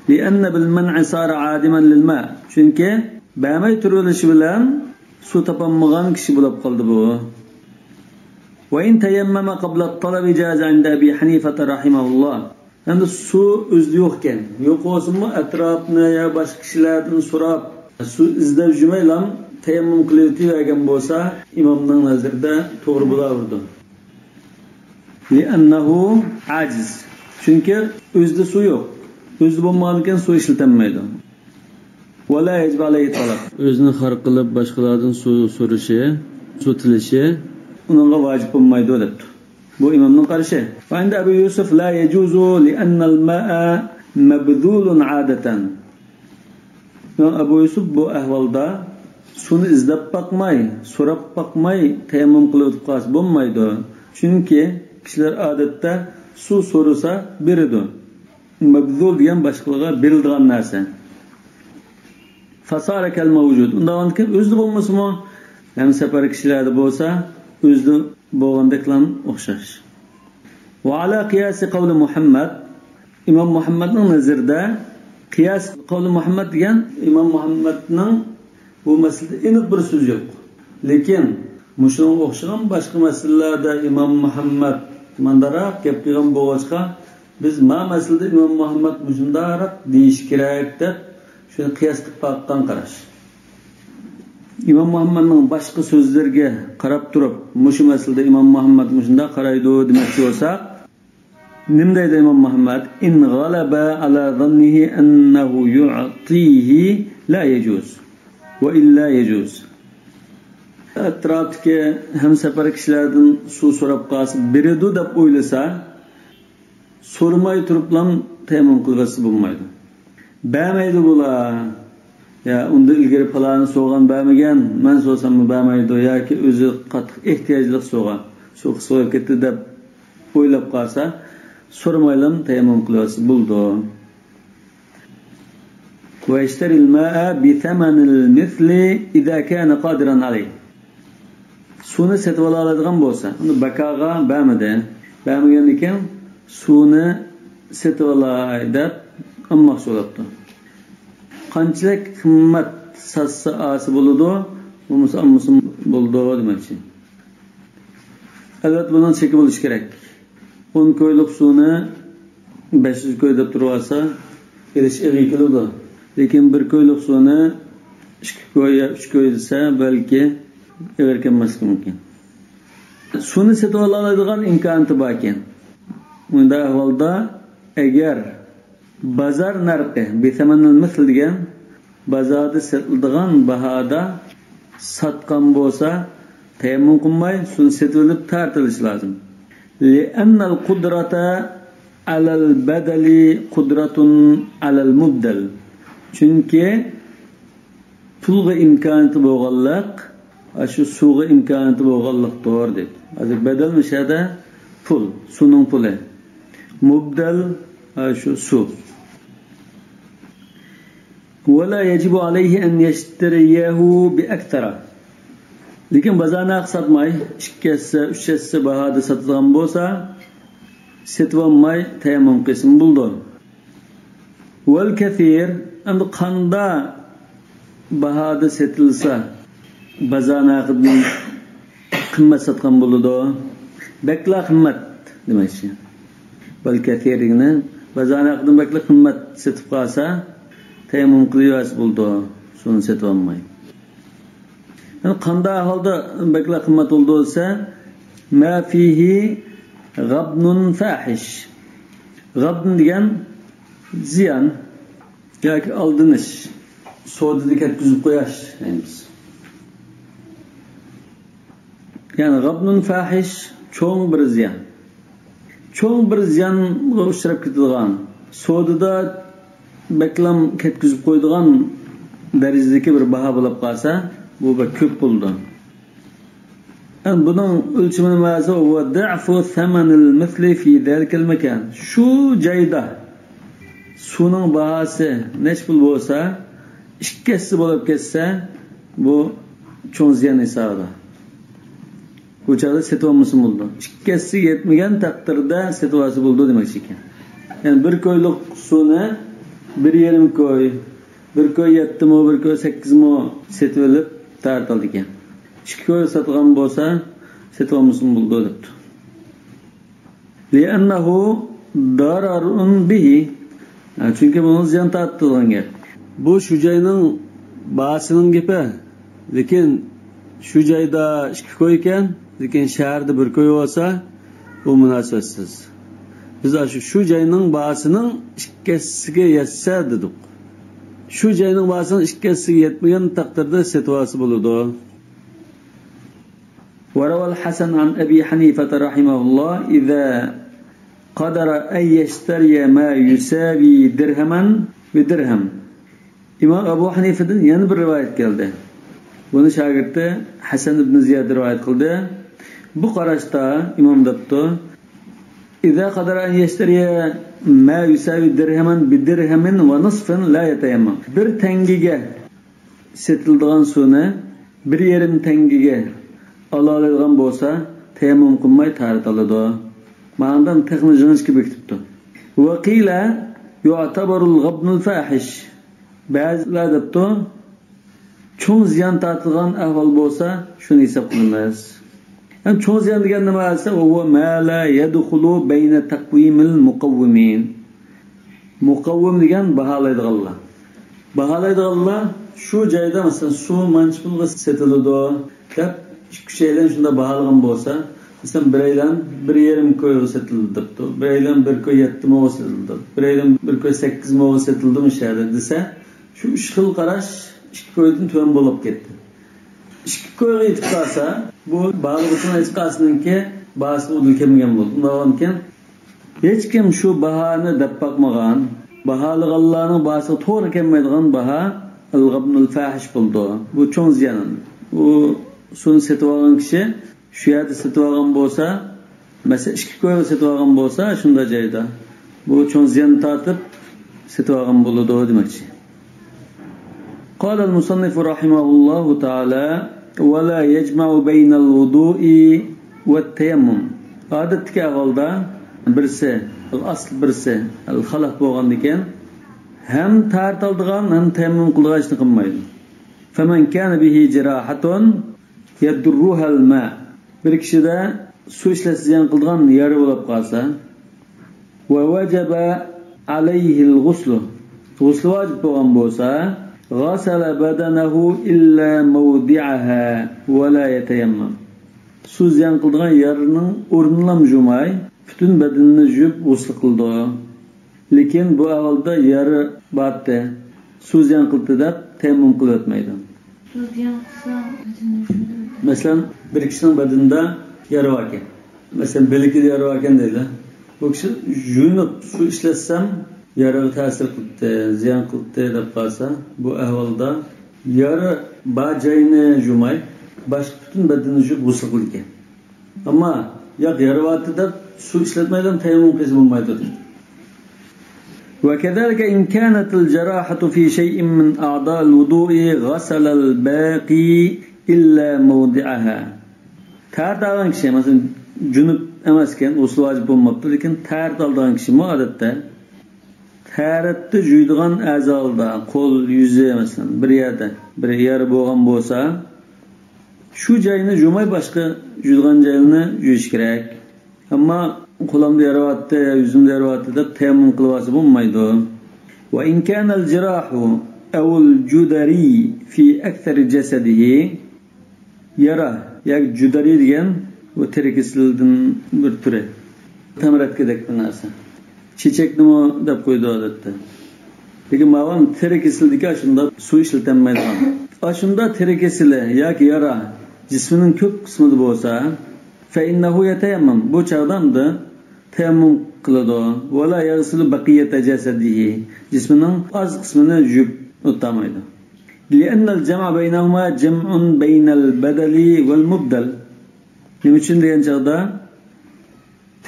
لأن بالمنع صار عادما للماء، چۈنكى بەرمەي تۇرۇۋېلىشى بىلەن سۇ تاپالمىغان كىشى بولۇپ قالدى بۇ. وإن تيمم قبل الطلب جاز عند أبي حنيفة رحمه الله. ئەمدى سۇ ئۆزىدە يوقكەن، يوق بولسىمۇ ئەتراپنى يا باشقا كىشىلەردىن سوراپ، سۇ ئىزدەپ يۈرمەيلا تەيەممۇم قىلىۋېتىۋەرگەن بولسا، ئىمامنىڭ نەزىرىدە توغرا بولاۋېرىدۇ. لأنه عاجز. چۈنكى ئۆزىدە سۇ يوق. ئۆزىدە بولمىغاندىكىن سۇ ئىشلىتەلمەيدۇ. ولا يجب عليه الطلب. ئۆزىنى خار قىلىپ باشقىلاردىن سۇ سورىشى، سۇ تىلىشى ئۇنىڭغا ۋاجىپ بولمايدۇ دەپتۇ. بۇ ئىمامنىڭ قارىشى. وعند أبي يوسف لا يجوز لأن الماء مبذول عادة. ئىمام ئەبۇ يۈسۈپ بۇ ئەھۋالدا سۇنى ئىزدەپ باقماي، سوراپ باقماي تەيەممۇم قىلىۋېتىپ قالسا بولمايدۇ. چۈنكى كىشىلەر ئادەتتە سۇ سورىسا بېرىدۇ. مەبزۇل دېگەن باشقىلارغا بېرىلىدىغان نەرسە. فصار كالموجود. ئۇنداق بولغاندىكىن ئۆزىدە بولمىسىمۇ، ھەمسەپەر كىشىلەردە بولسا، ئۆزىدە بولغاندەكلا ئوخشاش. وعلى قياس قول محمد. ئىمام مۇھەممەدنىڭ نەزىرىدە قىياس قەۋلى مۇھەممەد دېگەن ئىمام مۇھەممەدنىڭ بۇ مەسىلىدە ئېنىق بىر سۆزى يوق. لېكىن مۇشۇنىڭغا ئوخشىغان باشقا مەسىلىلەردە ئىمام مۇھەممەد مانداراق گەپ قىلغان بولغاچقا، بىز ما مەسىلىدە ئىمام مۇھەممەد مۇشۇنداق دېيىشى كېرەك دەپ، شۇنى قىياس قىلىپ باققان قاراش. ئىمام مۇھەممەدنىڭ باشقا سۆزلىرىگە قاراپ تۇرۇپ، مۇشۇ مەسىلىدە ئىمام مۇھەممەد مۇشۇنداق قارايدۇ دېمەكچى بولساق، نېمە دەيدۇ ئىمام مۇھەممەد؟ إن غلب على ظنه أنه يعطيه لا يجوز وإلا يجوز. ئەتراپتىكى ھەمسەپەر كىشىلەردىن سۇ سوراپ قالسا بېرىدۇ دەپ ئويلىسا، سورىماي تۇرۇپلا تەيەممۇم قىلىۋەتسە بولمايدۇ. بەرمەيدۇ بۇلار. يا ئۇندىن ئىلگىرى پالانى سورىغان بەرمىگەن، مەن سورىساممۇ بەرمەيدۇ ياكى ئۆزى قاتتىق ئېھتىياجلىق سورىغان، سۇ قىسقا بولۇپ كەتتى دەپ ئويلاپ قالسا، سورىمايلا تەيەممۇم قىلىۋەتسە بولىدۇ. ويشتري الماء بثمن المثل إذا كان قادرا عليه. سۇنى سېتىۋالالايدىغان بولسا، ئۇنى بەكاغا بەرمىدى. بەرمىگەندىكىن سۇنى سېتىۋالاي دەپ ئالماقچى بولۇپتۇ. قانچىلىك قىممەت ساتسا ئالسا بولىدۇ، بولمىسا ئالمىسا بولىدۇ دېمەكچى. ئەلۋەتتە، بۇنىڭ چېكى بولۇشى كېرەك. ئون كويلۇق سۇنى بەش يۈز كوي دەپ تۇرۇۋالسا، ئېلىش ئېغىر كېلىدۇ. لېكىن بىر كويلۇق سۇنى ئىككى كوي يا ئۈچ كوي دېسە، بەلكى ئېغىر كەلمەسلىكى مۇمكىن. سۇنى سېتىۋالالايدىغان ئىمكانىيىتى باركەن، ئۇنداق ئەھۋالدا ئەگەر بازار نەرخى، بىسەمەنىل مىسل دېگەن، بازاردا سېتىلىدىغان باھادا ساتقان بولسا، تەيەممۇم قىلماي، سۇنى سېتىۋېلىپ تارتىۋېلىش لازىم. لأن القدرة على البدل قدرة على المبدل. چۈنكى پۇلغا ئىمكانىيىتى بولغانلىق، ئاشۇ سۇغا ئىمكانىيىتى بولغانلىقتۇر، دەيدۇ. ھازىر بەدەل مۇشۇ يەردە پۇل، سۇنىڭ پۇلى. مۇبدەل، ئاشۇ سۇ. ولا يجب عليه أن يشتريه بأكثر. لېكىن بازار نەرخى ساتماي، ئىككى ھەسسە، ئۈچ ھەسسە باھادا ساتىدىغان بولسا، سېتىۋالماي تەيەممۇم قىلسىمۇ بولىدۇ. والكثير، ئەمدى قاندا باھادا سېتىلسا، بازار نەرخىدىن قىممەت ساتقان بولىدۇ. بەكلا قىممەت دېمەكچى. والكثير دېگىنى بازار نەرخىدىن بەكلا قىممەت سېتىپ قالسا، تەيەممۇم قىلىۋەرسە بولىدۇ، سۇنى سېتىۋالماي. يەنى قانداق ئەھۋالدا بەكلا قىممەت بولىدۇ دېسە، ما فيه غبن فاحش. غەبن دېگەن زىيان ياكى ئالدىنىش، سودىدا كەتكۈزۈپ قويۇش دەيمىز. يەنى غەبنۇن فاھىش، چوڭ بىر زىيان. چوڭ بىر زىيانغا ئۇچراپ كېتىدىغان، سودىدا بەكلەم كەتكۈزۈپ قويىدىغان دەرىجىدىكى بىر باھا بولۇپ قالسا، بۇ بەك كۆپ بولىدۇ. ئەمدى بۇنىڭ ئۆلچىمى نېمە دېسە، ضعف ثمن المثل في ذلك المكان. شۇ جايدا سۇنىڭ باھاسى نەچچە پۇل بولسا، ئىككى ھەسسە بولۇپ كەتسە، بۇ چوڭ زىيان ھېسابىدا. بۇ چاغدا سېتىۋالمىسىمۇ بولىدۇ. ئىككى ھەسسىگە يەتمىگەن تەقدىردە سېتىۋالسا بولىدۇ دېمەكچى ئىكەن. يەنى بىر كويلۇق سۇنى بىر يېرىم كوي، بىر كوي يەتتە مو، بىر كوي سەككىز مو سېتىۋېلىپ تارتالىدىكەن. ئىككى كوي ساتىدىغان بولسا، سېتىۋالمىسىمۇ بولىدۇ دەپتۇ. لأنه ضرر به. ھە، چۈنكى بۇنىڭ زىيان تارتىدىغان گەپ. بۇ شۇ جاينىڭ باھاسىنىڭ گېپى. لېكىن شۇ جايدا ئىككى كوي ئىكەن، لېكىن شەھەردە بىر كوي بولسا، بۇ مۇناسىۋەتسىز. بىز ئاشۇ شۇ جاينىڭ باھاسىنىڭ ئىككى ھەسسىگە يەتسە دېدۇق. شۇ جاينىڭ باھاسىنىڭ ئىككى ھەسسىگە يەتمىگەن تەقدىردە سېتىۋالسا بولىدۇ. وروى الحسن عن أبي حنيفة رحمه الله إذا قدر أن يشتري ما يساوي درهما بدرهم. ئىمام ئەبۇ ھەنىفىدىن يەنە بىر رىۋايەت كەلدى. بۇنى شاگىرتى ھەسەن ئىبن زىياد رىۋايەت قىلدى. بۇ قاراشتا ئىمام دەپتۇ: إذا قدر أن يشتري ما يساوي درهما بدرهم ونصف لا يتيمم. بىر تەڭگىگە سېتىلىدىغان سۇنى بىر يېرىم تەڭگىگە ئالالايدىغان بولسا، تەيەممۇم قىلماي تاھارەت ئالىدۇ. ماندىن تېخىمۇ جىڭىچكە بېكىتىپتۇ. وقيل يعتبر الغبن الفاحش. بەزىلەر دەپتۇ، چوڭ زىيان تارتىدىغان ئەھۋال بولسا، شۇنى ھېساب قىلىمىز. ھەم چوڭ زىيان دېگەن نېمە دېسە، وهو ما لا يدخل بين تقويم المقومين. مۇقەۋۋىم دېگەن باھالايدىغانلار. باھالايدىغانلار شۇ جايدا، مەسىلەن، سۇ مانچە پۇلغا سېتىلىدۇ دەپ، ئىككى ئۈچەيلەن شۇنداق باھالىغان بولسا، مەسىلەن، بىرەيلەن بىر يېرىم كويغا سېتىلىدۇ دەپتۇ، بىرەيلەن بىر كوي يەتتە موغا سېتىلىدۇ، بىرەيلەن بىر كوي سەككىز موغا سېتىلىدۇ مۇشۇ يەردە دېسە، شۇ ئۈچ خىل قاراش ئىككى كويدىن تۆۋەن بولۇپ كەتتى. ئىككى كويغا يېتىپ قالسا، بۇ باھالىغۇچىنىڭ ھېچقايسىنىڭكى باھاسىغا ئۇدۇل كەلمىگەن بولىدۇ. ئۇنداق بولغانىكەن، ھېچكىم شۇ باھانى دەپ باقمىغان، باھالىغانلارنىڭ باھاسىغا توغرا كەلمەيدىغان باھا الغبن الفاحش بولىدۇ. بۇ چوڭ زىيان. ئۇ سۇنى سېتىۋالغان كىشى شۇ يەردە سېتىۋالغان بولسا، مەسىلەن، ئىككى كويغا سېتىۋالغان بولسا، شۇنداق جايدا بۇ چوڭ زىيان تارتىپ سېتىۋالغان بولىدۇ دېمەكچى. قال المصنف رحمه الله تعالى: ولا يجمع بين الوضوء والتيمم. ئادەتتىكى ئەھۋالدا بىرسى، ئەسلى بىرسى، خەلەف بولغاندىكىن، ھەم تارتالدىغان، ھەم تەيەممۇم قىلىدىغان ئىشنى قىلمايدۇ. فمن كان به جراحة يضرها الماء. بىر كىشىدە سۇ ئىشلەتسە زىيان قىلىدىغان يارا بولۇپ قالسا، ۋە ۋەجەبە ئەلەيھىل غۇسلۇ، غۇسلى ۋاجىپ بولغان بولسا، غەسەلە بەدەنەھۇ ئىللا مەۋدىئەھا ۋە لا يەتەيەممەم. سۇ زىيان قىلىدىغان يارىنىڭ ئورنىنىلا جۇماي، پۈتۈن بەدىنىنى جۇيۇپ غۇسلى قىلىدۇ. لېكىن بۇ ئەھۋالدا يارا بارتى، سۇ زىيان قىلدى دەپ تەيەممۇم قىلىۋەتمەيدۇ. سۇ زىيان قىلسا، بەدىنىنى جۇيىدۇ. مەسىلەن، بىر كىشىنىڭ بەدىنىدە يارا باركەن. مەسىلەن، بىلىكىدە يارا باركەن دەيلى. بۇ كىشى جۇيۇنۇپ سۇ ئىشلەتسەم، يارىغا تەسىر قىلدى، زىيان قىلدى دەپ قالسا، بۇ ئەھۋالدا يارا بار جايىنى جۇماي، باشقا پۈتۈن بەدىنىنى جۇيۇپ غۇسۇل قىلىدىكەن. ئەمما ياق، يارا بارتى دەپ سۇ ئىشلەتمەيدىغان تەيەممۇم قىلسا بولمايدۇ دەيدۇ. وكذلك إن كانت الجراحة في شيء من أعضاء الوضوء غسل الباقي إلا موضعها. تەھارەت ئالغان كىشى، مەسىلەن، جۇنۇپ ئەمەسكەن، غۇسلى ۋاجىپ بولماپتۇ، لېكىن تەھارەت ئالىدىغان كىشىمۇ ئادەتتە تەھارەتتە جۇيىدىغان ئەزالىردا، قول، يۈزى، مەسىلەن، بىر يەردە بىر يارا بولغان بولسا، شۇ جاينى جۇماي، باشقا جۇيىدىغان جايلىرىنى جۇيۇش كېرەك. ئەمما قولۇمدا يارا بارتى، يۈزۈمدە يارا بارتى دەپ تەيەممۇم قىلىۋالسا بولمايدۇ. وإن كان الجراح أو الجدري في أكثر جسده. يارا ياكى جۇدرى دېگەن بۇ تېرە كېسىلىدىن بىر تۈرى. تەمرەتكىدەك بىر نەرسە. چېچەكنىمۇ دەپ قويىدۇ ئادەتتە. لېكىن ماۋۇ تېرە كېسىلىدىكى ئاشۇنداق سۇ ئىشلىتەلمەيدىغان. ئاشۇنداق تېرە كېسىلى ياكى يارا جىسمىنىڭ كۆپ قىسمىدا بولسا، فإنه يتيمم، بۇ چاغدا ئەمدى تەيەممۇم قىلىدۇ. ولا يغسل بقية جسده، جىسمىنىڭ ئاز قىسمىنى يۇيۇپ ئۆتەلمەيدۇ. لأن الجمع بينهما جمع بين البدل والمبدل. نېمە ئۈچۈن دېگەن چاغدا،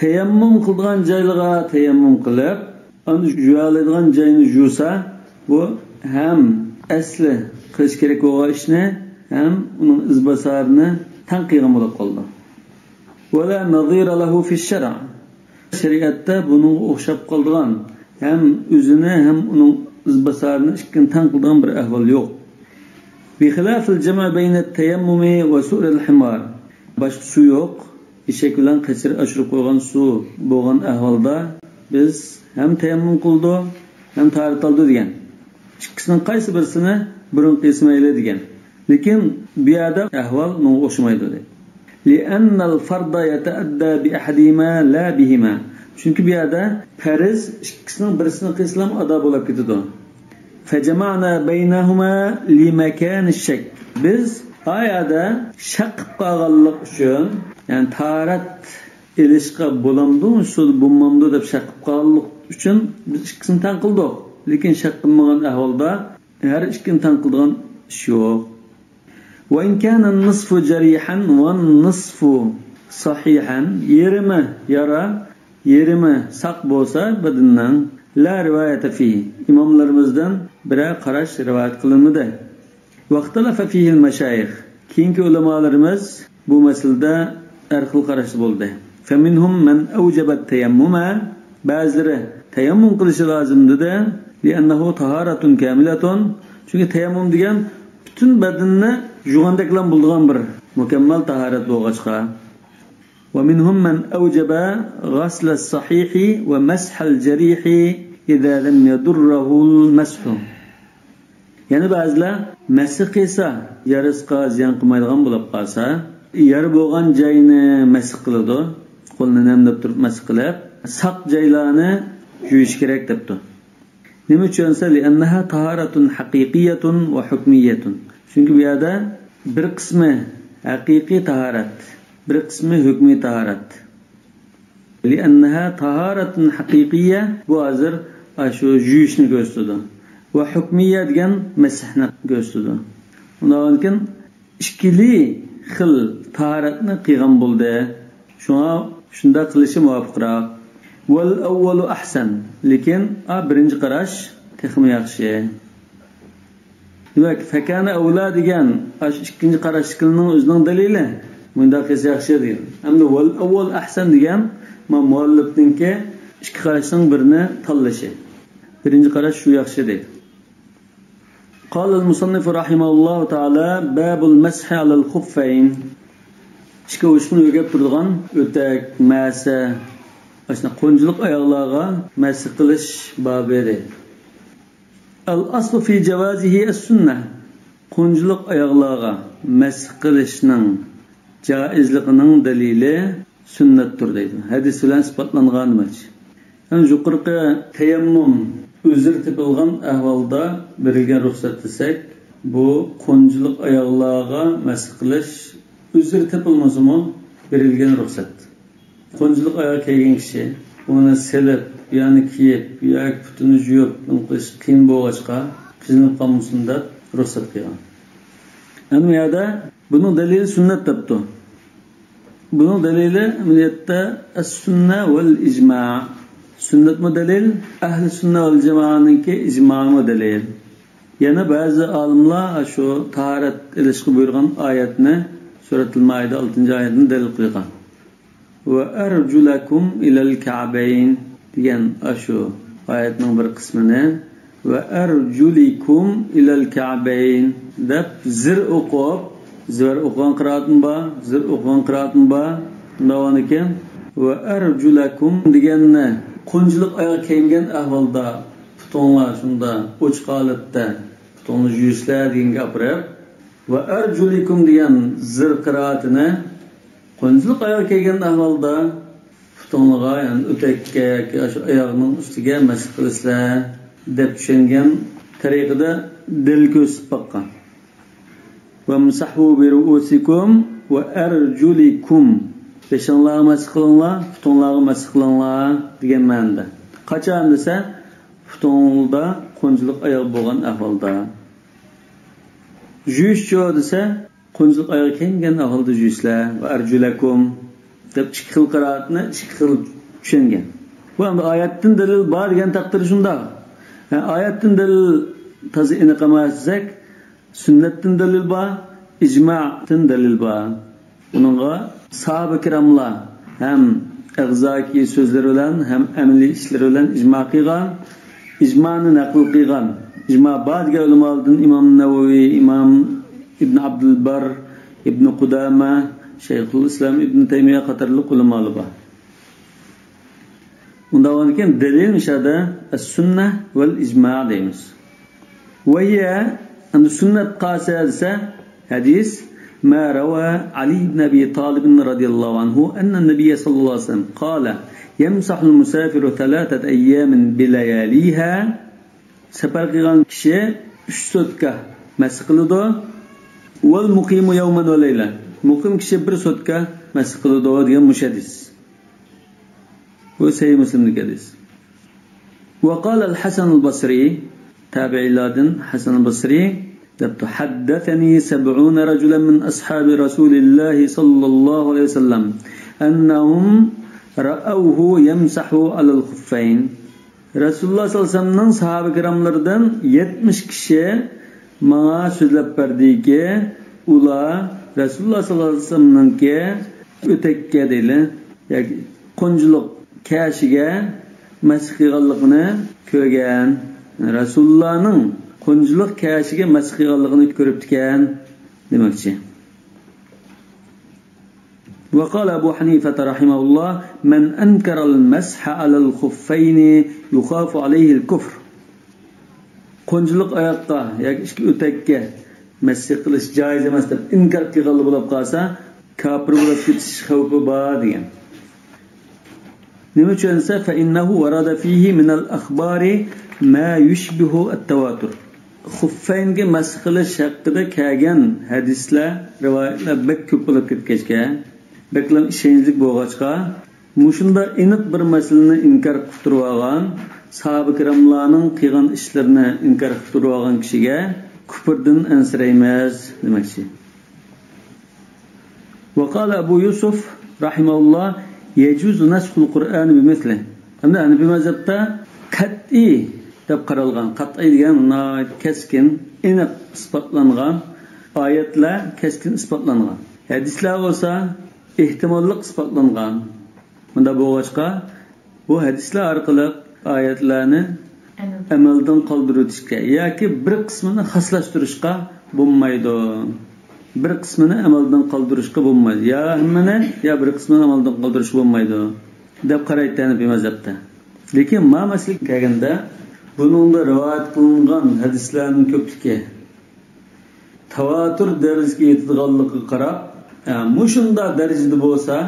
تەيەممۇم قىلىدىغان جايلىرىغا تەيەممۇم قىلىپ، ئاندىن يۇيالايدىغان جاينى يۇسا، بۇ ھەم ئەسلى قىلىش كېرەك بولغان ئىشنى ھەم ئۇنىڭ ئىزباسارىنى تەڭ قىلغان بولۇپ قالىدۇ. ولا نظير له في الشرع. شەرىئەتتە بۇنىڭغا ئوخشاپ قالىدىغان، ھەم ئۆزىنى، ھەم ئۇنىڭ ئىزباسارىنى ئىككىنى تەڭ قىلىدىغان بىر ئەھۋال يوق. بخلاف الجمع بين التيمم وسؤر الحمار. باشقا سۇ يوق، ئېشەك بىلەن قېچىر ئاشۇرۇپ قويغان سۇ بولغان ئەھۋالدا بىز ھەم تەيەممۇم قىلىدۇ، ھەم تاھارەت ئالىدۇ دېگەن. ئىككىسىنىڭ قايسى بىرسىنى بۇرۇن قىلسا مەيلى دېگەن. لېكىن بۇ يەردە ئەھۋال ئۇنىڭغا ئوخشىمايدۇ دەيدۇ. لأن الفرض يتأدى بأحدهما لا بهما. چۈنكى بۇ يەردە پەرز ئىككىسىنىڭ بىرسىنى قىلسىلا ئادا بولۇپ كېتىدۇ. فجمعنا بينهما لمكان الشك. بىز ئا يەردە شەك قىلىپ قالغانلىق ئۈچۈن، يەنى تاھارەت ئېلىشقا بولامدۇ، سۇ بولمامدۇ دەپ شەك قىلىپ قالغانلىق ئۈچۈن بىز ئىككىسىنى تەڭ قىلدۇق. لېكىن شەك قىلمىغان ئەھۋالدا ھەر ئىككىنى تەڭ قىلىدىغان ئىش يوق. وإن كان النصف جريحا والنصف صحيحا، يېرىمى يارا، يېرىمى ساق بولسا بەدىنىنىڭ، لا رواية فيه، ئىماملىرىمىزدىن بىرەر قاراش رىۋايەت قىلىنمىدى. واختلف فيه المشايخ، كېيىنكى ئۆلىمالىرىمىز بۇ مەسىلىدە ھەر خىل قاراشتا بولدى. فمنهم من أوجب التيمم، بەزىلىرى تەيەممۇم قىلىشى لازىم دېدى. لأنه طهارة كاملة، چۈنكى تەيەممۇم دېگەن پۈتۈن بەدىنىنى يۇغاندەكلا بولىدىغان بىر مۇكەممەل تاھارەت بولغاچقا. ومنهم من أوجب غسل الصحيح ومسح الجريح إذا لم يضره المسح. يەنە بەزىلەر مەسىھ قىلسا، يارىسىغا زىيان قىلمايدىغان بولۇپ قالسا، يارا بولغان جاينى مەسىھ قىلىدۇ، قولىنى نەمدەپ تۇرۇپ مەسىھ قىلىپ، ساق جايلارنى يۇيۇش كېرەك دەپتۇ. نېمە ئۈچۈن دېسە، لأنها طهارة حقيقية وحكمية. چۈنكى بۇ يەردە بىر قىسمى ھەقىقىي تاھارەت، بىر قىسمى ھۆكمىي تاھارەت. لأنها طهارة حقيقية، بۇ ھازىر ئاشۇ يۇيۇشنى كۆرسىتىدۇ. ۋە ھۆكمىيە دېگەن مەسىھنى كۆرسىتىدۇ. ئۇنداقتىن كېيىن ئىككىلى خىل تاھارەتنى قىلغان بولدى. شۇڭا شۇنداق قىلىشى مۇۋاپىقراق. والأول أحسن، لېكىن، ئا، بىرىنچى قاراش تېخىمۇ ياخشى. دېمەك، فكان أولى دېگەن ئاشۇ ئىككىنچى قاراشتىكىنىڭ ئۆزىنىڭ دەلىلى. مۇنداق قىلسا ياخشى دېگەن. ئەمدى والأول أحسن دېگەن، ما، مۇئەللىپنىڭكى ئىككى قاراشنىڭ بىرىنى تاللىشى. بىرىنچى قاراش شۇ ياخشى دەيدۇ. قال المصنف رحمه الله تعالى: باب المسح على الخفين. ئىككى ئۇچقۇن يۆگەپ تۇرىدىغان ئۆتەك، مەسە، ئاشۇنداق قونچىلىق ئاياغلارغا مەسخ قىلىش بابى دەيدۇ. الأصل في جوازه السنة. قونچىلىق ئاياغلارغا مەسخ قىلىشنىڭ جائىزلىقىنىڭ دەلىلى سۈننەتتۇر دەيدۇ. ھەدىس بىلەن ئىسپاتلانغان دېمەكچى. يەنى يۇقىرىقى تەيەممۇم ئۆزرى تېپىلغان ئەھۋالدا بېرىلگەن رۇخسەت دېسەك، بۇ قونچىلىق ئاياغلارغا مەسخ قىلىش ئۆزرى تېپىلمىسىمۇ بېرىلگەن رۇخسەت. قونچىلىق ئاياغ كىيگەن كىشى ئۇنى سېلىپ، يەنى كىيىپ ياكى پۇتىنى يۇيۇپ نېمە قىلىش قىيىن بولغاچقا، قىينىلىپ قالمىسۇن دەپ رۇخسەت قىلغان. ئەمما بۇ يەردە بۇنىڭ دەلىلى سۈننەت دەپتۇ. بۇنىڭ دەلىلى ئەمەلىيەتتە ئەس-سۈننە ۋەل ئىجما. سۈننەتمۇ دەلىل، ئەھلى سۈننە ۋەل جامائەنىڭكى ئىجمامۇ دەلىل. يەنە بەزى ئالىملار شۇ تاھارەت ئېلىشقا بۇيرۇغان ئايەتنى، سۈرەتۇل مائىدە ئالتىنچى ئايەتنى دەلىل قىلغان. ۋە ئەرجۇلەكۇم ئىلەل كەبەين دېگەن ئاشۇ ئايەتنىڭ بىر قىسمىنى ۋە ئەرجۇلىكۇم ئىلەل كەبەين دەپ زىر ئوقۇپ، زىۋەر ئوقۇغان قىرائەتمۇ بار، زىر ئوقۇغان قىرائەتمۇ بار. شۇنداق بولغاندىكىن، ۋە ئەرجۇلەكۇم دېگەننى قونچىلىق ئاياغ كىيگەن ئەھۋالدا پۇتۇڭلار شۇنداق ئوچۇق ھالەتتە پۇتۇڭنى يۇيۇشلار دېگەنگە ئاپىرىپ، ۋە ئەرجۇلىكۇم دېگەن زىر قىرائىتىنى قونچىلىق ئاياغ كىيگەن ئەھۋالدا پۇتۇڭلىغا، يەنى ئۆتەككە ياكى ئاشۇ ئاياغنىڭ ئۈستىگە مەسخ قىلىسىلەر دەپ چۈشەنگەن تەرىقىدە دەلىل كۆرسىتىپ باققان. ۋەمسەھۇ بىرۇئۇسىكۇم ۋە ئەرجۇلىكۇم. بېشىڭلارغا مەسخ قىلىڭلار، پۇتۇڭلارغا مەسخ قىلىڭلار دېگەن مەنىدە. قاچان دېسە، پۇتۇڭدا قونچىلىق ئاياغ بولغان ئەھۋالدا. يۇيۇشچۇ دېسە، قونچىلىق ئاياغ كىيگەن ئەھۋالدا يۇيۇسىلەر. ۋە ئەرجۇلەكۇم دەپ ئىككى خىل قىرائەتنى ئىككى خىل چۈشەنگەن. بۇ ئەمدى ئايەتتىن دەلىل بار دېگەن تەقدىردە شۇنداق. ھە، ئايەتتىن دەلىل تازا ئېنىق ئەمەس دېسەك، سۈننەتتىن دەلىل بار، ئىجمادىن دەلىل بار. بۇنىڭغا ساھابە كىراملار ھەم ئەغزاكى سۆزلىرى بىلەن، ھەم ئەمەلىي ئىشلىرى بىلەن ئىجما قىلغان، ئىجمانى نەقىل قىلغان، ئىجما بار دېگەن ئۆلىمالاردىن ئىمام نەۋەۋى، ئىمام ئىبن ئابدۇلبار، ئىبن قۇدامە، شەيخۇل ئىسلام ئىبن تەيمىيە قاتارلىق ئۆلىمالار بار. ئۇنداق بولغاندىكىن دەلىل مۇشۇ يەردە ئەس-سۈننە ۋەل ئىجما دەيمىز. ۋە ھىيە، ئەمدى سۈننەت قالسا دېسە، ھەدىس، ما رەۋا ئەلى ئىبن ئەبى تالىب رەزىيەللاھۇ ئەنھۇ ئەننە نەبىيە سەللەللاھۇ ئەلەيھى ۋەسەللەم قالە، يەمسەھۇل مۇسافىرۇ سەلاسەتە ئەييامىن بىلەيالىھا. سەپەر قىلغان كىشى ئۈچ سوتكا مەسخ قىلىدۇ. ۋەل مۇقىمۇ يەۋمەن ۋە لەيلە. مۇقىم كىشى بىر سوتكا مەسخ قىلىدۇ دېگەن مۇشۇ ھەدىس. بۇ سەھىھ مۇسلىمدىكى ھەدىس. ۋە قالەل ھەسەنۇل بەسرى، تابىئىيلاردىن ھەسەنۇل بەسرى دەپتۇ، ھەددەسەنى سەبئۇنە رەجۇلەن مىن ئەسھابى رەسۇلىللاھى سەللەللاھۇ ئەلەيھى ۋەسەللەم ئەننەھۇم رەئەۋھۇ يەمسەھۇ ئەلەل خۇففەين. رەسۇلۇللاھ سەللەللاھۇ ئەلەيھى ۋەسەللەمنىڭ ساھابە كىراملىرىدىن يەتمىش كىشى ماڭا سۆزلەپ بەردىكى، ئۇلار رەسۇلۇللاھ سەللەللاھۇ ئەلەيھى ۋەسەللەمنىڭكى ئۆتەككە دەيلى، ياكى قونچىلىق كەشىگە مەسخ قىلغانلىقىنى كۆرگەن. رەسۇلۇللاھنىڭ قونچىلىق كەشىگە مەسخ قىلغانلىقىنى كۆرۈپتىكەن دېمەكچى. وقال أبو حنيفة رحمه الله: من أنكر المسح على الخفين يخاف عليه الكفر. قونچىلىق ئاياققا ياكى ئىككى ئۆتەككە مەسخ قىلىش جائىز ئەمەس دەپ ئىنكار قىلغانلا بولۇپ قالسا، كاپىر بولۇپ كېتىش خەۋپى بار دېگەن. نېمە ئۈچۈن دېسە، فإنه ورد فيه من الأخبار ما يشبه التواتر. خۇففەينگە مەسخ قىلىش ھەققىدە كەلگەن ھەدىسلەر، رىۋايەتلەر بەك كۆپ بولۇپ كەتكەچكە، بەكلا ئىشەنچلىك بولغاچقا، مۇشۇنداق ئېنىق بىر مەسىلىنى ئىنكار قىلىپ تۇرۇۋالغان، ساھابە كىراملارنىڭ قىلغان ئىشلىرىنى ئىنكار قىلىپ تۇرۇۋالغان كىشىگە كۇپۇردىن ئەنسىرەيمىز دېمەكچى. وقال أبو يوسف رحمه الله: يجوز نسخ القرآن بمثله. ئەمدى ھەنەفىي مەزھەپتە قەتئىي دەپ قارالغان، قەتئىي دېگەن ناھايىتى كەسكىن، ئېنىق ئىسپاتلانغان ئايەتلەر، كەسكىن ئىسپاتلانغان ھەدىسلەر بولسا ئېھتىماللىق ئىسپاتلانغان. مۇنداق بولغاچقا، بۇ ھەدىسلەر ئارقىلىق ئايەتلەرنى ئەمەلدىن قالدۇرۇۋېتىشكە ياكى بىر قىسمىنى خاسلاشتۇرۇشقا بولمايدۇ. بىر قىسمىنى ئەمەلدىن قالدۇرۇشقا بولمايدۇ. يا ھەممىنى، يا بىر قىسمىنى ئەمەلدىن قالدۇرۇشقا بولمايدۇ، دەپ قارايتتى ھەنەفىي مەزھەپتە. لېكىن ما مەسىلىگە كەلگەندە، بۇنىڭدا رىۋايەت قىلىنغان ھەدىسلەرنىڭ كۆپلۈكى تاۋاتۇر دەرىجىسىگە يېتىدىغانلىقىغا قاراپ، ئە، مۇشۇنداق دەرىجىدە بولسا،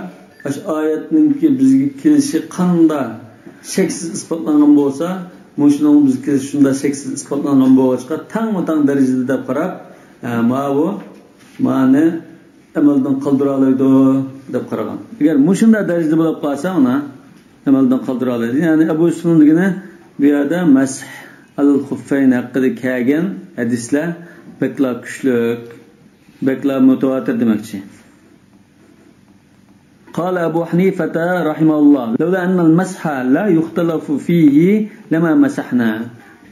ئاشۇ ئايەتنىڭكى بىزگە كېلىشى قانداق شەكسىز ئىسپاتلانغان بولسا، مۇشۇنىڭ بىزگە كېلىشى شۇنداق شەكسىز ئىسپاتلانغان بولغاچقا، تەڭمۇ تەڭ دەرىجىدە دەپ قاراپ، ئە، ماۋۇ، مانى ئەمەلدىن قالدۇرالايدۇ دەپ قارىغان. ئەگەر مۇشۇنداق دەرىجىدە بولۇپ قالسا، ئۇنى ئەمەلدىن قالدۇرالايدۇ. يەنى ئەبۇ يۈسۈفنىڭ دېگىنى، بۇ يەردە مەسھ ئەلەل خۇففەين ھەققىدە كەلگەن ھەدىسلەر بەكلا كۈچلۈك، بەكلا مۇتەۋاتىر دېمەكچى. قال أبو حنيفة رحمه الله: لولا أن المسح لا يختلف فيه لما مسحنا.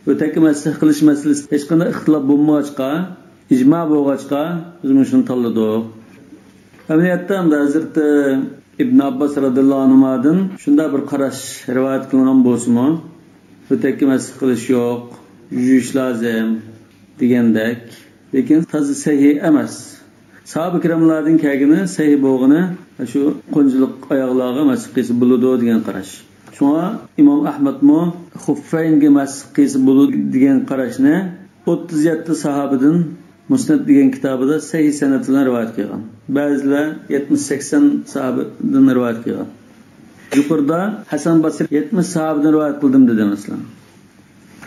ئۆتەككە مەسح قىلىش مەسىلىسى ھېچقانداق ئىختىلاپ بولمىغاچقا، ئىجما بولغاچقا، بىز مۇشۇنى تاللىدۇق. ئەمەلىيەتتە ئەمدى ھەزرىتى ئىبن ئابباس رەزىياللاھۇ ئەنھۇمادىن شۇنداق بىر قاراش رىۋايەت قىلىنغان بولسىمۇ، ئۆتەككە مەسح قىلىش يوق، يۇيۇش لازىم دېگەندەك، لېكىن تازا سەھىھ ئەمەس. ساھابە كىراملاردىن كەلگىنى، سەھىھ بولغىنى شۇ قونچىلىق ئاياغلارغا مەسح قىلسا بولىدۇ دېگەن قاراش. شۇڭا ئىمام ئەھمەدمۇ خۇففەينگە مەسح قىلسا بولىدۇ دېگەن قاراشنى ئوتتۇز يەتتە ساھابىدىن مۇسنەد دېگەن كىتابىدا سەھىھ سەنەد بىلەن رىۋايەت قىلغان. بەزىلەر يەتمىش سەكسەن ساھابىدىن رىۋايەت قىلغان. يۇقىرىدا ھەسەن باسرى يەتمىش ساھابىدىن رىۋايەت قىلدىم دېدى، مەسىلەن.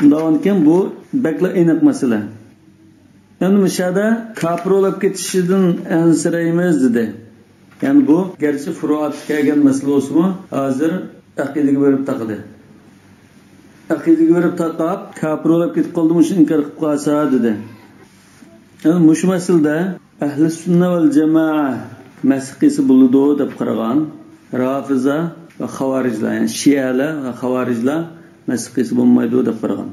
ئۇنداقكەن بۇ بەكلا ئېنىق مەسىلە. يەنە مۇشۇ يەردە كاپىر بولۇپ كېتىشىدىن ئەنسىرەيمىز دېدى. يەنى بۇ گەرچە فۇرۇئاتقا كەلگەن مەسىلە بولسىمۇ، ھازىر ئەقىدىگە بېرىپ تاقىدى. ئەقىدىگە بېرىپ تاقاپ، كاپىر بولۇپ كېتىپ قالدىمۇ شۇ ئىنكار قىلىپ قالسا دېدى. يەنى مۇشۇ مەسىلىدە ئەھلى سۈننە ۋەل جامائە مەسخ قىلسا بولىدۇ دەپ قارىغان رافىزا ۋە خاۋارىجلار، يەنى شىئەلەر ۋە خاۋارىجلار مەسخ قىلسا بولمايدۇ دەپ قارىغان.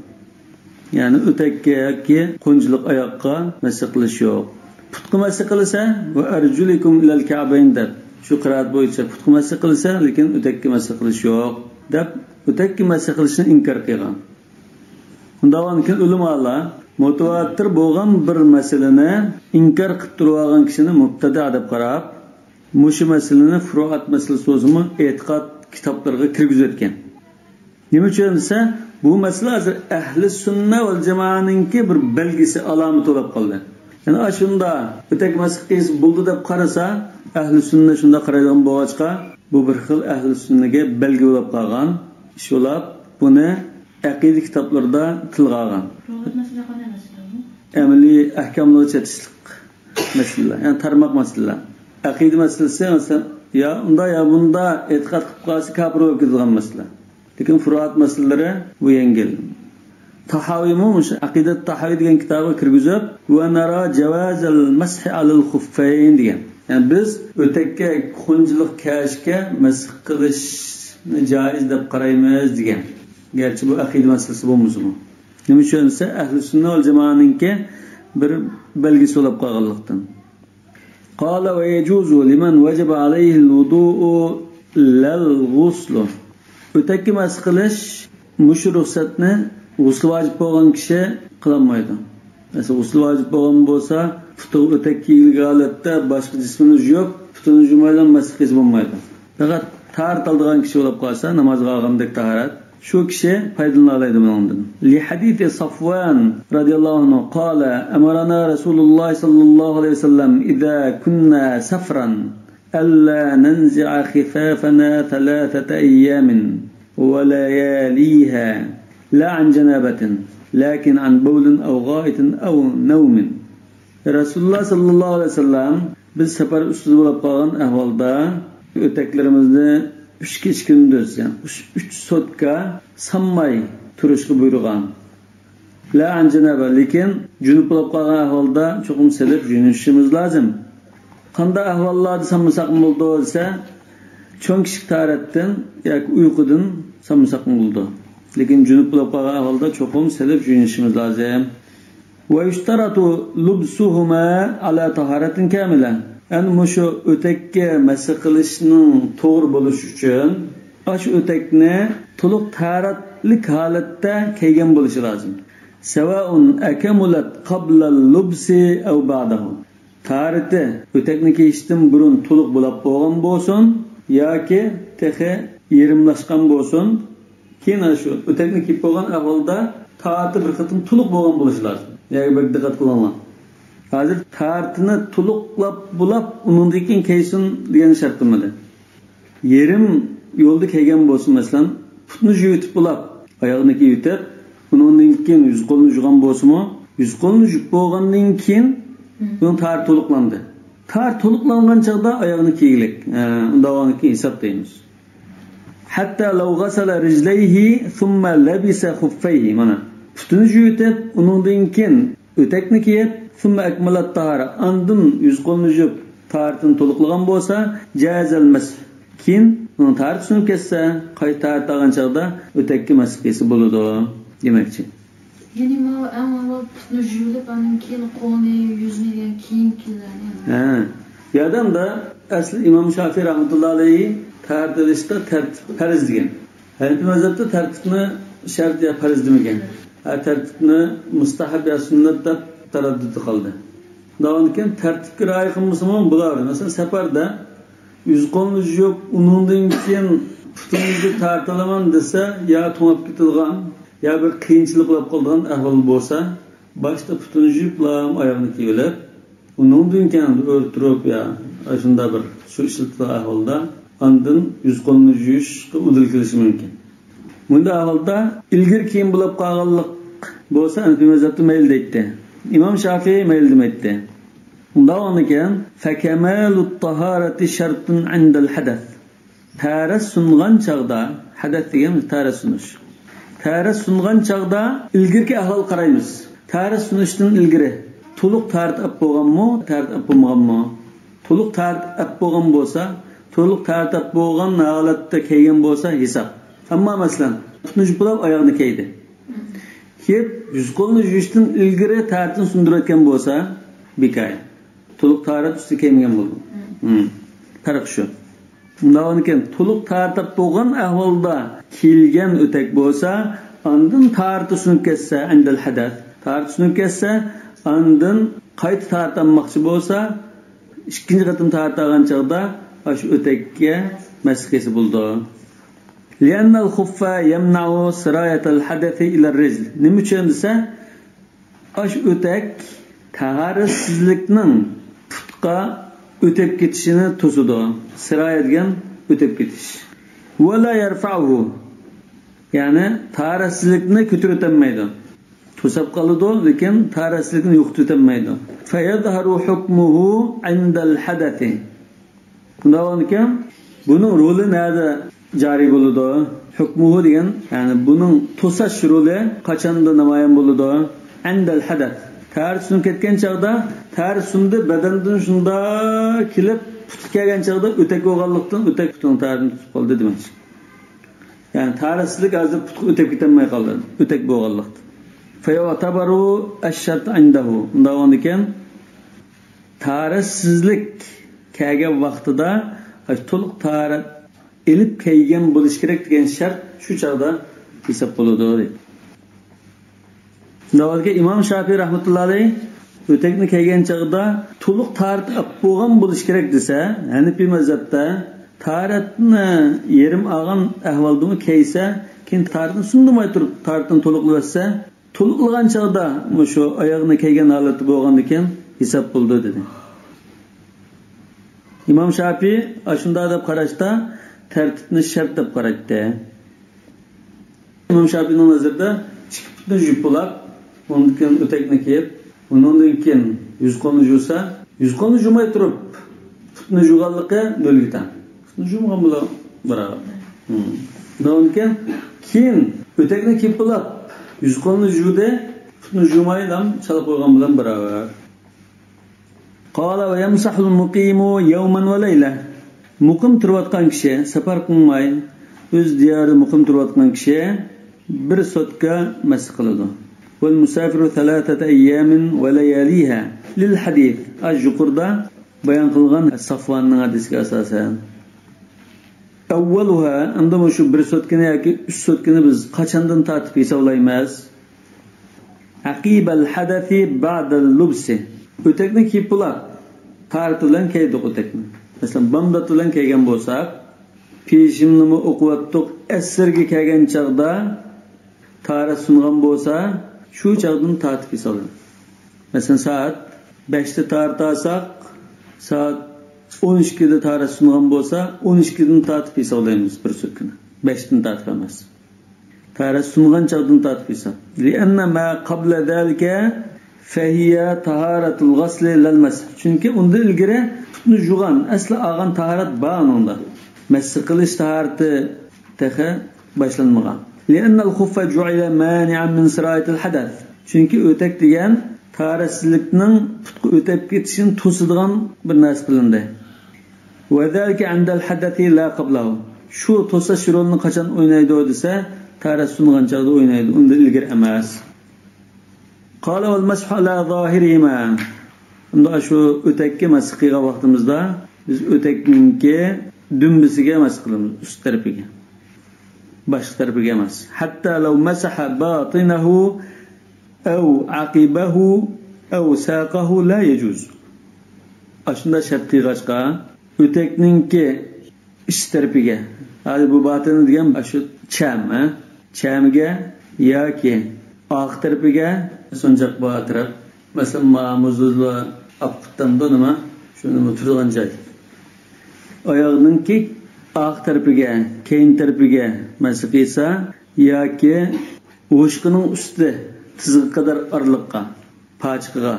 يەنى ئۆتەككە ياكى قونچىلىق ئاياققا مەسخ قىلىش يوق. پۇتقا مەسخ قىلسا، ۋە ئەرجۇلىكۇم ئىلەل كەئبەين دەپ، شۇ قىرائەت بويىچە پۇتقا مەسخ قىلسا، لېكىن ئۆتەككە مەسخ قىلىش يوق دەپ، ئۆتەككە مەسخ قىلىشنى ئىنكار قىلغان. ئۇنداقتىن كېيىن ئۆلىمالار مۇتەۋاتىر بولغان بىر مەسىلىنى ئىنكار قىلىپ تۇرۇۋالغان كىشىنى مۇبتەدىئە دەپ قاراپ، مۇشۇ مەسىلىنى فۇرۇئات مەسىلىسى بولسىمۇ ئېتىقاد كىتابلىرىغا كىرگۈزۈۋەتكەن. نېمە ئۈچۈن دېسە، بۇ مەسىلە ھازىر ئەھلى سۈننە ۋەل جامائەنىڭكى بىر بەلگىسى، ئالامىتى بولۇپ قالدى. يەنى ئاشۇندا ئۆتەك مەسخ قىلسا بولدى دەپ قارىسا، ئەھلى سۈننە شۇنداق قارايدىغان بولغاچقا، بۇ بىر خىل ئەھلى سۈننىگە بەلگە بولۇپ قالغان ئىش بولۇپ، بۇنى ئەقىدە كىتابلىرىدا تىلغا ئالغان. ئەمەلىي ئەھكاملارغا چېتىشلىق مەسىلىلەر، يەنى تارماق مەسىلىلەر. ئەقىدە مەسىلىسى، مەسىلەن، يا ئۇندا يا بۇندا ئېتىقاد قىلىپ قالسا كاپىر بولۇپ كېتىدىغان مەسىلە. لېكىن فۇرۇئات مەسىلىلىرى بۇ يەڭگىل. تاھاۋىمۇ مۇشۇ ئەقىدە تاھاۋى دېگەن كىتابىغا كىرگۈزۈپ، ۋە نەرا جاۋازەل مەسھى ئەلەل خۇففەين دېگەن. يەنى بىز ئۆتەككە، قونچىلىق كەشكە مەسخ قىلىشنى جائىز دەپ قارايمىز دېگەن. گەرچە بۇ ئەقىدە مەسىلىسى بولمىسىمۇ. نېمە ئۈچۈن دېسە، ئەھلى سۈننە ۋەل جامائەنىڭكى بىر بەلگىسى بولۇپ قالغانلىقتىن. قال ويجوز لمن وجب عليه الوضوء لا الغسل. ئۆتەككە مەسخ قىلىش مۇشۇ رۇخسەتنى غۇسلى ۋاجىپ بولغان كىشى قىلالمايدۇ. مەسىلەن، غۇسلى ۋاجىپ بولغان بولسا، پۇتىغا ئۆتەك كىيگەن ھالەتتە باشقا جىسمىنى يۇيۇپ، پۇتىنى يۇمايلا مەسخ قىلسا بولمايدۇ. پەقەت تاھارەت ئالىدىغان كىشى بولۇپ قالسا، نامازغا ئالغاندەك تاھارەت، شۇ كىشى پايدىلىنالايدۇ بۇنىڭدىن. لحديث صفوان رضي الله عنه قال: أمرنا رسول الله صلى الله عليه وسلم إذا كنا سفرا ألا ننزع خفافنا ثلاثة أيام ولياليها، لا عن جنابة، لكن عن بول أو غائط أو نوم. رەسۇلۇللاھ سەللەللاھۇ ئەلەيھى ۋەسەللەم بىز سەپەر ئۈستىدە بولۇپ قالغان ئەھۋالدا ئۆتەكلىرىمىزنى ئۈچ كېچە كۈندۈز، يەنى ئۈچ، ئۈچ سوتكا سانماي تۇرۇشقا بۇيرۇغان. لا عن جنابة، لېكىن جۇنۇپ بولۇپ قالغان ئەھۋالدا چوقۇم سېلىپ يۇيۇنۇشىمىز لازىم. قانداق ئەھۋاللاردا سانمىساقمۇ بولىدۇ دېسە، چوڭ كىشىلىك تاھارەتتىن ياكى ئۇيقۇدىن سانمىساقمۇ بولىدۇ. لېكىن جۇنۇپ بولۇپ قالغان ئەھۋالدا چوقۇم سېلىپ يۇيۇنۇشىمىز لازىم. ويشترط لبسهما على طهارة كاملة. ئەنە مۇشۇ ئۆتەككە مەسخ قىلىشنىڭ توغرا بولۇشى ئۈچۈن، ئاشۇ ئۆتەكنى تولۇق تاھارەتلىك ھالەتتە كىيگەن بولۇشى لازىم. سواء أكملت قبل اللبس أو بعده. تاھارىتى ئۆتەكنى كىيىشتىن بۇرۇن تولۇق بولاپ بولغان بولسۇن ياكى تېخى يېرىملاشقان بولسۇن، كېيىن ئاشۇ ئۆتەكنى كىيىپ بولغان ئەھۋالدا تاھارىتى بىر قېتىم تولۇق بولغان بولۇشى لازىم. يەنە بەك دىققەت قىلىڭلار. ھازىر تاھارىتىنى تولۇقلاپ بولاپ، ئۇنىڭدىن كېيىن كىيسۇن دېگەن شەرت قىلمىدى. يېرىم يولدا كىيگەن بولسا، مەسىلەن، پۇتنى يۇيۇۋېتىپ بولاپ، ئاياغنى كىيىۋېتىپ، ئۇنىڭدىن كېيىن يۈز قولنى يۇغان بولسىمۇ، يۈز قولنى يۇيۇپ بولغاندىن كېيىن ئۇنىڭ تاھارىتى تولۇقلاندى. تاھارىتى تولۇقلانغان چاغدا ئاياغنى كىيگىلىك. ئە، ئۇنداق بولغاندىن كېيىن ھېسابلايمىز. حتى لو غسل رجليه ثم لبس خفيه. مانا، پۇتىنى يۇيۇۋېتىپ، ئۇنىڭدىن كېيىن ئۆتەكنى كىيىپ، ثم أكمل الطهارة، ئاندىن يۈز قولنى يۇيۇپ، تاھارىتىنى تولۇقلىغان بولسا، جاز المسح، كېيىن ئۇنىڭ تاھارىتى سۇنۇپ كەتسە، قايتا تاھارەت ئالغان چاغدا ئۆتەككە مەسح قىلسا بولىدۇ دېمەكچى. يەنى ماۋۇ ئەڭ ئاۋۋال پۇتنى يۇيۇلۇپ، ئاندىن كېيىن قولنى، يۈزنى دېگەن كېيىنكىلەرنى. ھە. ياردەمدە ئەسلى ئىمام شافىي رەھمەتۇللا ئەلەيھى تەھارەت ئېلىشتا تەرتىپ پەرز دېگەن. ھەنىپىي مەزھەپتە تەرتىپنى شەرت يا پەرز دېمىگەن. ھە، تەرتىپنى مۇستەھەب يا سۈننەت دەپ تەرەددۇتتا قالدى. داۋامدىن كېيىن تەرتىپكە رىئايە قىلمىسىمۇ بولاۋېرىدۇ. مەسىلەن، سەپەردە يۈز قولنى يۇيۇپ، ئۇنىڭدىن كېيىن پۇتۇمنى يۇيۇپ تارتىۋالىمەن دېسە، يا توڭاپ كېتىدىغان، يا بىر قىيىنچىلىق بولۇپ قالىدىغان ئەھۋال بولسا، باشتا پۇتىنى يۇيۇپلا ئاياغنى كىيىۋېلىپ، ئۇنىڭدىن كېيىن ئۆرە تۇرۇپ يا ئاشۇنداق بىر سۇ ئىشلىتىدىغان ئەھۋالدا ئاندىن يۈز قولنى يۇيۇشقا ئۇدۇل كېلىشى مۇمكىن. بۇنداق ئەھۋالدا ئىلگىرى كېيىن بولۇپ قالغانلىق بولسا، ھەنىپىي مەزھەپتە مەيلى دەيتتى. ئىمام شافىئىي مەيلى دېمەيتتى. ئۇنداق بولغاندىكىن، فكمال الطهارة شرط عند الحدث. تەھارەت سۇنغان چاغدا، ھەدەس دېگەن تەھارەت سۇنۇش. تەھارەت سۇنغان چاغدا ئىلگىرىكى ئەھۋالغا قارايمىز. تەھارەت سۇنۇشتىن ئىلگىرى تولۇق تەھارەت ئاپ بولغانمۇ، تەھارەت ئاپ بولمىغانمۇ؟ تولۇق تەھارەت ئاپ بولغان بولسا، تولۇق تەھارەت ئاپ بولغان ھالەتتە كىيگەن بولسا ھېساب. ئەمما مەسىلەن، پۇتنى يۇيۇپ بولاپ ئاياغنى كىيدى. كىيىپ، يۈز قولنى يۇيۇشتىن ئىلگىرى تەھارىتىنى سۇندۇرۇۋەتكەن بولسا، بىكايە. تولۇق تاھارەت ئۈستىگە كىيمىگەن بولىدۇ. ھىم. پەرق شۇ. ئۇنداق بولغاندىكىن، تولۇق تاھارەت ئاپ بولغان ئەھۋالدا كىيىلگەن ئۆتەك بولسا، ئاندىن تاھارىتى سۇنۇپ كەتسە، عند الحدث، تاھارىتى سۇنۇپ كەتسە، ئاندىن قايتا تاھارەت ئالماقچى بولسا، ئىككىنچى قېتىم تاھارەت ئالغان چاغدا ئاشۇ ئۆتەككە مەسح قىلسا بولىدۇ. لأن الخف يمنع سراية الحدث إلى الرجل. نېمە ئۈچۈن دېسە، ئاشۇ ئۆتەك تاھارەتسىزلىكنىڭ پۇتقا ئۆتۈپ كېتىشىنى توسىدۇ. سىرايە دېگەن ئۆتۈپ كېتىش. ولا يرفعه، يەنى تاھارەتسىزلىكنى كۆتۈرۈۋېتەلمەيدۇ. توساپ قالىدۇ، لېكىن تاھارەتسىزلىكنى يوقىتىۋېتەلمەيدۇ. فيظهر حكمه عند الحدث. شۇنداق بولغاندىكىن، بۇنىڭ رولى نەدە جارى بولىدۇ؟ ھۆكمۇھۇ دېگەن، يەنى بۇنىڭ توساش رولى قاچاندا نامايان بولىدۇ؟ عند الحدث. تەھارىتى سۇنۇپ كەتكەن چاغدا، تەھارىتى سۇندى، بەدەندىن شۇنداق كېلىپ، پۇتقا كەلگەن چاغدا ئۆتەك بولغانلىقتىن، ئۆتەك پۇتنىڭ تەھارىتىنى توسۇپ قالدى دېمەكچى. يەنى تەھارەتسىزلىك ھازىر پۇتقا ئۆتۈپ كېتەلمەي قالدى، ئۆتەك بولغانلىقتىن. فيعتبر الشرط عنده. ئۇنداق بولغاندىكىن، تاھارەتسىزلىك كەلگەن ۋاقتىدا تولۇق تاھارەت ئېلىپ كەلگەن بولۇش كېرەك دېگەن شەرت شۇ چاغدا ھېساب بولىدۇ، دەيدۇ. شۇنداق بولغاندىكىن، ئىمام شافىئىي رەھمەتۇللا ئەلەيھ ئۆتەكنى كىيگەن چاغدا تولۇق تاھارەت ئاپ بولغان بولۇش كېرەك دېسە، ھەنىپىي مەزھەپتە تاھارەتنى يېرىم ئالغان ئەھۋالدىمۇ كىيسە، كېيىن تاھارەتنى سۇندۇرماي تۇرۇپ تاھارەتنى تولۇقلىۋەتسە، تولۇقلىغان چاغدا مۇشۇ ئاياغنى كىيگەن ھالەتتە بولغاندىكىن ھېساب بولىدۇ، دېدى. ئىمام شافىئىي ئاشۇنداق دەپ قاراشتا تەرتىپنى شەرت دەپ قارايتتى. ئىمام شافىئىينىڭ نەزىرىدە ئىككى پۇتنى يۇيۇپ بولاپ، ئۇنىڭدىن كېيىن ئۆتەكنى كىيىپ، ئۇنىڭدىن كېيىن يۈز قولنى يۇسا، يۈز قولنى يۇماي تۇرۇپ پۇتنى يۇغانلىقى نۆلگە تەڭ. پۇتنى يۇمىغان بىلەن باراۋەر. ھىم. ئۇنىڭدىن كېيىن، كېيىن ئۆتەكنى كىيىپ بولاپ، يۈز قولنى يۇدى، پۇتنى يۇماي دەم چالا قويغان بىلەن باراۋەر. قال ويمسح المقيم يوما وليلة. مۇقىم تۇرۇۋاتقان كىشى، سەپەر قىلماي، ئۆز دىيارىدا مۇقىم تۇرۇۋاتقان كىشى بىر سوتكا مەسح قىلىدۇ. والمسافر ثلاثة أيام ولياليها للحديث. ئاش يۇقىرىدا بايان قىلغان سافۋاننىڭ ھەدىسىگە ئاساسەن. أولها، ئەمدى مۇشۇ بىر سوتكىنى ياكى ئۈچ سوتكىنى بىز قاچاندىن تارتىپ ھېسابلايمىز؟ عقيب الحدث بعد اللبس. ئۆتەكنى كىيىپ بولاپ، تاھارىتى بىلەن كىيدۇق ئۆتەكنى. مەسىلەن، بامدات بىلەن كىيگەن بولساق، پېشىننىمۇ ئوقۇۋەتتۇق، ئەسىرگە كەلگەن چاغدا تاھارەت سۇنغان بولسا، شۇ چاغدىن تارتىپ ھېسابلىنىدۇ. مەسىلەن، سائەت بەشتە تاھارەت ئالساق، سائەت ئون ئىككىدە تاھارەت سۇنغان بولسا، ئون ئىككىدىن تارتىپ ھېسابلايمىز بىر سۇتكىنى. بەشتىن تارتىپ ئەمەس. تاھارەت سۇنغان چاغدىن تارتىپ ھېساب. لأن ما قبل ذلك فهي طهارة الغسل لا المسح. چۈنكى ئۇندىن ئىلگىرى پۇتنى يۇغان، ئەسلى ئالغان تاھارەت بار ئۇنىڭدا. مەسخ قىلىش تاھارىتى تېخى باشلانمىغان. لأن الخف جعل مانعا من سراية الحدث. چۈنكى ئۆتەك دېگەن تاھارەتسىزلىكنىڭ پۇتقا ئۆتەپ كېتىشىنى توسىدىغان بىر نەرسە قىلىندى. وذلك عند الحدث لا قبله. شۇ توساش رولىنى قاچان ئوينايدۇ دېسە، تاھارەت سۇنغان چاغدا ئوينايدۇ، ئۇندىن ئىلگىرى ئەمەس. قال والمسح على ظاهرهما. ئەمدى شۇ ئۆتەككە مەسخ قىلغان ۋاقتىمىزدا بىز ئۆتەكنىڭكى دۈمبىسىگە مەسخ قىلىمىز، ئۈست تەرىپىگە. باشقا تەرىپىگە ئەمەس. حتى لو مسح باطنه أو عقبه أو ساقه لا يجوز. ئاشۇنداق شەرت قىلغاچقا، ئۆتەكنىڭكى ئىچ تەرىپىگە، ھازىر بۇ باتىن دېگەن شۇ چەم، ھە؟ چەمگە ياكى ئارقا تەرىپىگە، سونچاق بار تەرەپ، مەسىلەن، ما مۇزۇزلا ئاپتامدا نېمە؟ شۇ نېمە تۇرىدىغان جاي. ئاياغنىڭكى ئارقا تەرىپىگە، كەينى تەرىپىگە مەسخ قىلسا ياكى ھوشقىنىڭ ئۈستى تىزىغا قەدەر ئارىلىققا، پاچىقىغا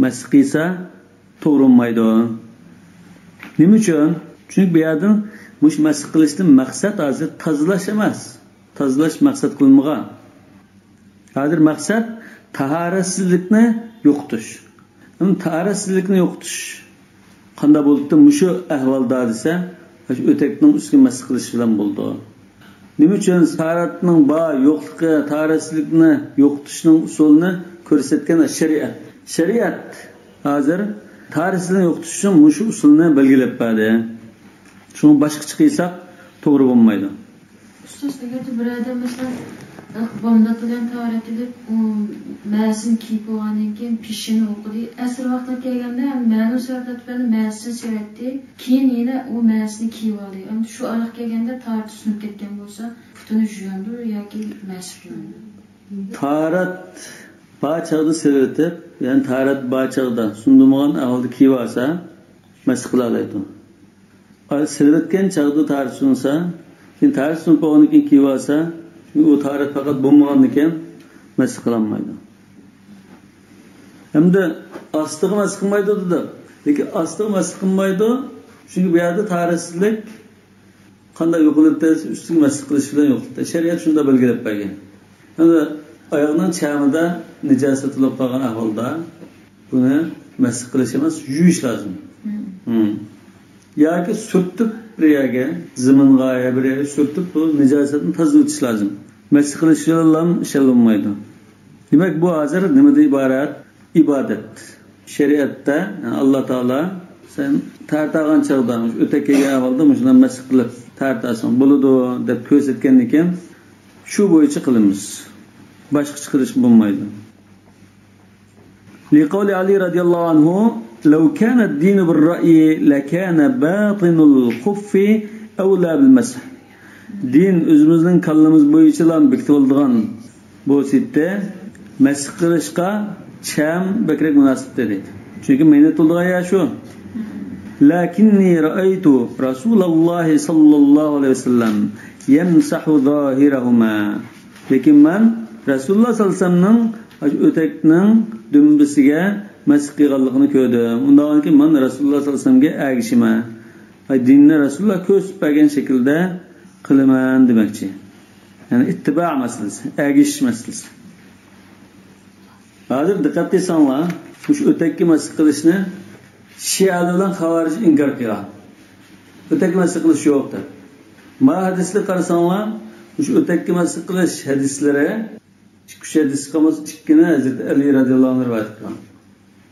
مەسخ قىلسا توغرا بولمايدۇ. نېمە ئۈچۈن؟ چۈنكى بۇ يەردىن مۇشۇ مەسخ قىلىشتىن مەقسەت ھازىر تازىلاش ئەمەس. تازىلاش مەقسەت قىلىنمىغان. ھازىر مەقسەت تاھارەتسىزلىكنى يوقىتىش. ئەمدى تاھارەتسىزلىكنى يوقىتىش قانداق بولۇپتۇ مۇشۇ ئەھۋالدا دېسە، مۇشۇ ئۆتەكنىڭ ئۈستىگە مەسخ قىلىش بىلەن بولىدۇ. نېمە ئۈچۈن تاھارەتنىڭ بار يوقلۇقى، تاھارەتسىزلىكنى يوقىتىشنىڭ ئۇسۇلىنى كۆرسەتكەن شەرىئەت. شەرىئەت ھازىر تاھارەتسىزلىكنى يوقىتىش ئۈچۈن مۇشۇ ئۇسۇلنى بەلگىلەپ بەردى. شۇڭا باشقىچە قىلساق توغرا بولمايدۇ. ئۇستاز، ئەگەردە بىر ئادەم، مەسىلەن، بامدات بىلەن تاھارەت ئېلىپ، ئۇ مەسىنى كىيىپ بولغاندىن كېيىن پېشىنى ئوقۇدى. ئەسىر ۋاقتىغا كەلگەندە، مەلۇم سەۋەبلەر تۈپەيلى مەسىنى سىلىۋەتتى. كېيىن يەنە ئۇ مەسىنى كىيىۋالدى. ئەمدى شۇ ئارىلىق كەلگەندە تاھارىتى سۇنۇپ كەتكەن بولسا، پۇتىنى جۇيامدۇ ياكى مەسىھ قىلامدۇ؟ تاھارەت بار چاغدا سىلىۋېتىپ، يەنى تاھارەت بار چاغدا سۇندۇرمىغان ئەھۋالدا كىيىۋالسا، مەسىھ قىلالايدۇ. ئا، سېلىۋەتكەن چاغدا تاھارەت سۇنسا، كېيىن تاھارەت سۇنۇپ بولغاندىن كېيىن كىيىۋالسا، چۈنكى ئۇ تاھارەت پەقەت بولمىغاندىكىن مەسىھ قىلالمايدۇ. ھەمدە ئاستىغا مەسىھ قىلمايدۇ دېدۇق. لېكىن ئاستىغا مەسىھ قىلمايدۇ، چۈنكى بۇ يەردە تاھارەتسىزلىك قانداق يوقىلىدۇ دېسە، ئۈستىگە مەسىھ قىلىش بىلەن يوقىلىدۇ. شەرىئەت شۇنداق بەلگىلەپ بەرگەن. ھەمدە ئاياغنىڭ چەمىدە نىجاسەت بولۇپ قالغان ئەھۋالدا بۇنى مەسىھ قىلىش ئەمەس، يۇيۇش لازىم. مم. مم. ياكى سۈرتۈپ بىر يەرگە، زېمىنغا يا بىر يەرگە سۈرتۈپ، بۇ نىجاسەتنى تازىلىتىش لازىم. مەسىھ قىلىش بىلەنلا ئىش ھەل بولمايدۇ. دېمەك، بۇ ھازىر نېمىدىن ئىبارەت؟ ئىبادەت. شەرىئەتتە، يەنى ئاللا تائالا سەن تارتاغان چاغدا، ئۆتەك كىيگەن ئەھۋالدا مۇشۇنداق مەسىھ قىلىپ تارتاسەن بولىدۇ دەپ كۆرسەتكەندىكىن، شۇ بويىچە قىلىمىز. باشقىچە قىلىشقا بولمايدۇ. لقول علي رضي الله عنه: لو كان الدين بالرأي لكان باطن الخف أولى بالمسح. دىن ئۆزىمىزنىڭ كاللىمىز بويىچىلا بېكىتىۋالىدىغان بولسىدى، مەسىھ قىلىشقا چەم بەكرەك مۇناسىپ ئىدى. چۈنكى مەينەت بولىدىغان يەر شۇ. لكني رأيت رسول الله صلى الله عليه وسلم يمسح ظاهرهما. لېكىن مەن رەسۇلۇللا ساللاللاھۇ ئەلەيھى ۋەسەللەمنىڭ ئۆتەكنىڭ دۈمبىسىگە مەسىھ قىلغانلىقىنى كۆردۈم. ئۇنداق بولغاندىكىن مەن رەسۇلۇللا ساللاللاھۇ ئەلەيھى ۋەسەللەمگە ئەگىشىمەن. ئاي، دىننى رەسۇلۇللا كۆرسىتىپ بەرگەن شەكىلدە قىلىمەن دېمەكچى. يەنى ئىتتىبا مەسىلىسى، ئەگىشىش مەسىلىسى. ھازىر دىققەت قىلساڭلار، مۇشۇ ئۆتەككە مەسىھ قىلىشنى شىئەلەر بىلەن خاۋارىج ئىنكار قىلغان. ئۆتەككە مەسىھ قىلىش يوق دەپ. ما ھەدىسلەرگە قارىساڭلار، مۇشۇ ئۆتەككە مەسىھ قىلىش ھەدىسلىرى ئىككى، ئۈچ ھەدىس قالماس، ئىككىنى ھەزرىتى ئەلى رەزىياللاھۇ ئەنھۇ رىۋايەت قىلغان.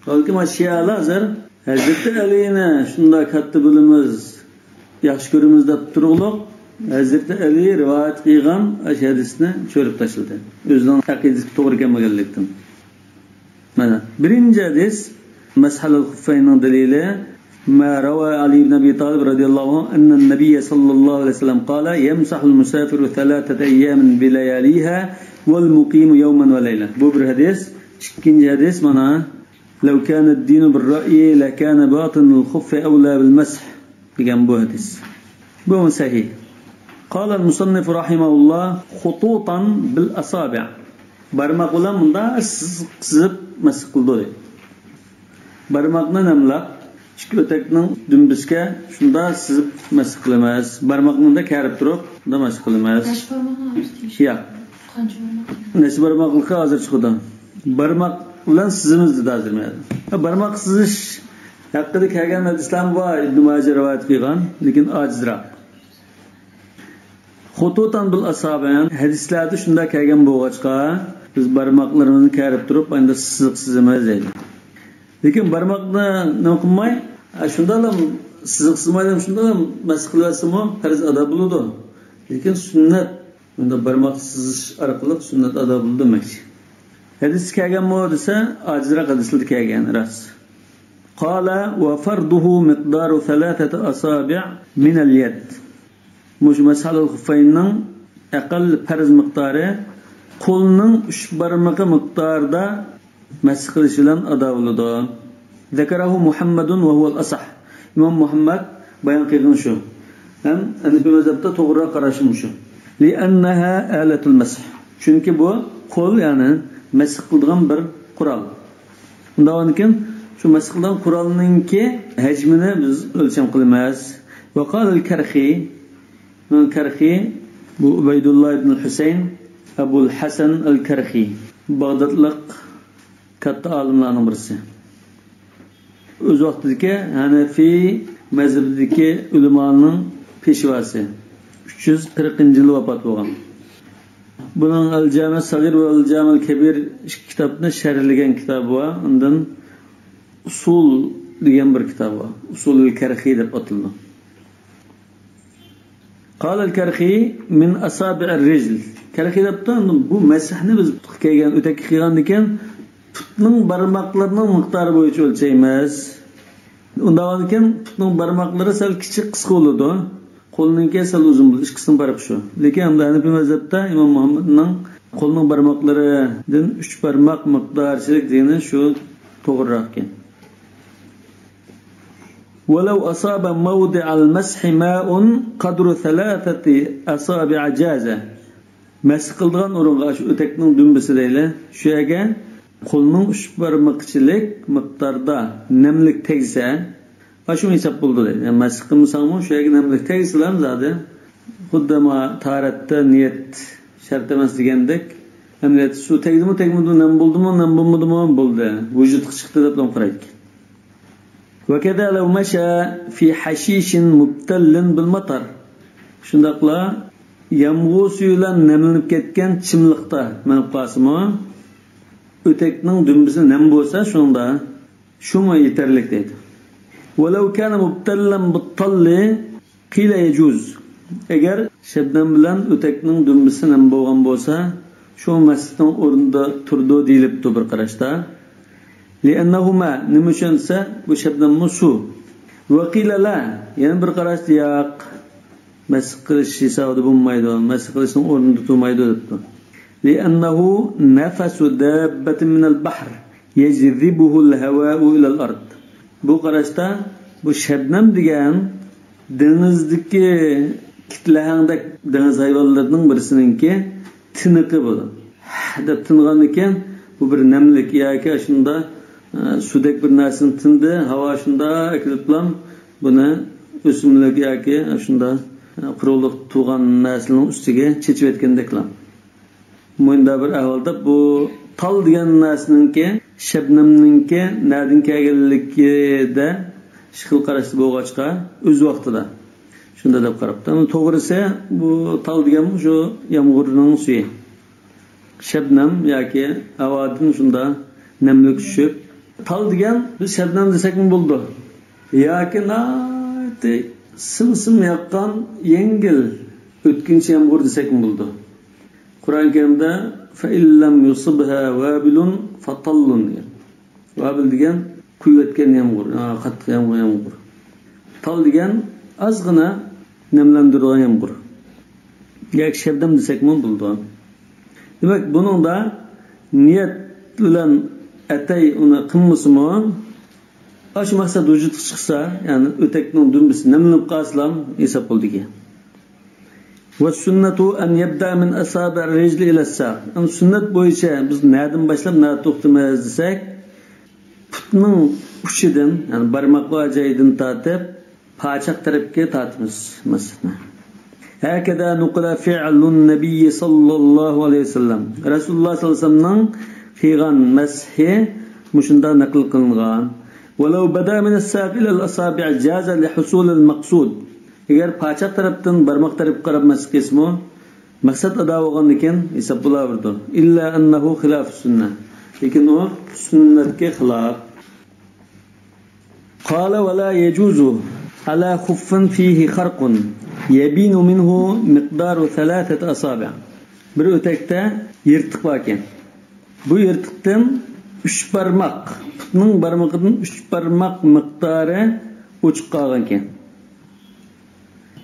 بەلكى ما شىئەلەر ھازىر ھەزرىتى ئەلىنى شۇنداق كاتتا بىلىمىز، ياخشى كۆرىمىز دەپ تۇرۇقلۇق، ھەزرىتى ئەلى رىۋايەت قىلغان ئاشۇ ھەدىسنى چۆرۈپ تاشلىدى. ئۆزىنىڭ ئەقىدىسىگە توغرا كەلمىگەنلىكتىن. مانا، بىرىنچى ھەدىس، مەسھەلەل خۇففەينىڭ دەلىلى، ما روى علي بن أبي طالب رضي الله عنه أن النبي صلى الله عليه وسلم قال: يمسح المسافر ثلاثة أيام بلياليها والمقيم يوما وليلة. بۇ بىر ھەدىس. ئىككىنچى ھەدىس مانا: لو كان الدين بالرأي لكان باطن الخف أولى بالمسح دېگەن بۇ ھەدىس. بۇ سەھىھ. قال المصنف رحمه الله: خطوطا بالأصابع. بارماق بىلەن مۇنداق سىزىق سىزىپ مەسخ قىلىدۇ. بارماقنى نەملەپ، ئىككى ئۆتەكنىڭ دۈمبىسىگە شۇنداق سىزىپ مەسخ قىلىمىز. بارماقنى مۇنداق كەرىپ تۇرۇپ، مۇنداق مەسخ قىلىمىز. نەچچە بارماقنى ئايرىش دېيىش؟ ياق. قانچە بارماق؟ نەچچە بارماقلىقى ھازىر چىقىدۇ. بارماق بىلەن سىزىمىز دېدى ھازىر مەن. بارماق سىزىش ھەققىدە كەلگەن ھەدىسلەر بار، ئىبن ماجە رىۋايەت قىلغان، لېكىن ئاجىزراق. خۇتۇتان بىل ئاسابىئ، ھەدىسلەردە شۇنداق كەلگەن بولغاچقا، بىز بارماقلىرىمىزنى كەرىپ تۇرۇپ، ئەمدى سىزىق سىزىمىز دەيدۇ. لېكىن بارماقنى نېمە قىلماي، ھە، شۇنداقلا سىزىق سىزمايلا شۇنداقلا مەس قىلىۋەتسىمۇ پەرز ئادا بولىدۇ. لېكىن سۈننەت، بۇنداق بارماق سىزىش ئارقىلىق سۈننەت ئادا بولىدۇ دېمەكچى. ھەدىستە كەلگەنمۇ دېسە، ئاجىزراق ھەدىسلەردە كەلگەن، راست. قال: وفرضه مقدار ثلاثة أصابع من اليد. مۇشۇ مەسھەل خۇففەيننىڭ ئەقەللىي پەرز مىقدارى قولنىڭ ئۈچ بارمىقى مىقدارىدا مەسخ قىلىش بىلەن ئادا بولىدۇ. ذكره محمد وهو الأصح. ئىمام مۇھەممەد بايان قىلغىنى شۇ. ھەم ھەنىفىي مەزھەبتە توغرىراق قاراشمۇ شۇ. لأنها آلة المسح. چۈنكى بۇ قول، يەنى مەسخ قىلىدىغان بىر قورال. ئۇنداق بولغاندىكىن، شۇ مەسخ قىلىدىغان قورالنىڭكى ھەجمىنى بىز ئۆلچەم قىلىمىز. وقال الكرخي، كەرخى، بۇ ئۇبەيدۇللا ئىبن ھۈسەين ئەبۇل ھەسەن ئەل كەرخى، باغدادلىق كاتتا ئالىملارنىڭ بىرسى. ئۆز ۋاقتىدىكى ھەنەفىي مەزھىپىدىكى ئۆلىمانىڭ پېشۋاسى. ئۈچ يۈز قىرىقىنچى يىلى ۋاپات بولغان. بۇنىڭ ئەل جامە سەغىر ۋە ئەل جامە كەبىر ئىككى كىتابنى شەرھلىگەن كىتابى بار. ئاندىن ئۇسۇل دېگەن بىر كىتابى بار. ئۇسۇلۇل كەرخى دەپ ئاتىلىدۇ. قال الكرخي من أصابع الرجل. كەرخى دەپتۇ، بۇ مەسھنى بىز پۇتقا كىيگەن، ئۆتەككە قىلغاندىكىن پۇتنىڭ بارماقلىرىنىڭ مىقدارى بويىچە ئۆلچەيمىز. ئۇنداق بولغاندىكىن پۇتنىڭ بارماقلىرى سەل كىچىك، قىسقا بولىدۇ. قولنىڭكى سەل ئۇزۇن بولىدۇ. ئىككىسىنىڭ پەرقى شۇ. لېكىن ئەمدى ھەنىپىي مەزھەپتە ئىمام مۇھەممەدنىڭ قولنىڭ بارماقلىرىدىن ئۈچ بارماق مىقدارچىلىك دېگىنى شۇ توغرىراق ئىكەن. ولو أصاب موضع المسح ماء قدر ثلاثة أصابع جاز. مەسخ قىلىدىغان ئورۇنغا، شۇ ئۆتەكنىڭ دۈمبىسى دەيلى، شۇ يەرگە قولنىڭ ئۈچ بارمىقىچىلىك مىقداردا نەملىك تەگسە، ئاشۇ ھېساب بولىدۇ دەيدۇ. يەنى مەسخ قىلمىساڭمۇ، شۇ يەرگە نەملىك تەگسىلا زادى، خۇددى ما تارەتتە نىيەت شەرت ئەمەس دېگەندەك، ئەمەلىيەتتە سۇ تەگدىمۇ، تەگمىدىمۇ، نەم بولدىمۇ، نەم بولمىدىمۇ، بولدى، ۋۇجۇدقا چىقتى دەپلا قارايدىكەن. وكذا لو مشى في حشيش مبتل بالمطر. شۇنداقلا يامغۇر سۈيى بىلەن نەملىنىپ كەتكەن چىملىقتا مېڭىپ قالسىمۇ، ئۆتەكنىڭ دۈمبىسى نەم بولسا، شۇنىڭدا شۇمۇ يېتەرلىك دەيدۇ. ولو كان مبتلا بالطل قيل يجوز. ئەگەر شەبنەم بىلەن ئۆتەكنىڭ دۈمبىسى نەم بولغان بولسا، شۇ مەسخنىڭ ئورنىدا تۇرىدۇ دېيىلىپتۇ بىر قاراشتا. لأنه ماء، نېمە ئۈچۈن دېسە، بۇ شەبنەممۇ سۇ. وقيل لا، يەنە بىر قاراشتا ياق. مەسخ قىلىش ھېسابىدا بولمايدۇ، مەسخ قىلىشنىڭ ئورنىدا تۇرمايدۇ دەپتۇ. لأنه نفس دابة من البحر يجذبه الهواء إلى الأرض. بۇ قاراشتا بۇ شەبنەم دېگەن دېڭىزدىكى كىتلەھەڭدەك دېڭىز ھايۋانلىرىنىڭ بىرسىنىڭكى تىنىقى بۇ. ھە دەپ تىنغاندىكىن، بۇ بىر نەملىك ياكى ئاشۇنداق، ئە، سۇدەك بىر نەرسىنى تىندى، ھاۋا شۇنداق ئەكېلىپلا بۇنى ئۆسۈملۈك ياكى ئاشۇنداق، ئە، قۇرۇقلۇق تۇغان نەرسىنىڭ ئۈستىگە چېچىۋەتكەندەكلا. مۇنداق بىر ئەھۋالدا بۇ تال دېگەن نەرسىنىڭكى، شەبنەمنىڭكى نەدىن كەلگەنلىكىدە ئىككى خىل قاراشتا بولغاچقا، ئۆز ۋاقتىدا شۇنداق دەپ قاراپتۇ. ئەمما توغرىسى، بۇ تال دېگەن شۇ يامغۇرنىڭ سۈيى. شەبنەم ياكى ھاۋادىن شۇنداق نەملىك چۈشۈپ، تال دېگەن بىز شەبنەم دېسەكمۇ بولىدۇ. ياكى ناھايىتى سىم-سىم ياغقان يەڭگىل ئۆتكۈنچى يامغۇر دېسەكمۇ بولىدۇ. قۇرئان كەرىمدە فَإِن لَّمْ يُصِبْهَا وَابِلٌ فَطَلٌّ دېگەن. ۋابىل دېگەن قۇيۇۋەتكەن يامغۇر، ھا، قاتتىق يامغۇر، يامغۇر. تال دېگەن ئازغىنە نەملەندۈرىدىغان يامغۇر. ياكى شەبنەم دېسەكمۇ بولىدۇ. دېمەك، بۇنىڭدا نىيەت بىلەن ئەتەي ئۇنى قىلمىسىمۇ، ئاشۇ مەقسەت ۋۇجۇدقا چىقسا، يەنى ئۆتەكنىڭ دۈمبىسى نەملىنىپ قالسىلا ھېساب بولىدىكەن. والسنة أن يبدأ من أصابع الرجل إلى الساق. يەنى سۈننەت بويىچە بىز نەدىن باشلاپ نەدە توختىمىز دېسەك، پۇتنىڭ ئۇچىدىن، يەنى بارماقلار جايىدىن تارتىپ، پاچاق تەرەپكە تارتىمىز مەسىھنى. هكذا نقل فعل النبي صلى الله عليه وسلم. رەسۇلۇللاھ سەللەللاھۇ ئەلەيھى ۋەسەللەمنىڭ قىلغان مەسىھى مۇشۇنداق نەقىل قىلىنغان. ولو بدا من الساق إلى الأصابع جاز لحصول المقصود. ئەگەر پاچاق تەرەپتىن بارماق تەرەپكە قاراپ مەسىھ قىلسىمۇ، مەقسەت ئادا بولغاندىكىن ھېساب بولاۋېرىدۇ. إلا أنه خلاف السنة. لېكىن ئۇ سۈننەتكە خىلاپ. قال: ولا يجوز على خف فيه خرق يبين منه مقدار ثلاثة أصابع. بىر ئۆتەكتە يىرتىق باركەن. بۇ يىرتىقتىن ئۈچ بارماق، پۇتنىڭ بارمىقىدىن ئۈچ بارماق مىقدارى ئوچۇق قالغانكەن.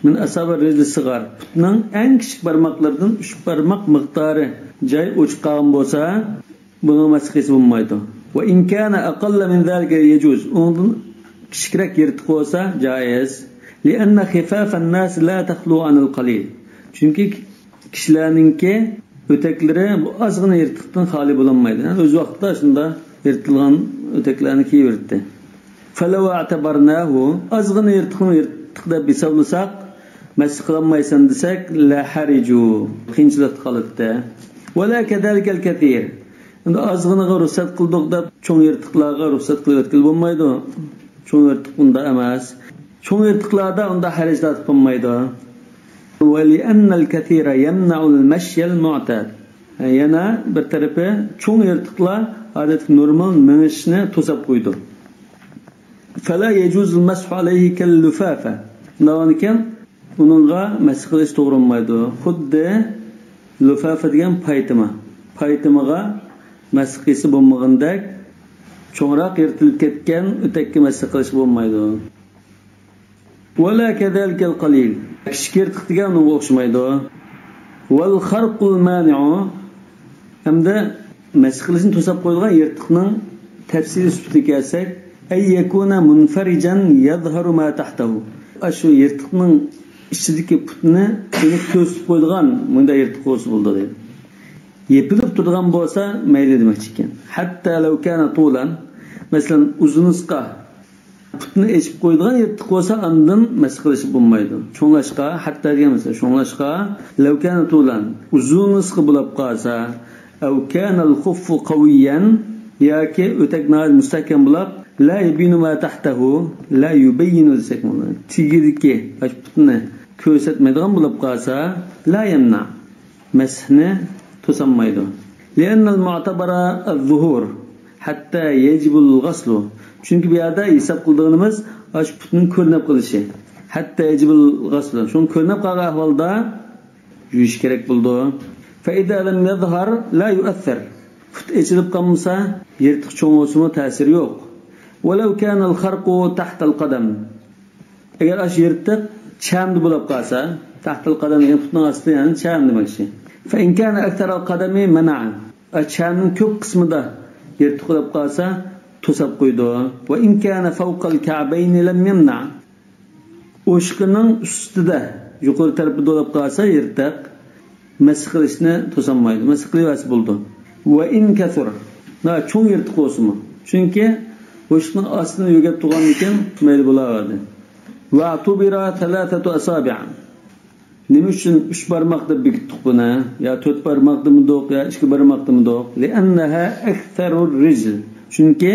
من أصابع الرجل الصغار. پۇتنىڭ ئەڭ كىچىك بارماقلىرىدىن ئۈچ بارماق مىقدارى جاي ئوچۇق قالغان بولسا، بۇنىڭ مەسىھ قىلسا بولمايدۇ. وإن كان أقل من ذلك يجوز. ئۇنىڭدىن كىچىكرەك يىرتىق بولسا جائىز. لأن خفاف الناس لا تخلو عن القليل. چۈنكى كىشىلەرنىڭكى ئۆتەكلىرى بۇ ئازغىنە يىرتىقتىن خالىي بولالمايدۇ. يەنى ئۆز ۋاقتىدا شۇنداق يىرتىلغان ئۆتەكلەرنى كىيىۋېرىتتى. فلو اعتبرناه، ئازغىنە يىرتىقنى يىرتىق دەپ ھېسابلىساق، مەسىھ قىلالمايسەن دېسەك، لا حرج، قىيىنچىلىقتا قالاتتى. ولا كذلك الكثير. ئەمدى ئازغىنىغا رۇخسەت قىلدۇق دەپ، چوڭ يىرتىقلارغا رۇخسەت قىلىۋەتكىلى بولمايدۇ. چوڭ يىرتىق ئۇنداق ئەمەس. چوڭ يىرتىقلاردا ئۇنداق ھەرج تارتىپ بولمايدۇ. ولأن الكثير يمنع المشي المعتاد. يەنە بىر تەرىپى، چوڭ يىرتىقلار ئادەتتىكى نورمال مېڭىشنى توساپ قويىدۇ. فلا يجوز المسح عليه كاللفافة. ئۇنداقكەن، ئۇنىڭغا مەسىھ قىلىش توغرا بولمايدۇ. خۇددى لۇفافە دېگەن پايتىما. پايتىمىغا مەسىھ قىلسا بولمىغىنىدەك، چوڭراق يىرتىلىپ كەتكەن ئۆتەككە مەسىھ قىلىشقا بولمايدۇ. ولا كذلك القليل. كىچىك يىرتىق دېگەن ئۇنىڭغا ئوخشىمايدۇ. والخرق المانع. ئەمدى مەسىھ قىلىشنى توساپ قويىدىغان يىرتىقنىڭ تەپسىلىي سۈپىتىگە كەلسەك، أن يكون منفرجا يظهر ما تحته. ئاشۇ يىرتىقنىڭ ئىچىدىكى پۇتنى ئېنىق كۆرسىتىپ قويىدىغان مۇنداق يىرتىق بولسا بولىدۇ دەيدۇ. يېپىلىپ تۇرىدىغان بولسا مەيلى دېمەكچى ئىكەن. حتى لو كان طولا. مەسىلەن، ئۇزۇنىسقا پۇتنى ئېچىپ قويىدىغان يىرتىق بولسا، ئاندىن مەسىھ قىلىشقا بولمايدۇ. شۇڭلاشقا، ھەتتا دېگەن مەسىلەن، شۇڭلاشقا، لو كان طولا، ئۇزۇنىسقا بولۇپ قالسا، أو كان الخف قويا، ياكى ئۆتەك ناھايىتى مۇستەھكەم بولۇپ، لا يبين ما تحته، لا يبين دېسەك بولىدۇ. تېگىدىكى ئاشۇ پۇتنى كۆرسەتمەيدىغان بولۇپ قالسا، لا يمنع. مەسىھنى توسالمايدۇ. لأن المعتبر الظهور حتى يجب الغسل. چۈنكى بۇ يەردە ھېساب قىلىدىغىنىمىز ئاشۇ پۇتنىڭ كۆرۈنۈپ قېلىشى. حتى يجب الغسل. شۇڭا كۆرۈنۈپ قالغان ئەھۋالدا يۇيۇش كېرەك بولىدۇ. فإذا لم يظهر لا يؤثر. پۇت ئېچىلىپ قالمىسا، يىرتىق چوڭ بولسىمۇ تەسىرى يوق. ولو كان الخرق تحت القدم. ئەگەر ئاشۇ يىرتىق چەمدە بولۇپ قالسا، تەھتەل قەدەم دېگەن پۇتنىڭ ئاستى، يەنى چەم دېمەكچى. فإن كان أكثر القدم منع. ئا، چەمنىڭ كۆپ قىسمىدا يىرتىق بولۇپ قالسا، توساپ قويىدۇ. وإن كان فوق الكعبين لم يمنع. ئوشۇقىنىڭ ئۈستىدە، يۇقىرى تەرىپىدە بولۇپ قالسا يىرتىق، مەسىھ قىلىشنى توسالمايدۇ. مەسىھ قىلىۋەرسە بولىدۇ. وإن كثر. نا، چوڭ يىرتىق بولسىمۇ. چۈنكى ئوشۇقنىڭ ئاستىنى يۆگەپ تۇرغاندىكىن مەيلى بولاۋەردى. واعتبر ثلاثة أصابع. نېمە ئۈچۈن ئۈچ بارماق دەپ بېكىتتۇق بۇنى؟ يا تۆت بارماق دېمىدۇق، يا ئىككى بارماق دېمىدۇق؟ لأنها أكثر الرجل. چۈنكى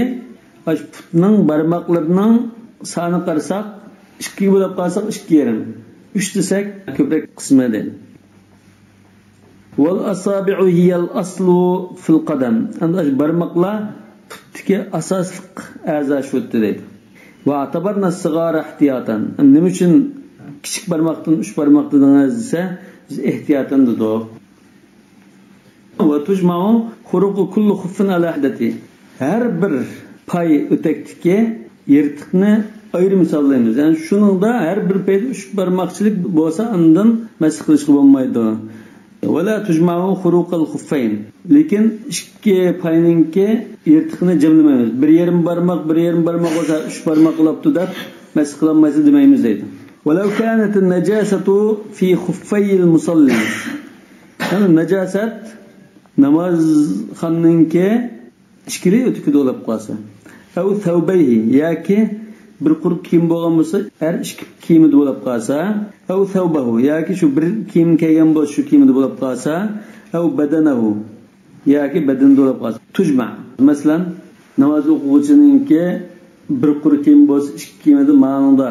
ئاشۇ پۇتنىڭ بارماقلىرىنىڭ سانىغا قارىساق، ئىككىگە بۆلۈپ قالساق، ئىككى يېرىم. ئۈچ دېسەك، كۆپرەك قىسمى دەيدۇ. والأصابع هي الأصل في القدم. ئەمدى ئاشۇ بارماقلار پۇتتىكى ئاساسلىق ئەزا شۇ دەيدۇ. واعتبرنا الصغار احتياطا. نېمە ئۈچۈن كىچىك بارماقتىن ئۈچ بارماق دېدىڭىز دېسە، بىز ئېھتىياتەن دېدۇق. وتجمع خروق كل خف على حدته. ھەر بىر پاي ئۆتەكتىكى يىرتىقنى ئايرىم ھېسابلايمىز. يەنى شۇنىڭدا ھەر بىر پەيدە ئۈچ بارماقچىلىك بولسا، ئاندىن مەسخ قىلىشقا بولمايدۇ. ولا تجمع خروق الخفين. لېكىن ئىككى پاينىڭكى يىرتىقىنى جەملىمەيمىز. بىر يېرىم بارماق، بىر يېرىم بارماق بولسا، ئۈچ بارماق بولاپتۇ دەپ مەسخ قىلالمايسىز دېمەيمىز دەيدۇ. ولو كانت النجاسة في خفي المصلي. يەنى ناجاسەت نامازخاننىڭكى ئىككىلا ئۆتۈكىدە بولاپ قالسا. أو ثوبيه، ياكى بىر قۇر كىيىم بولغان بولسا، ھەر ئىككى كىيىمىدە بولاپ قالسا. أو ثوبه، ياكى شۇ بىر كىيىم كىيگەن بولسا، شۇ كىيىمىدە بولاپ قالسا. أو بدنه، ياكى بەدىنىدە بولاپ قالسا. تجمع. مەسىلەن، ناماز ئوقۇغۇچىنىڭكى بىر قۇر كىيىم بولسا، ئىككى كىيىمىدە مانىڭدا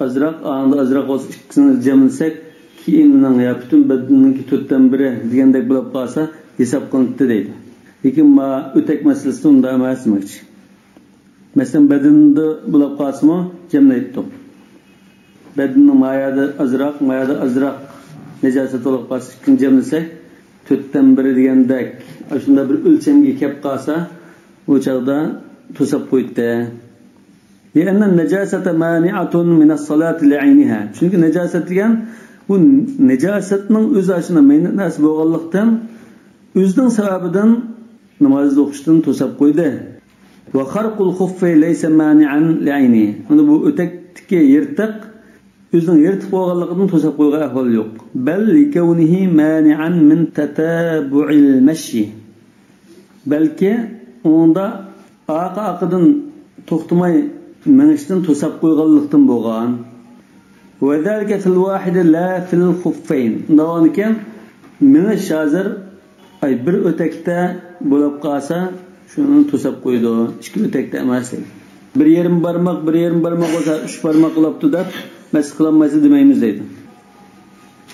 ئازراق، ئاڭدا ئازراق بولسا، ئىككىسىنى جەملىسەك، كىيىمنىڭ يا پۈتۈن بەدىنىنىڭكى تۆتتىن بىرى دېگەندەك بولۇپ قالسا، ھېساب قىلىنىپتۇ دەيدۇ. لېكىن ما ئۆتەك مەسىلىسىدە ئۇنداق ئەمەس دېمەكچى. مەسىلەن، بەدىنىدە بولۇپ قالسىمۇ، جەملەيتتۇق. بەدىنىنىڭ ما يەردە ئازراق، ما يەردە ئازراق ناجاسەت بولۇپ قالسا، ئىككىنى جەملىسەك، تۆتتىن بىرى دېگەندەك، ئاشۇنداق بىر ئۆلچەمگە كەپ قالسا، ئۇ چاغدا توساپ قويدى. لأن النجاسة مانعة من الصلاة لعينها. چۈنكى ناجاسەت دېگەن، بۇ ناجاسەتنىڭ ئۆزى ئاشۇنداق مەينەت نەرسە بولغانلىقتىن، ئۆزىنىڭ سەۋەبىدىن ناماز ئوقۇشتىن توساپ قويدى. وخرق الخف ليس مانعا لعينه. مانا بۇ ئۆتەكتىكى يىرتىق ئۆزىنىڭ يىرتىق بولغانلىقىدىن توساپ قويغان ئەھۋال يوق. بل لكونه مانعا من تتابع المشي. بەلكى ئۇنىڭدا ئارقا-ئارقىدىن توختىماي مېڭىشتىن توساپ قويغانلىقتىن بولغان. وذلك في الواحد لا في الخفين. ئۇنداق بولغاندىكىن مېڭىش ھازىر، ئاي، بىر ئۆتەكتە بولۇپ قالسا، شۇنى توساپ قويىدۇ. ئىككى ئۆتەكتە ئەمەس. بىر يېرىم بارماق، بىر يېرىم بارماق بولسا، ئۈچ بارماق بولاپتۇ دەپ مەسخ قىلالمايسىز دېمەيمىز دەيدۇ.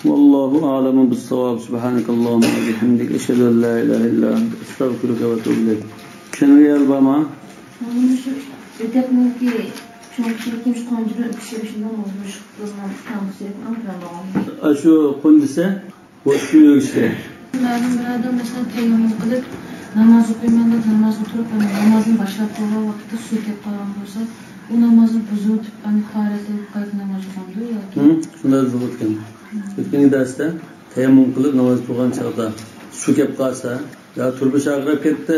والله أعلم بالصواب. سبحانك اللهم وبحمدك، أشهد أن لا إله إلا أنت، أستغفرك وأتوب إليك. چۈشەنگەن يەر بارمۇ؟ مانا شۇ ئۆتەكنىڭكى چوڭ كىچىكى شۇ قونجىدىن ئۆتكۈزۈش شۇنداق مۇشۇ قىلغان تامسى ئەڭ تۆۋەن بولغان. ئاشۇ قونجىسى بوش يۈرۈشى. مەلۇم بىر ئادەم، مەسىلەن، تەيەممۇم قىلىپ ناماز ئوقۇيمەن دەپ نامازغا تۇرۇپ، يەنە نامازنى باشلاپ قالغان ۋاقىتتا سۇ كەپ قالغان بولسا، ئۇ نامازنى بۇزۇۋېتىپ، يەنە تاھارەت ئېلىپ قايتا ناماز ئوقامدۇ ياكى؟ ھە، شۇنداق بۇزۇۋەتكەن. ئۆتكەن دەرستە تەيەممۇم قىلىپ ناماز تۇرغان چاغدا سۇ كەپ قالسا، يا تۇرمۇش ئاغرىپ كەتتى،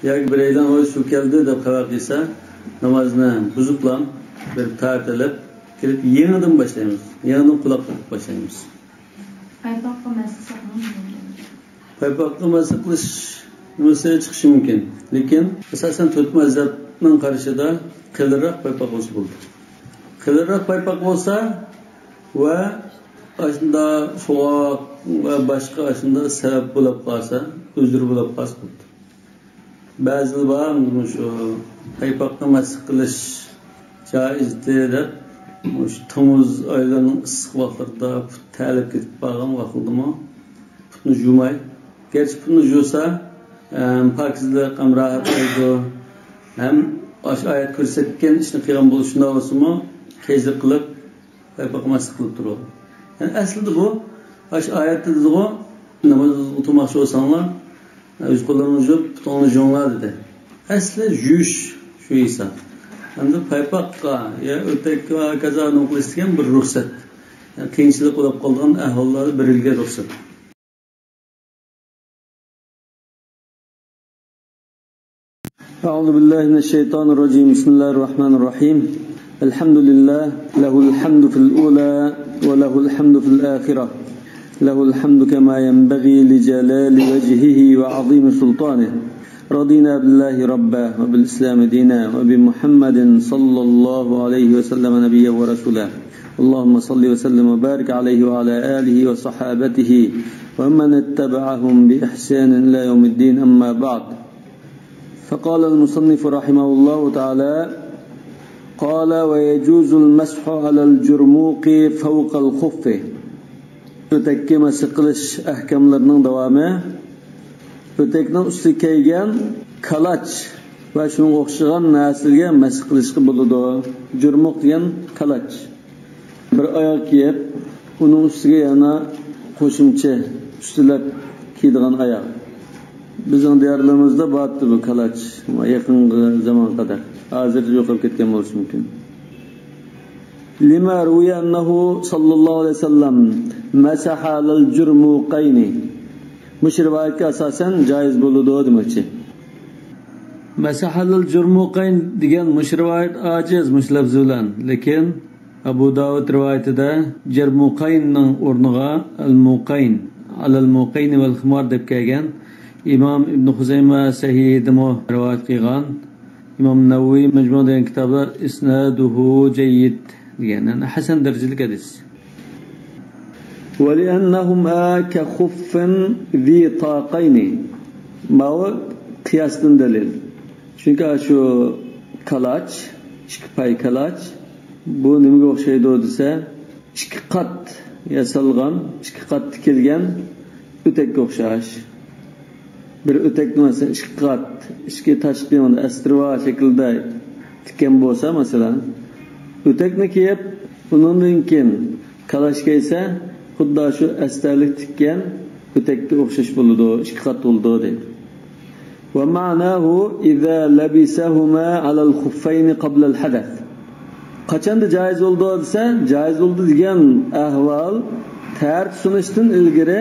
ياكى بىرەيلەن «ھوي، سۇ كەلدى» دەپ خەۋەر قىلسا، نامازنى بۇزۇپلا بىر تاھارەت ئېلىپ كېلىپ يېڭىدىن باشلايمىز. يېڭىدىن قۇلاق تىقىپ باشلايمىز. پايپاققا مەسخ قىلساقمۇ بولىدۇ. پايپاققا مەسخ قىلىش نېمىسى چىقىشى مۇمكىن. لېكىن ئاساسەن تۆت مەزھەپنىڭ قارىشىدا قېلىنراق پايپاق بولسا بولىدۇ. قېلىنراق پايپاق بولسا ۋە ئاشۇنداق سوغۇق ۋە باشقا ئاشۇنداق سەۋەب بولۇپ قالسا، ئۆزرە بولۇپ قالسا بولىدۇ. بەزىلەر بار، مۇشۇ پايپاققا مەسخ قىلىش جائىزدۇر دەپ، مۇشۇ تومۇز ئايلىرىنىڭ ئىسسىق ۋاقىتلىرىدا پۇت تەرلەپ كېتىپ بارغان ۋاقتىدىمۇ پۇتنى جۇماي. گەرچە پۇتنى جۇسا، ئەم، پاكىزلىق ھەم راھەت بولىدۇ، ھەم ئاشۇ ئايەت كۆرسەتكەن ئىشنى قىلغان بولۇشى شۇنداق بولسىمۇ، كەيزى قىلىپ، پايپاققا مەسخ قىلىپ تۇرۇڭ. يەنى ئەسلىدە بۇ، ئاشۇ ئايەتتە دېدىغۇ، ناماز تۇرماقچى بولساڭلار، يۈز قوللىرىڭىزنى يۇيۇپ، پۇتۇڭلارنى جۇيۇڭلار دېدى. ئەسلى يۇيۇش شۇ ھېساب. ئەمدى پايپاققا يا ئۆتەككە ۋە ھاكازا نوقۇل ئىستىگەن بىر رۇخسەت. يەنى قىيىنچىلىق بولۇپ قالىدىغان ئەھۋاللاردا بېرىلگەن رۇخسەت. أعوذ بالله من الشيطان الرجيم. بسم الله الرحمن الرحيم. الحمد لله، له الحمد في الأولى وله الحمد في الآخرة. له الحمد كما ينبغي لجلال وجهه وعظيم سلطانه. رضينا بالله ربا وبالإسلام دينا وبمحمد صلى الله عليه وسلم نبيا ورسولا. اللهم صل وسلم وبارك عليه وعلى آله وصحابته ومن اتبعهم بإحسان إلى يوم الدين، أما بعد. فقال المصنف رحمه الله تعالى، قال: ويجوز المسح على الجرموق فوق الخف. ئۆتەككە مەسخ قىلىش ئەھكاملىرىنىڭ داۋامى. ئۆتەكنىڭ ئۈستىگە كىيگەن كالاچ ۋە شۇنىڭغا ئوخشىغان نەرسىلەرگە مەسخ قىلىشقا بولىدۇ. جۇرمۇق دېگەن كالاچ. بىر ئاياغ كىيىپ، ئۇنىڭ ئۈستىگە يەنە قوشۇمچە ئۈستىلەپ كىيىدىغان ئاياغ. بىزنىڭ دىيارلىرىمىزدا بارتتى بۇ كالاچ، يېقىنقى زامانغا قەدەر. ھازىر يوقاپ كەتكەن بولۇشى مۇمكىن. لما روي أنه صلى الله عليه وسلم مسح على الجرموقين. مۇشۇ رىۋايەتكە ئاساسەن جايىز بولىدۇ دېمەكچى. مسح على الجرموقين دېگەن مۇشۇ رىۋايەت ئاجىز مۇشۇ لەپزى بىلەن. لېكىن ئەبۇ داۋۇد رىۋايىتىدە جەرمۇقەيننىڭ ئورنىغا ئەلمۇقەين، على الموقين والخمار دەپ كەلگەن. ئىمام ئىبن خۇزەيمە سەھىھىدىمۇ رىۋايەت قىلغان. ئىمام نەۋەۋى مەجمۇ دېگەن كىتابىدا إسناده جيد دېگەن، يەنى ھەسەن دەرىجىلىك ھەدىس. ولأنهما كخف ذي طاقين. ماۋۇ قىياستىن دەلىل. چۈنكى شۇ كالاچ، ئىككى پاي كالاچ، بۇ نېمىگە ئوخشايدۇ دېسە، ئىككى قات ياسالغان، ئىككى قات تىكىلگەن ئۆتەككە ئوخشاش. بىر ئۆتەكنى مەسىلەن ئىككى قات، ئىككى تاشقى ئەستىرۋا شەكلىدە تىككەن بولسا مەسىلەن، ئۆتەكنى كىيىپ، ئۇنىڭدىن كېيىن كالاش كىيسە، خۇددى شۇ ئەستەرلىك تىككەن ئۆتەككە ئوخشاش بولىدۇ، ئىككى قات بولىدۇ دەيدۇ. ومعناه إذا لبسهما على الخفين قبل الحدث. قاچاندا جايىز بولىدۇ دېسە، جايىز بولىدۇ دېگەن ئەھۋال تەھارەت سۇنۇشتىن ئىلگىرى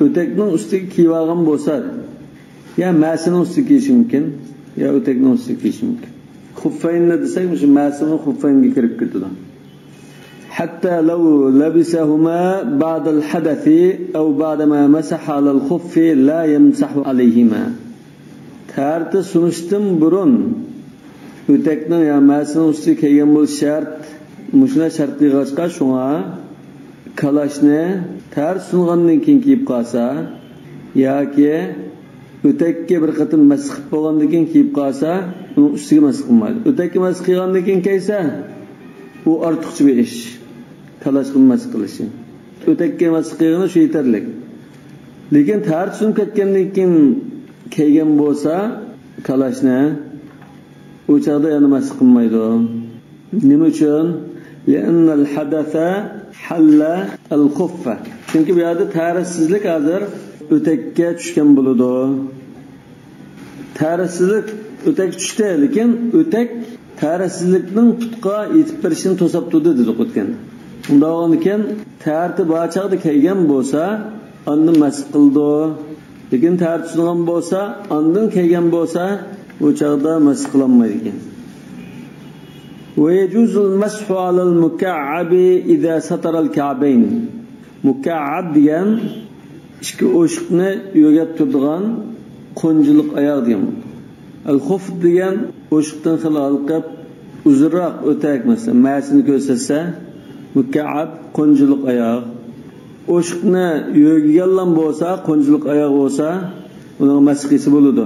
ئۆتەكنىڭ ئۈستىگە كىيىۋالغان بولسا، يا مەسىنىڭ ئۈستىگە كىيىشى مۇمكىن، يا ئۆتەكنىڭ ئۈستىگە كىيىشى مۇمكىن. خۇففەيننى دېسەك، مۇشۇ مەسىمۇ خۇففەينگە كىرىپ كېتىدۇ. حتى لو لبسهما بعد الحدث أو بعدما مسح على الخف لا يمسح عليهما. تەھارىتى سۇنۇشتىن بۇرۇن ئۆتەكنىڭ يا مەسىنىڭ ئۈستىگە كىيگەن بولۇشى شەرت. مۇشۇنداق شەرت قىلغاچقا، شۇڭا كالاشنى تەھارىتى سۇنغاندىن كېيىن كىيىپ قالسا ياكى ئۆتەككە بىر قېتىم مەس قىلىپ بولغاندىن كېيىن كىيىپ قالسا، ئۇنىڭ ئۈستىگە مەس قىلمايدۇ. ئۆتەككە مەس قىلغاندىن كېيىن كىيسە، ئۇ ئارتۇقچە بىر ئىش. كالاشقا مەس قىلىشى. ئۆتەككە مەس قىلغىنى شۇ يېتەرلىك. لېكىن تەھارىتى سۇنۇپ كەتكەندىن كېيىن كىيگەن بولسا، كالاشنى، ئۇ چاغدا يەنە مەس قىلمايدۇ. نېمە ئۈچۈن؟ لأن الحدث حل الخف. چۈنكى بۇ يەردە تەھارەتسىزلىك ھازىر ئۆتەككە چۈشكەن بولىدۇ. تەھارەتسىزلىك ئۆتەككە چۈشتى، لېكىن ئۆتەك تەھارەتسىزلىكنىڭ پۇتقا يېتىپ بېرىشىنى توساپ تۇردى دېدۇق ئۆتكەندە. ئۇنداق بولغاندىكىن تەھارىتى بار چاغدا كىيگەن بولسا، ئاندىن مەس قىلىدۇ. لېكىن تەھارىتى سۇنغان بولسا، ئاندىن كىيگەن بولسا، ئۇ چاغدا مەس قىلالمايدىكەن. ويجوز المسح على المكعب إذا ستر الكعبين. مۇكەئەب دېگەن ئىككى ئوشۇقنى يۆگەپ تۇرىدىغان قونجىلىق ئاياغ دېگەن. ئەل خۇف دېگەن ئوشۇقتىن خېلى ھالقىپ، ئۇزۇنراق ئۆتەك، مەسىلەن، مەسىنى كۆرسەتسە، مۇكەئەب، قونجىلىق ئاياغ. ئوشۇقنى يۆگىگەنلا بولسا، قونجىلىق ئاياغ بولسا، ئۇنىڭ مەس قىلسا بولىدۇ.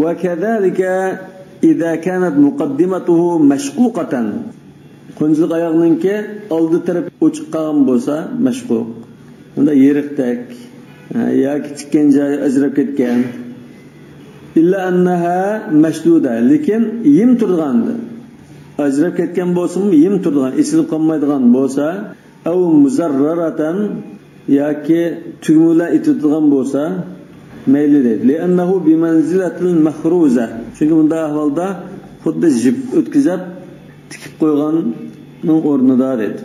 وكذلك إذا كانت مقدمته مشقوقة. قونجىلىق ئاياغنىڭكى ئالدى تەرىپى ئوچۇق قالغان بولسا، مەشقۇق. بۇندا يېرىقتەك، ھە، ياكى تىككەن جايى ئاجراپ كەتكەن. إلا أنها مشدودة، لېكىن يىم تۇرىدىغان. ئاجراپ كەتكەن بولسىمۇ، يىم تۇرىدىغان، ئېچىلىپ قالمايدىغان بولسا، أو مزررة، ياكى تۈگمە بىلەن ئېتىۋېتىلغان بولسا، مەيلى دەيدۇ. لأنه بمنزلة المخروزة. چۈنكى بۇنداق ئەھۋالدا خۇددى جىپ ئۆتكۈزۈپ تىكىپ قويغاننىڭ ئورنىدا دەيدۇ.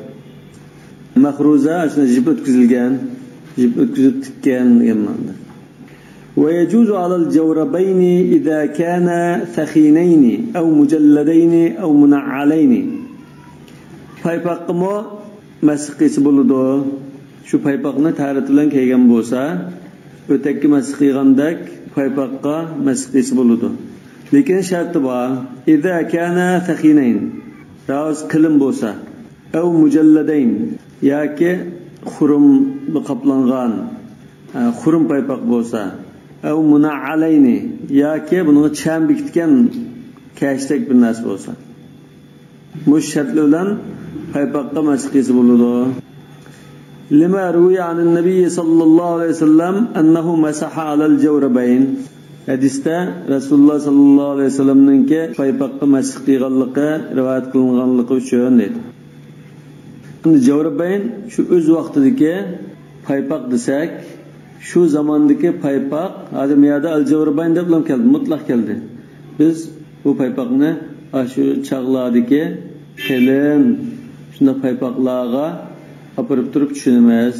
مەخرۇزە، ئاشۇنداق جىپ ئۆتكۈزۈلگەن، جىپ ئۆتكۈزۈپ تىككەن دېگەن مەنىدە. ويجوز على الجوربين إذا كانا ثخينين أو مجلدين أو منعلين. پايپاققىمۇ مەس قىلسا بولىدۇ. شۇ پايپاقنى تەھارەت بىلەن كىيگەن بولسا، ئۆتەككە مەس قىلغاندەك پايپاققا مەس قىلسا بولىدۇ. لېكىن شەرتى بار. إذا كانا ثخينين، بىراز قېلىن بولسا، أو مجلدين، ياكى خۇرۇم بىلەن قاپلانغان، ئە، خۇرۇم پايپاق بولسا، أو منعلين، ياكى بۇنىڭغا چەم بېكىتكەن كەشتەك بىر نەرسە بولسا. مۇشۇ شەرتلەر بىلەن پايپاققا مەس قىلسا بولىدۇ. لما روي عن النبي صلى الله عليه وسلم أنه مسح على الجوربين. ھەدىستە رەسۇلۇللا ساللاللاھۇ ئەلەيھى ۋەسەللەمنىڭكى پايپاققا مەس قىلغانلىقى رىۋايەت قىلىنغانلىقى ئۈچۈن دەيدۇ. ئەمدى جەۋرەبەين شۇ ئۆز ۋاقتىدىكى پايپاق دېسەك، شۇ زاماندىكى پايپاق، ھازىر بۇ يەردە ئەل جەۋرەبەين دەپلا كەلدى، مۇتلەق كەلدى. بىز بۇ پايپاقنى ئاشۇ چاغلاردىكى قېلىن، شۇنداق پايپاقلارغا ئاپىرىپ تۇرۇپ چۈشىنىمىز.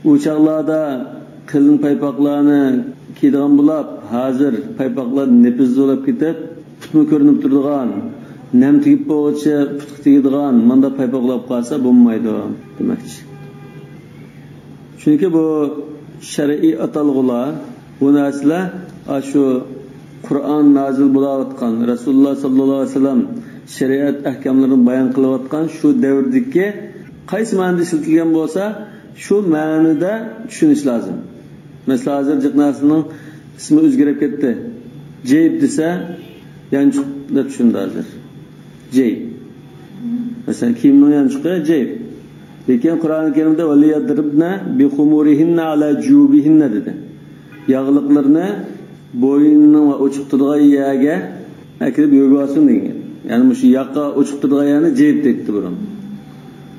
ئۇ چاغلاردا قېلىن پايپاقلارنى كىيىدىغان بولۇپ، ھازىر پايپاقلار نېپىز بولۇپ كېتىپ، پۇتمۇ كۆرۈنۈپ تۇرىدىغان، نەم تېگىپ بولغۇچە پۇتقا تېگىدىغان مانداق پايپاق بولۇپ قالسا بولمايدۇ دېمەكچى. چۈنكى بۇ شەرئىي ئاتالغۇلار، بۇ نەرسىلەر ئاشۇ قۇرئان نازىل بولاۋاتقان، رەسۇلۇللا ساللاللاھۇ ئەلەيھى ۋەسەللەم شەرىئەت ئەھكاملىرىنى بايان قىلىۋاتقان شۇ دەۋردىكى قايسى مەنىدە ئىشلىتىلگەن بولسا، شۇ مەنىدە چۈشىنىش لازىم. مەسىلەن، ھازىر جىق نەرسىنىڭ ئىسمى ئۆزگىرىپ كەتتى. جەيب دېسە، يانچۇق دەپ چۈشىنىدۇ ھازىر. جەيب. مەسىلەن، كىيىمنىڭ يانچۇقى جەيب. لېكىن قۇرئان كەرىمدە «ۋەليەزرىبنە بىخۇمۇرىھىننە ئەلا جۇيۇبىھىننە» دېدى. ياغلىقلىرىنى بوينىنىڭ ۋە ئوچۇق تۇرىدىغان يەرگە ئەكىرىپ يۆگىۋالسۇن دېگەن. يەنى مۇشۇ ياقا ئوچۇق تۇرىدىغان يەرنى جەيب دەيتتى بۇرۇن.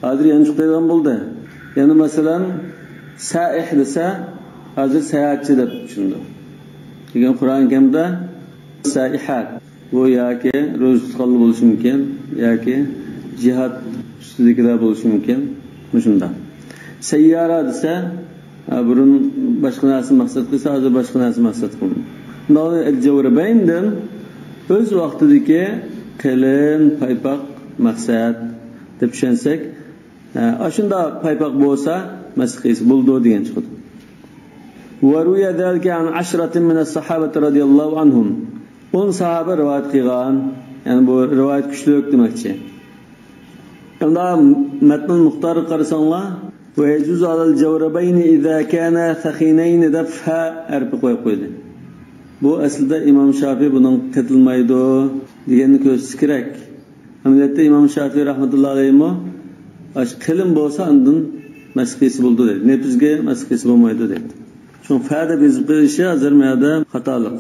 ھازىر يانچۇق دەيدىغان بولدى. يەنە مەسىلەن، سائىھ دېسە، ھازىر ساياھەتچى دەپ چۈشىنىدۇ. لېكىن قۇرئان كەرىمدە سائىھات، بۇ ياكى روزا تۇتقانلار بولۇشى مۇمكىن، ياكى جىھاد ئۈستىدىكىلەر بولۇشى مۇمكىن. مۇشۇنداق. سەييارە دېسە، ھە، بۇرۇن باشقا نەرسە مەقسەت قىلسا، ھازىر باشقا نەرسە مەقسەت قىلىدۇ. مۇنداق ئەل-جەۋرەبەيندىن ئۆز ۋاقتىدىكى قېلىن پايپاق مەقسەت دەپ چۈشەنسەك، ھە، ئاشۇنداق پايپاق بولسا مەسخ قىلسا بولىدۇ دېگەن چىقىدۇ. وروي ذلك عن عشرة من الصحابة رضي الله عنهم. ئون ساھابە رىۋايەت قىلغان. يەنى بۇ رىۋايەت كۈچلۈك دېمەكچى. ئەمدى مەتنۇل مۇختارغا قارىساڭلار، ويجوز على الجوربين إذا كانا ثخينين دەپ فە ھەرپى قويۇپ قويدى. بۇ ئەسلىدە ئىمام شافىي بۇنىڭغا قېتىلمايدۇ دېگەننى كۆرسىتىش كېرەك. ئەمەلىيەتتە ئىمام شافىي رەھمەتۇللا ئەلەيھىمۇ، ئاشۇ قېلىن بولسا ئاندىن مەسخ قىلسا بولىدۇ دەيدۇ. نېپىزگە مەسخ قىلسا بولمايدۇ دەيدۇ. شۇڭا فە دەپ يېزىپ قويۇشى ھازىر مۇ يەردە خاتالىق.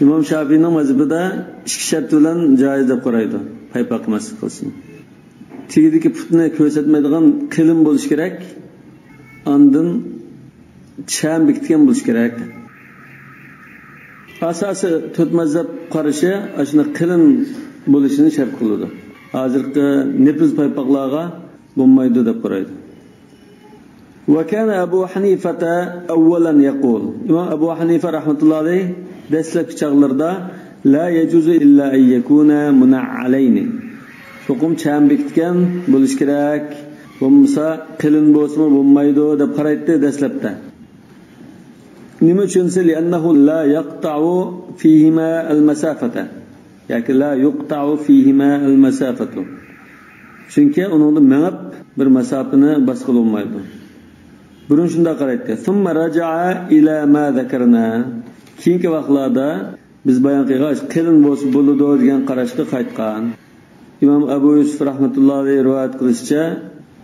ئىمام شافىينىڭ مەزھىپىدە ئىككى شەرت بىلەن جايىز دەپ قارايدۇ، پايپاققا مەسخ قىلسۇن. تېگىدىكى پۇتنى كۆرسەتمەيدىغان قېلىن بولۇشى كېرەك، ئاندىن چەم بېكىتكەن بولۇشى كېرەك. ئاساسىي تۆت مەزھەپ قارىشى ئاشۇنداق قېلىن بولۇشىنى شەرت قىلىدۇ. ھازىرقى نېپىز پايپاقلارغا بولمايدۇ دەپ قارايدۇ. وكان أبو حنيفة أولا يقول. ئىمام ئەبۇ ھەنىفە رەھمەتۇللا ئەلەيھ دەسلەپكى چاغلىرىدا لا يجوز إلا أن يكونا منعلين. چوقۇم چەم بېكىتكەن بولۇشى كېرەك، بولمىسا قېلىن بولسىمۇ بولمايدۇ دەپ قارايتتى دەسلەپتە. نېمە ئۈچۈن دېسە، لأنه لا يقطع فيهما المسافة. ياكى لا يقطع فيهما المسافة. چۈنكى ئۇنىڭدا مېڭىپ بىر مەساپىنى باسقىلى بولمايدۇ. بۇرۇن شۇنداق قارايتتى. ثم رجع إلى ما ذكرنا. كېيىنكى ۋاقىتلاردا بىز بايان قىلغان قېلىن بولسا بولىدۇ دېگەن قاراشقا قايتقان. ئىمام ئەبۇ يۈسۈپ رەھمەتۇللا ئەلەيھ رىۋايەت قىلىشىچە،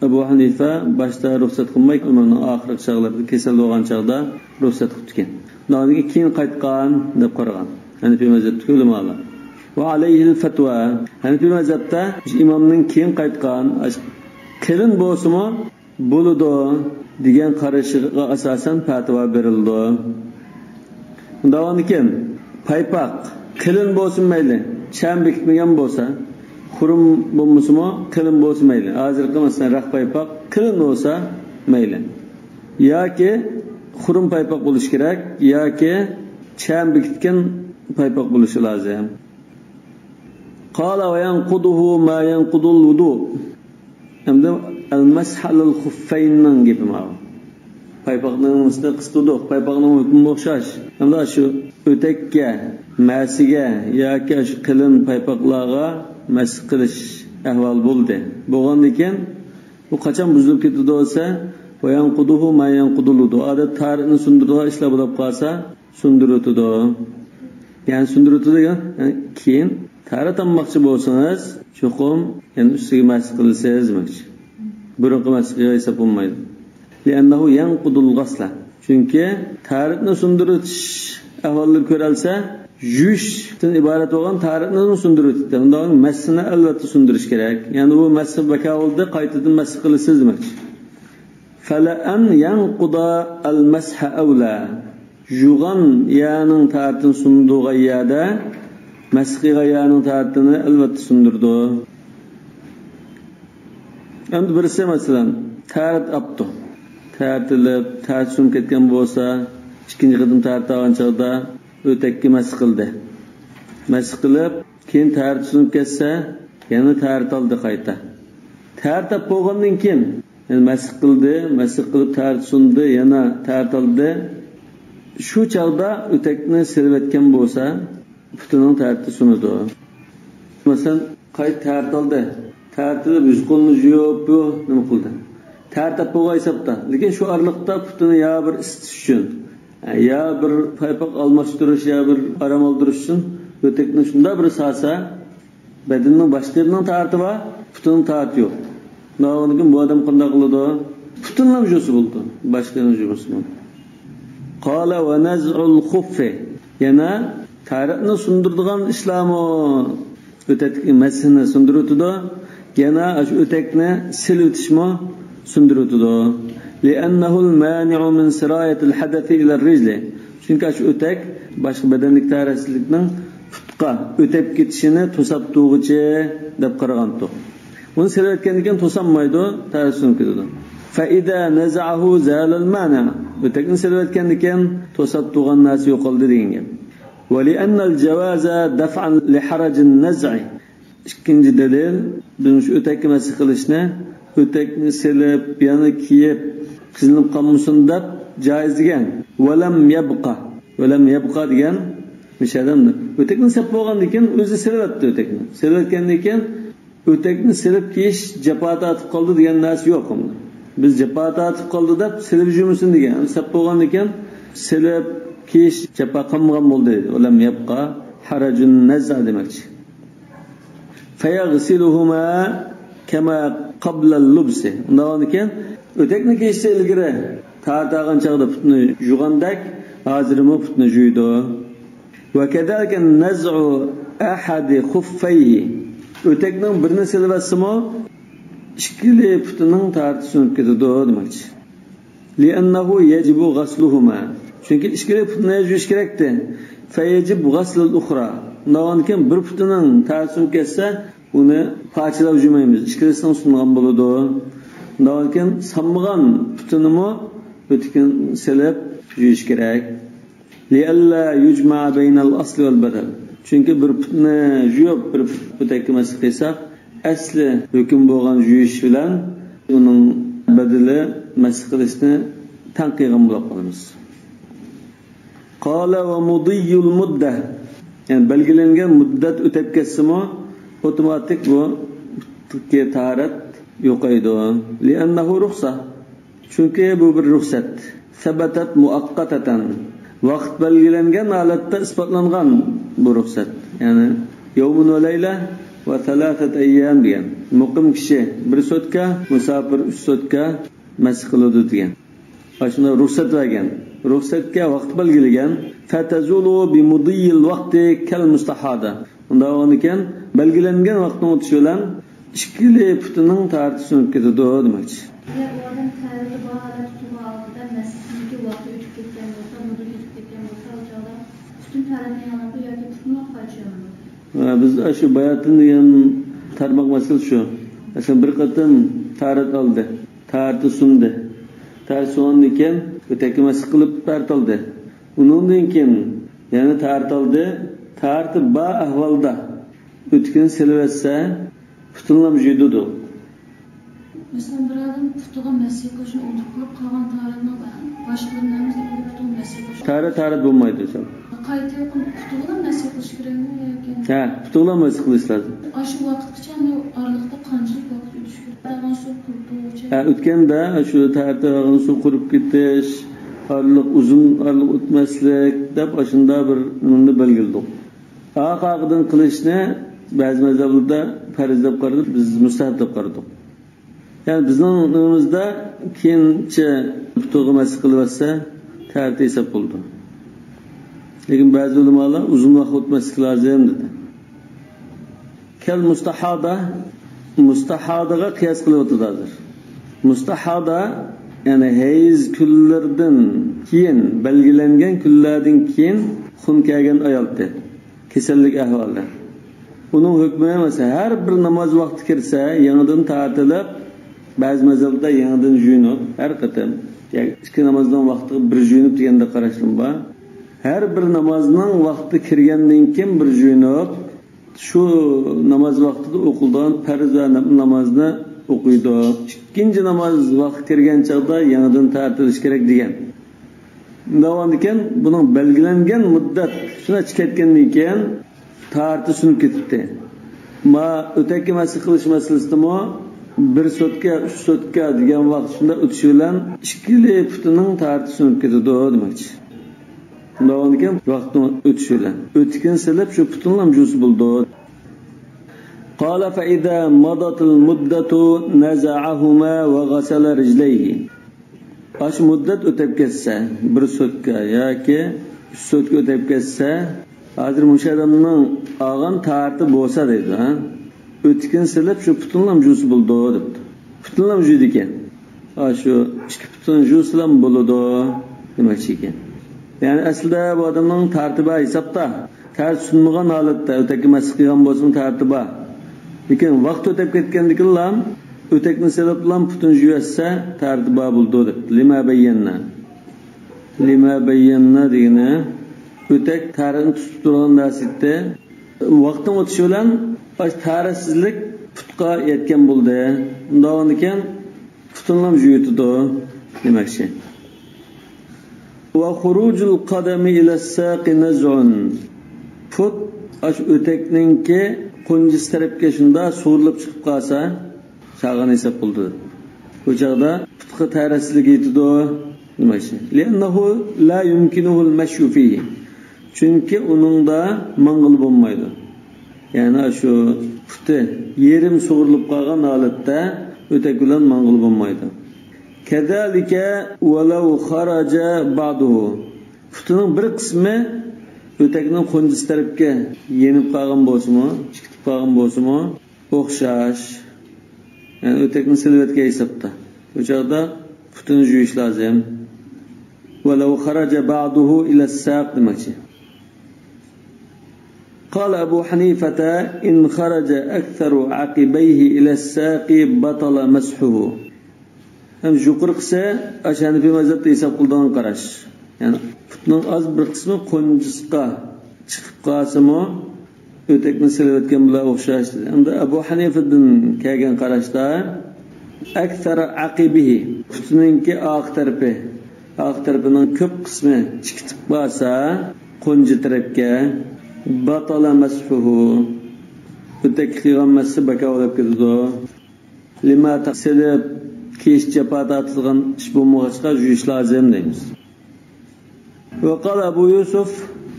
ئەبۇ ھەنىفە باشتا رۇخسەت قىلماي، ئۆمرىنىڭ ئاخىرقى چاغلىرىدا كېسەل بولغان چاغدا رۇخسەت قىپتىكەن. ئۇنىڭدىن كېيىن قايتقان دەپ قارىغان ھەنىفىي مەزھەپتىكى ئۆلىمالار. وعليه الفتوى. ھەنىفىي مەزھەپتە ئىمامنىڭ كېيىن قايتقان، قېلىن بولسىمۇ بولىدۇ دېگەن قارىشىغا ئاساسەن پەتىۋا بېرىلىدۇ. ئۇنداق بولغاندىكىن، پايپاق قېلىن بولسىمۇ مەيلى، چەم بېكىتمىگەن بولسا، خۇرۇم بولمىسىمۇ قېلىن بولسا مەيلى. ھازىرقى مەسىلەن، رەخ پايپاق قېلىن بولسا مەيلى. ياكى خۇرۇم پايپاق بولۇشى كېرەك، ياكى چەم بېكىتكەن پايپاق بولۇشى لازىم. قال وينقضه ما ينقض الوضوء. ئەمدى المسح على الخفين نىڭ گېپى ماۋۇ. پايپاقنىڭ ئۈستىنى قىستۇردۇق. پايپاقنىڭ ھۆكمىمۇ ئوخشاش. ئەمدى شۇ ئۆتەككە، مەسىگە ياكى شۇ قېلىن پايپاقلارغا مەسخ قىلىش ئەھۋالى بولدى. بولغاندىكىن، بۇ قاچان بۇزۇلۇپ كېتىدۇ دېسە، وينقضه ما ينقض الوضوء. ئادەتتە تاھارەتنى سۇندۇرىدىغان ئىشلار بولۇپ قالسا، سۇندۇرۇۋېتىدۇ. يەنى سۇندۇرۇۋېتىدۇ دېگەن، يەنى كېيىن تاھارەت ئالماقچى بولسىڭىز، چوقۇم يەنە ئۈستىگە مەسخ قىلىسىز دېمەكچى. بۇرۇنقى مەسخ قىلغان ھېساب بولمايدۇ. لأنه ينقض الغسل. چۈنكى تاھارەتنى سۇندۇرۇۋېتىش ئەھۋاللىرى كۆرەلسە، يۇيۇشتىن ئىبارەت بولغان تاھارەتنى سۇندۇرۇۋېتىپتۇ. ئۇنداق مەسخنى ئەلۋەتتە سۇندۇرۇش كېرەك. يەنى بۇ مەسخ بىكار بولدى، قايتىدىن مەسخ قىلىسىز دېمەكچى. فلأن ينقض المسح أولى. يۇغان يەرنىڭ تاھارىتىنى سۇندۇرغان يەردە مەسخ قىلغان يەرنىڭ تاھارىتىنى ئەلۋەتتە سۇندۇرىدۇ. ئەمدى بىرسى، مەسىلەن، تەرەت ئاپتۇ. تەرىتىلىپ، تەرىتى سۇنۇپ كەتكەن بولسا، ئىككىنچى قېتىم تەرىتىلگەن چاغدا ئۆتەككە مەس قىلدى. مەس قىلىپ، كېيىن تەرىتى سۇنۇپ كەتسە، يەنە تەرىتىلدى قايتا. تەرىتىلىپ بولغاندىن كېيىن، يەنە مەس قىلدى، مەس قىلىپ تەرىتى سۇندى، يەنە تەرىتىلدى. شۇ چاغدا ئۆتەكنى سېلىۋەتكەن بولسا، پۇتىنىڭ تەرىتى سۇنىدۇ. مەسىلەن، قايتا تەرىتىلدى. تەرىتىلىپ، يۈز قولىنى يۇيۇپ، بۇ نېمە قىلدى؟ تەرىتىلىپ بولغان ھېسابتا. لېكىن شۇ ئارىلىقتا پۇتىنى يا بىر ئىسسىتىش ئۈچۈن، يا بىر پايپاق ئالماشتۇرۇش، يا بىر ئارام ئالدۇرۇش ئۈچۈن ئۆتەكنى شۇنداق بىر سالسا، بەدىنىنىڭ باشقا يېرىنىڭ تەرىتى بار، پۇتىنىڭ تەرىتى يوق. ئۇنداقتىن بۇ ئادەم قانداق قىلىدۇ؟ پۇتىنىلا يۇسا بولىدۇ، باشقا يېرىنى يۇمىسىمۇ. قال ونزع الخف. يەنە تەرىتىنى سۇندۇرىدىغان ئىشلارمۇ، ئۆتەك مەسىنى سۇندۇرۇۋېتىدۇ. يەنە ئاشۇ ئۆتەكنى سېلىۋېتىشمۇ سۇندۇرۇۋېتىدۇ. لأنه المانع من سراية الحدث إلى الرجل. چۈنكى ئاشۇ ئۆتەك باشقا بەدەندىكى تەھارەتسىزلىكنىڭ پۇتقا ئۆتەپ كېتىشىنى توساپ تۇرغۇچى دەپ قارىغانتۇق. ئۇنى سېلىۋەتكەندىن كېيىن توسالمايدۇ، تەھارەتسىز بولۇپ كېتىدۇ. فإذا نزعه زال المانع. ئۆتەكنى سېلىۋەتكەندىن كېيىن توساپ تۇرغان نەرسە يوقالدى دېگەن گەپ. ولأن الجواز دفعا لحرج النزع. ئىككىنچى دەلىل، بىز مۇشۇ ئۆتەككە مەس قىلىشنى ئۆتەكنى سېلىپ، يەنە كىيىپ، قىزىلىپ قالمىسۇن دەپ جائىز دېگەن. ولم يبق. ولم يبق دېگەن مۇشۇ ئادەم ئۆتەكنى سېلىپ بولغاندىن كېيىن ئۆزى سېلىۋەتتى ئۆتەكنى. سېلىۋەتكەندىن كېيىن ئۆتەكنى سېلىپ كىيىش جاپا تارتىپ قالدى دېگەن نەرسە يوق ئۇندا. بىز جاپا تارتىپ قالدى دەپ سېلىپ يۈرمىسۇن دېگەن. سېلىپ بولغاندىن كېيىن سېلىپ كىيىش جاپا قالمىغان بولدى. ولم يبق حرج النزع دېمەكچى. فيغسلهما كما قبل اللبس. ئۇنداق بولغاندىن كېيىن ئۆتەكنى كىيىشتىن ئىلگىرى تارىتىلغان چاغدا پۇتنى يۇغاندەك، ھازىرمۇ پۇتنى يۇيىدۇ. وكذلك نزع أحد خفيه. ئۆتەكنىڭ بىرىنى سېلىۋەتسىمۇ، ئىككىلى پۇتىنىڭ تارىتى سۇنۇپ كېتىدۇ دېمەكچى. لأنه يجب غسلهما. چۈنكى ئىككىلى پۇتىنى يۇيۇش كېرەكتى. فيجب غسل الأخرى. ئۇنداق بولغاندىكىن بىر پۇتىنىڭ تارىتى سۇنۇپ كەتسە، ئۇنى پارچىلاپ يۇمايمىز. ئىككىلىسىنىڭ سۇنغان بولىدۇ. ئۇنداق بولغاندىكىن سانمىغان پۇتىنىمۇ ئۆتۈكىنى سېلىپ يۇيۇش كېرەك. لئلا يجمع بين الأصل والبدل. چۈنكى بىر پۇتنى يۇيۇپ، بىر پۇت ئۆتەككە مەس قىلساق، ئەسلى ھۆكۈم بولغان يۇيۇش بىلەن ئۇنىڭ بەدىلى مەس قىلىشنى تەڭ قىلغان بولۇپ قالىمىز. قال ومضي المدة. يەنى بەلگىلەنگەن مۇددەت ئۆتەپ كەتسىمۇ، ئاپتوماتىك بۇ تاھارەت يوقايدۇ. لأنه رخصة. چۈنكى بۇ بىر رۇخسەت. ثبتت مؤقتة. ۋاقىت بەلگىلەنگەن ھالەتتە ئىسپاتلانغان بۇ رۇخسەت. يەنى يوم وليلة وثلاثة أيام دېگەن. مۇقىم كىشى بىر سوتكا، مۇساپىر ئۈچ سوتكا مەس قىلىدۇ دېگەن. ئاشۇنداق رۇخسەت بەرگەن. رۇخسەتكە ۋاقىت بەلگىلىگەن. فتزول بمضي الوقت كالمستحاضة. ئۇنداق بولغاندىكىن، بەلگىلەنگەن ۋاقىتنىڭ ئۆتۈشى بىلەن ئىككىلى پۇتىنىڭ تاھارىتى سۇنۇپ كېتىدۇ دېمەكچى. ئەگەر ئۇ ئادەم تەھارىتى بار ھالەتتە تۇرغان ھالىتىدە مەسچىتتىكى ۋاقتى ئۆتۈپ كەتكەن بولسا، مۇددىتى ئۆتۈپ كەتكەن بولسا، ئۇ چاغدا پۈتۈن تەھارىتىنى ياڭلامدۇ ياكى پۇتىنىلا پارچىلىنىدۇ؟ ھە، بىز ئاشۇ باياتىن دېگەن تارماق مەسىلە شۇ. مەسىلەن، بىر قېتىم تاھارەت ئالدى، تاھارىتى سۇندى. تاھارەت سۇنغاندىن كېيىن ئۆتەككە مەس قىلىپ تاھارەت ئالدى. ئۇنىڭدىن كېيىن يەنە تاھارەت ئالدى. تاھارىتى بار ئەھۋالدا ئۆتۈكىنى سېلىۋەتسە، پۇتىنىلا يۇيىدۇ. مەسىلەن، بىر ئادەم پۇتىغا مەسىھ قىلىشنى ئۇنتۇپ قېلىپ قالغان تاھارەتنىڭ باشقىلىرىنىڭ ھەممىسى ئەمدى پۇتىغا مەسىھ قىلىش. تاھارەت، تاھارەت بولمايدۇ دېسەم. قايتا يېقىن پۇتىغىلا مەسىھ قىلىش كېرەكمۇ ياكى؟ ھە، پۇتىغىلا مەسىھ قىلىش لازىم. ئاشۇ ۋاقىتقىچە ئەمدى ئارىلىقتا قانچىلىك ۋاقىت ئۆتۈش كېرەك؟ تاھارەت سۇ قۇرۇپ بولغۇچە. ھە، ئۆتكەندە شۇ تاھارەت سۇ قۇرۇپ كېتىش، ئارىلىق ئۇزۇن ئارىلىق ئۆتمەسلىك دەپ ئاشۇنداق بىر نېمىنى بەلگىلىدۇق. ئارقا-ئارقىدىن قىلىشنى بەزى مەزھەپلەردە پەرز دەپ قارىدۇق، بىز مۇستەھەب دەپ قارىدۇق. يەنى بىزنىڭ نېمىمىزدە كېيىنچە پۇتىغا مەسىھ قىلىۋەتسە تەھارەت ھېساب بولىدۇ. لېكىن بەزى ئۆلىمالار ئۇزۇن ۋاقىت ئۆتمەسلىك لازىم دېدى. كالمستحاضة، مۇستەھادەگە قىياس قىلىۋاتىدۇ ھازىر. مۇستەھادە، يەنى ھەيز كۈنلىرىدىن كېيىن، بەلگىلەنگەن كۈنلەردىن كېيىن خۇن كەلگەن ئايالتى. كېسەللىك ئەھۋالى. ئۇنىڭ ھۆكمى، مەسىلەن، ھەر بىر ناماز ۋاقتى كىرسە، يېڭىدىن تارتىلىپ، بەزى مەزھەپلەردە يېڭىدىن جۇيۇنۇپ، ھەر قېتىم، ياكى ئىككى نامازنىڭ ۋاقتىغا بىر جۇيۇنۇپ دېگەندەك قاراشلىرىمۇ بار. ھەر بىر نامازنىڭ ۋاقتى كىرگەندىن كېيىن بىر جۇيۇنۇپ، شۇ ناماز ۋاقتىدا ئوقۇلىدىغان پەرز ۋە نەپىل نامازنى ئوقۇيدۇ. ئىككىنچى ناماز ۋاقتى كىرگەن چاغدا يېڭىدىن تەھارەت ئېلىش كېرەك دېگەن. داۋامىدىكەن، بۇنىڭ بەلگىلەنگەن مۇددەت شۇنچە كەتكەندىن كېيىن تەھارىتى سۇنۇپ كېتىپتى. ما ئۆتەككە مەسخ قىلىش مەسىلىسىدىمۇ بىر سوتكا، ئۈچ سوتكا دېگەن ۋاقىت شۇنداق ئۆتۈشى بىلەن ئىككىلى پۇتىنىڭ تەھارىتى سۇنۇپ كېتىدۇ دېمەكچى. داۋامىدىكەن ۋاقىتنىڭ ئۆتۈشى بىلەن. ئۆتۈكىنى سېلىپ شۇ پۇتىنىلا جۇسا بولىدۇ. قال فإذا مضت المدة نزعهما وغسل رجليه. ئاشۇ مۇددەت ئۆتەپ كەتسە، بىر سوتكا ياكى ئۈچ سوتكا ئۆتەپ كەتسە، ھازىر مۇشۇ ئادەمنىڭ ئالغان تەھارىتى بولسا دەيدۇ، ھە؟ ئۆتۈكىنى سېلىپ شۇ پۇتىنىلا جۇسا بولىدۇ دەپتۇ. پۇتىنىلا جۇيىدىكەن. ئاشۇ ئىككى پۇتىنى جۇسىلا بولىدۇ دېمەكچى ئىكەن. يەنى ئەسلىدە بۇ ئادەمنىڭ تەھارىتى بار ھېسابتا. تەھارىتى سۇنمىغان ھالەتتە، ئۆتەككە مەسخ قىلغان بولسىمۇ تەھارىتى بار. لېكىن ۋاقىت ئۆتەپ كەتكەندىكىنلا ئۆتەكنى سېلىپلا پۇتىنى جۇيۇۋەتسە تەھارىتى بار بولىدۇ دەپتۇ. لما بينا. لما بينا دېگىنى ئۆتەك تەھارەتنى تۇتۇپ تۇرغان نەرسە ئىدى. ۋاقىتنىڭ ئۆتۈشى بىلەن ئاشۇ تەھارەتسىزلىك پۇتقا يەتكەن بولدى. ئۇنداق بولغاندىكىن پۇتىنىلا جۇيۇۋېتىدۇ دېمەكچى. وخروج القدم إلى الساق نزع. پۇت ئاشۇ ئۆتەكنىڭكى قونجىسى تەرەپكە شۇنداق سۇغۇرۇلۇپ چىقىپ قالسا، چالغان ھېساب بولىدۇ. بۇ چاغدا پۇتقا تەھارەتسىزلىك يېتىدۇ دېمەكچى. لأنه لا يمكنه المشي فيه. چۈنكى ئۇنىڭدا ماڭغىلى بولمايدۇ. يەنى شۇ پۇتى يېرىم سۇغۇرۇلۇپ قالغان ھالەتتە ئۆتەك بىلەن ماڭغىلى بولمايدۇ. كذلك ولو خرج بعضه. پۇتىنىڭ بىر قىسمى ئۆتەكنىڭ قونجىسى تەرەپكە يېنىپ قالغان بولسىمۇ، چىقىپ قالغان بولسىمۇ، ئوخشاش. يەنى ئۆتەكنى سېلىۋەتكەن ھېسابتا. بۇ چاغدا پۇتىنى جۇيۇش لازىم. ولو خرج بعضه إلى الساق دېمەكچى. قال أبو حنيفة إن خرج أكثر عقبيه إلى الساق بطل مسحه. ھەم يۇقىرىقىسى ئاشۇ ھەنىفىي مەزھەپتە ھېساب قىلىدىغان قاراش. يەنى پۇتنىڭ ئاز بىر قىسمى قونجىسىغا چىقىپ قالسىمۇ، ئۆتەكنى سېلىۋەتكەن بىلەن ئوخشاش دېدى. ئەمدى ئەبۇ ھەنىفىدىن كەلگەن قاراشتا، أكثر عقبه، پۇتىنىڭكى ئارقا تەرىپى، ئارقا تەرىپىنىڭ كۆپ قىسمى چىقىپ قالسا، قونجا تەرەپكە، بطل مسحه، ئۆتەككە قىلغان مەسھى بىكار بولۇپ كېتىدۇ. لما تقصد، كېيىش جاپا تارتىدىغان ئىش بولمىغاچقا، جۇيۇش لازىم دەيمىز. وقال أبو يوسف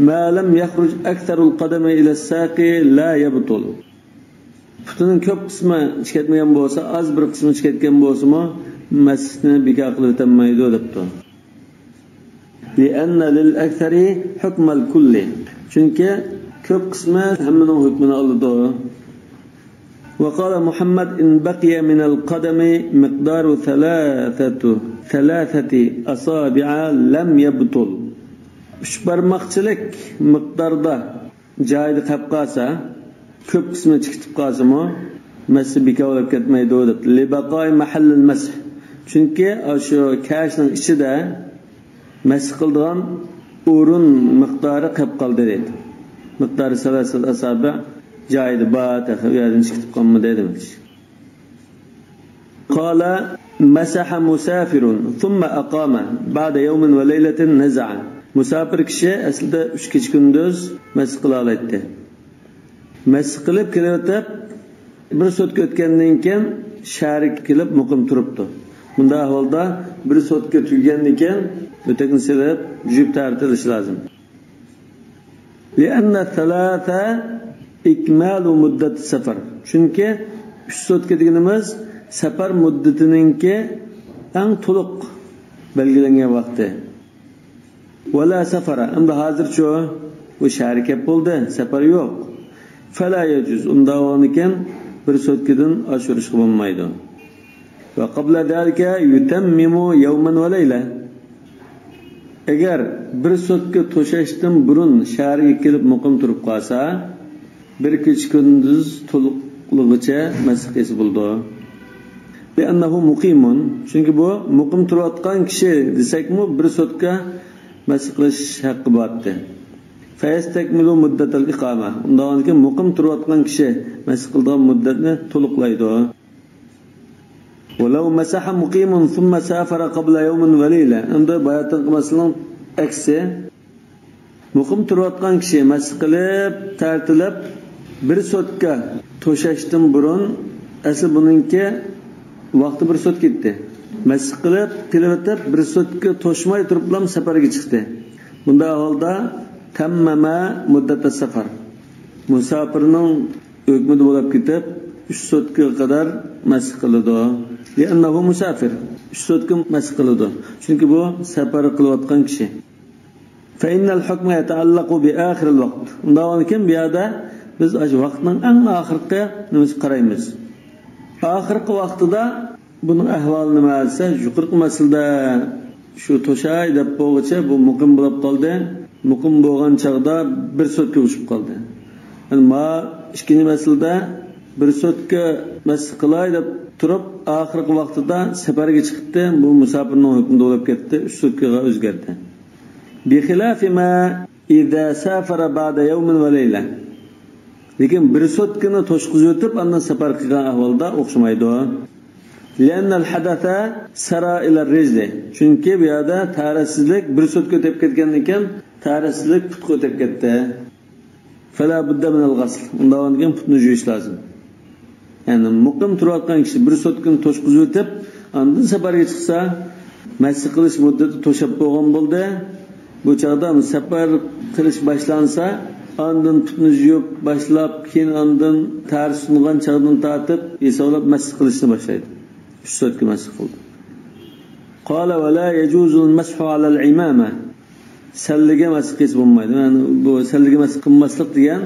ما لم يخرج أكثر القدم إلى الساق لا يبطل. پۇتىنىڭ كۆپ قىسمى چىقىپ كەتمىگەن بولسا، ئاز بىر قىسمى چىقىپ كەتكەن بولسىمۇ، مەسھنى بىكار قىلىۋېتەلمەيدۇ دەپتۇ. لأن للأكثر حكم الكل. چۈنكى كۆپ قىسمى ھەممىنىڭ ھۆكمىنى ئالىدۇ. وقال محمد إن بقي من القدم مقدار ثلاثة، ثلاثة أصابع لم يبطل. ئۈچ بارماقچىلىك مىقداردا جايىدا قېلىپ قالسا، كۆپ قىسمى چىقىپ قالسىمۇ، مەسھى بىكار بولۇپ كەتمەيدۇ دەپ. لبقاء محل المسح. چۈنكى ئاشۇ كەشنىڭ ئىچىدە مەسھ قىلىدىغان ئورۇن مىقدارى قېلىپ قالدى دەيدۇ. مىقدارى سەلاسەت ئەسابىئ جايىدا بار، تېخى ئۇ يەردىن چىقىپ قالمىدى دېمەكچى. قال مسح مسافر ثم أقام بعد يوم وليلة نزع. مۇساپىر كىشى ئەسلىدە ئۈچ كېچە كۈندۈز مەسھ قىلالايتتى. مەسھ قىلىپ كېلىۋېتىپ، بىر سوتكا ئۆتكەندىن كېيىن شەھەرگە كېلىپ مۇقىم تۇرۇپتۇ. بۇنداق ئەھۋالدا بىر سوتكا تۈگىگەندىن كېيىن ئۆتەكنى سېلىپ، جۇيۇپ تەھارەت ئېلىشى لازىم. لأن الثلاثة إكمال مدة السفر. چۈنكى ئۈچ سوتكا دېگىنىمىز سەپەر مۇددىتىنىڭكى ئەڭ تولۇق بەلگىلەنگەن ۋاقتى. ولا سفر، ئەمدى ھازىرچۇ؟ بۇ شەھەرگە كەپ بولدى، سەپەر يوق. فلا يجوز، ئۇنداق بولغاندىكىن بىر سوتكىدىن ئاشۇرۇشقا بولمايدۇ. وقبل ذلك يتمم يوما وليلة. ئەگەر بىر سوتكا توشاشتىن بۇرۇن شەھەرگە كېلىپ مۇقىم تۇرۇپ قالسا، بىر كېچە كۈندۈز تولۇقلىغۇچە مەسخ قىلسا بولىدۇ. لأنه مقيم، چۈنكى بۇ مۇقىم تۇرۇۋاتقان كىشى دېسەكمۇ، بىر سوتكا مەسخ قىلىش ھەققى بارتى. فيستكمل مدة الإقامة، ئۇنداق كىيىن مۇقىم تۇرۇۋاتقان كىشى مەسخ قىلىدىغان مۇددەتنى تولۇقلايدۇ. ولو مسح مقيم ثم سافر قبل يوم وليلة، ئەمدى باياتىنقى مەسىلىنىڭ ئەكسى. مۇقىم تۇرۇۋاتقان كىشى مەسخ قىلىپ، تارتىلىپ، بىر سوتكا توشاشتىن بۇرۇن، ئەسلى بۇنىڭكى ۋاقتى بىر سوتكا ئىدى. مەسخ قىلىپ، قىلىۋېتىپ، بىر سوتكا توشماي تۇرۇپلا سەپەرگە چىقتى. بۇنداق ئەھۋالدا تەممەمە مۇددەتە سەفەر. مۇساپىرنىڭ ھۆكمىدە بولۇپ كېتىپ، ئۈچ سوتكىغا قەدەر مەسخ قىلىدۇ. لأنه مسافر. ئۈچ سوتكا مەسخ قىلىدۇ. چۈنكى بۇ سەپەر قىلىۋاتقان كىشى. فإن الحكم يتعلق بآخر الوقت. ئۇنداق بولغاندىكىن بۇ يەردە بىز ئاشۇ ۋاقىتنىڭ ئەڭ ئاخىرقى نېمىسىگە قارايمىز. ئاخىرقى ۋاقتىدا بۇنىڭ ئەھۋالى نېمە دېسە، يۇقىرىقى مەسىلىدە شۇ توشاي دەپ بولغۇچە بۇ مۇقىم بولۇپ قالدى. مۇقىم بولغان چاغدا بىر سوتكا ئۇچۇپ قالدى. يەنى ما ئىككىنچى مەسىلىدە بىر سوتكا مەسخ قىلاي دەپ تۇرۇپ، ئاخىرقى ۋاقتىدا سەپەرگە چىقتى. بۇ مۇساپىرنىڭ ھۆكمىدە بولۇپ كەتتى، ئۈچ سوتكىغا ئۆزگەردى. بخلاف ما إذا سافر بعد يوم وليلة. لېكىن بىر سوتكىنى توشقۇزۇۋېتىپ، ئاندىن سەپەر قىلغان ئەھۋالدا ئوخشىمايدۇ. لأن الحدث سرى إلى الرجل. چۈنكى بۇ يەردە تەھارەتسىزلىك بىر سوتكا ئۆتۈپ كەتكەندىن كېيىن، تەھارەتسىزلىك پۇتقا ئۆتۈپ كەتتى. فلا بد من الغسل. ئۇنداق بولغاندىن كېيىن پۇتنى يۇيۇش لازىم. يەنى مۇقىم تۇرۇۋاتقان كىشى بىر سوتكىنى توشقۇزۇۋېتىپ، ئاندىن سەپەرگە چىقسا، مەسخ قىلىش مۇددىتى توشاپ بولغان بولدى. بۇ چاغدا سەپەر قىلىش باشلانسا، ئاندىن پۇتنى يۇيۇپ باشلاپ، كېيىن ئاندىن تەھارەت سۇنغان چاغدىن تارتىپ ھېسابلاپ مەسخ قىلىشنى باشلايدۇ. ئۈچ سوتكا مەسخ قىلدى. قال: ولا يجوز المسح على العمامة. سەللىگە مەسخ قىلسا بولمايدۇ. يەنى بۇ سەللىگە مەسخ قىلماسلىق دېگەن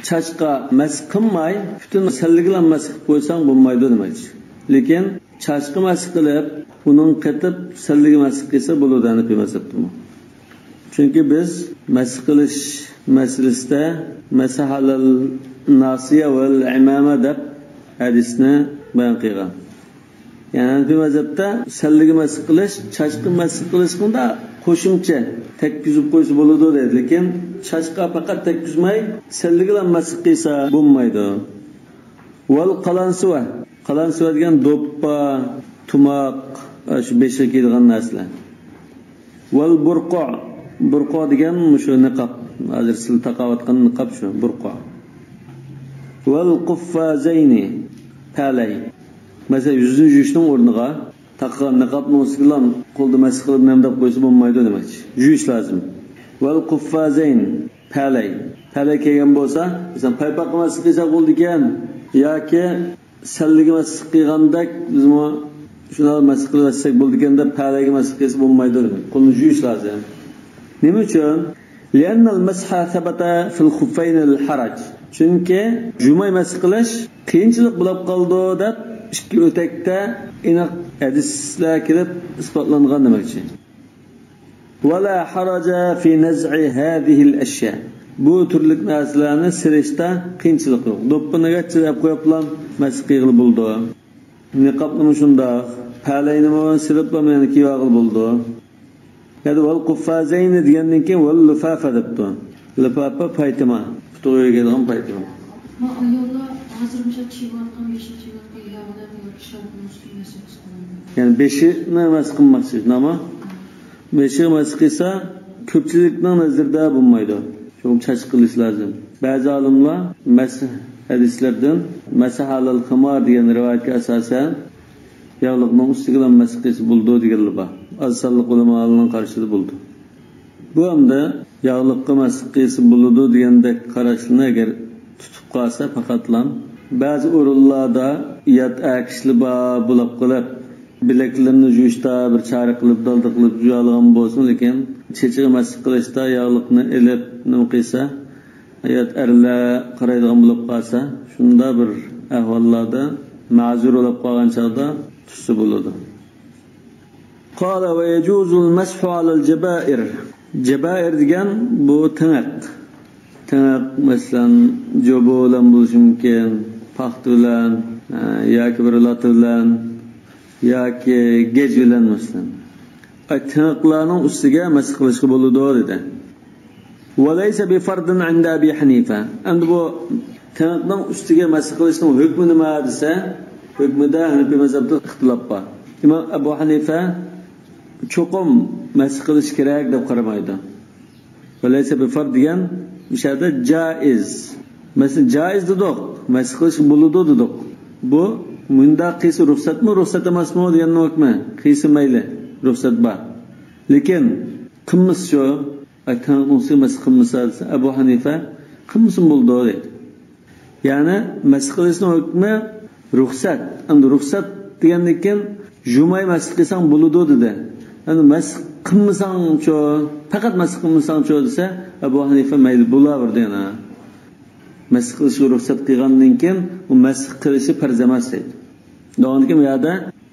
چاچقا مەسخ قىلماي، پۈتۈن سەللىگىلا مەسخ قىلىپ قويساڭ بولمايدۇ دېمەكچى. لېكىن چاچقا مەسخ قىلىپ، ئۇنىڭ قېتىپ سەللىگە مەسخ قىلسا بولىدۇ ھەنەفىي مەزھەپتىمۇ. چۈنكى بىز مەسخ قىلىش مەسىلىسىدە مەسەھەلەل ناسىيە ۋەل ئىمامە دەپ ھەدىسنى بايان قىلغان. يەنى ھەنەفىي مەزھەپتە سەللىگە مەسخ قىلىش، چاچقا مەسخ قىلىشقىدا قوشۇمچە تەگكۈزۈپ قويسا بولىدۇ دەيدۇ. لېكىن چاچقا پەقەت تەگكۈزمەي، سەللىگىلا مەسخ قىلسا بولمايدۇ. ۋەل قالانسىۋە. قالانسىۋە دېگەن دوپپا، تۇماق، شۇ بېشىغا كىيىدىغان نەرسىلەر. ۋەل بۇرقۇ. بۇرقۇ دېگەن مۇشۇ نىقاب. ھازىر سىلەر تاقاۋاتقان نىقاب شۇ، بۇرقۇ. ۋەل قۇففازەينى. پەلەي. مەسىلەن، يۈزنى يۇيۇشنىڭ ئورنىغا تاقىغان نىقابنىڭ ئۈستىگىلا قولدا مەسخ قىلىپ نېمە دەپ قويسا بولمايدۇ دېمەكچى. يۇيۇش لازىم. ۋەل قۇففازەين. پەلەي. پەلەي كىيگەن بولسا، مەسىلەن، پايپاققا مەسخ قىلساق بولىدىكەن ياكى سەللىگە مەسخ قىلغاندەك بىزمۇ شۇنداق مەسخ قىلىۋەتسەك بولىدىكەن دەپ پەلەيگە مەسخ قىلسا بولمايدۇ دېمەك. قولنى يۇيۇش لازىم. نېمە ئۈچۈن؟ لأن المسح ثبت في الخفين الحرج. چۈنكى جۇماي مەسخ قىلىش قىيىنچىلىق بولۇپ قالىدۇ دەپ ئىككى ئۆتەكتە ئېنىق ھەدىسلەر كېلىپ ئىسپاتلانغان دېمەكچى. ولا حرج في نزع هذه الأشياء. بۇ تۈرلۈك نەرسىلەرنى سېلىشتا قىيىنچىلىق يوق. دوپپىنى گەچچە دەپ قويۇپلا مەسخ قىلغىلى بولىدۇ. نىقابنىمۇ شۇنداق. پەلەينىمۇ سېلىپلا يەنە كىيىۋالغىلى بولىدۇ. يەنى ۋەل قۇففازەينى دېگەندىن كېيىن ۋەل لۇفافە دەپتۇ. لۇفافە پايتىما. پۇتىغا كىيىدىغان پايتىما. ما ئاياللار ھازىر مۇشۇ چىۋىۋاتقان، بېشىغا چىۋىۋاتقان ياغلىرىنى ياكى شامپۇنىنى سۈرتۈپ مەسخ قىلىدۇ. يەنى بېشىنى مەسخ قىلماقچى، ناما؟ بېشىغا مەسخ قىلسا، كۆپچىلىكنىڭ نەزىرىدە بولمايدۇ. چوڭ چاچ قىلىش لازىم. بەزى ئالىملار مەسھ ھەدىسلىرىدىن مەسەھ ئەلەل خىمار دېگەن رىۋايەتكە ئاساسەن، ياغلىقنىڭ ئۈستىگىلا مەسخ قىلسا بولىدۇ دېگەنلەر بار. ئاز سانلىق ئۆلىمالارنىڭ قارىشىدا بولىدۇ. بۇ ئەمدى ياغلىققا مەسخ قىلسا بولىدۇ دېگەندەك قاراشلىرىنى ئەگەر تۇتۇپ قالسا پەقەتلا، بەزى ئورۇنلاردا يات ئەر كىشىلەر بار بولۇپ قېلىپ، بىلەكلىرىنى يۇيۇشتا بىر چارە قىلىپ، دالدا قىلىپ يۇيالىغان بولسىمۇ، لېكىن چېچىغا مەسخ قىلىشتا ياغلىقنى ئېلىپ نېمە قىلسا، يات ئەرلەر قارايدىغان بولۇپ قالسا، شۇنداق بىر ئەھۋاللاردا مەزۇر بولۇپ قالغان چاغدا تۇتسا بولىدۇ. قال ويجوز المسح على الجبائر. جەبائىر دېگەن بۇ تېڭەق. تېڭەق، مەسىلەن، جوبا بىلەن بولۇشى مۇمكىن، پاختا بىلەن، ئە، ياكى بىر لاتا بىلەن. ياكى گەج بىلەن مەسىلەن. ئاي، تىڭىقلارنىڭ ئۈستىگە مەسخ قىلىشقا بولىدۇ دېدى. وليس بفرض عند أبي حنيفة. ئەمدى بۇ تىڭىقنىڭ ئۈستىگە مەسخ قىلىشنىڭ ھۆكمى نېمە دېسە، ھۆكمىدە ھەنىپىي مەزھەپتە ئىختىلاپ بار. ئىمام ئەبۇ ھەنىفە چوقۇم مەسخ قىلىش كېرەك دەپ قارىمايدۇ. وليس بفرض دېگەن مۇشۇ يەردە جائىز. مەسىلەن، جائىز دېدۇق، مەسخ قىلىشقا بولىدۇ دېدۇق. بۇ مۇنداق قىلسا رۇخسەتمۇ، رۇخسەت ئەمەسمۇ دېگەننىڭ ھۆكمى. قىلسا مەيلى، رۇخسەت بار. لېكىن قىلمىسا شۇ، ئاي، تىڭىقنىڭ ئۈستىگە مەسخ قىلمىسا دېسە، ئەبۇ ھەنىفە قىلمىسىمۇ بولىدۇ دەيدۇ. يەنى مەسخ قىلىشنىڭ ھۆكمى رۇخسەت. ئەمدى رۇخسەت دېگەندىن كېيىن يۇماي مەسخ قىلساڭ بولىدۇ دېدى. ئەمدى مەسخ قىلمىساڭچۇ، پەقەت مەسخ قىلمىساڭچۇ دېسە، ئەبۇ ھەنىفە مەيلى، بولاۋېرىدۇ يەنە. مەسخ قىلىشقا رۇخسەت قىلغاندىن كېيىن ئۇ مەسخ قىلىشى پەرز ئەمەس دەيدۇ. دېگەندىكىن بۇ يەردە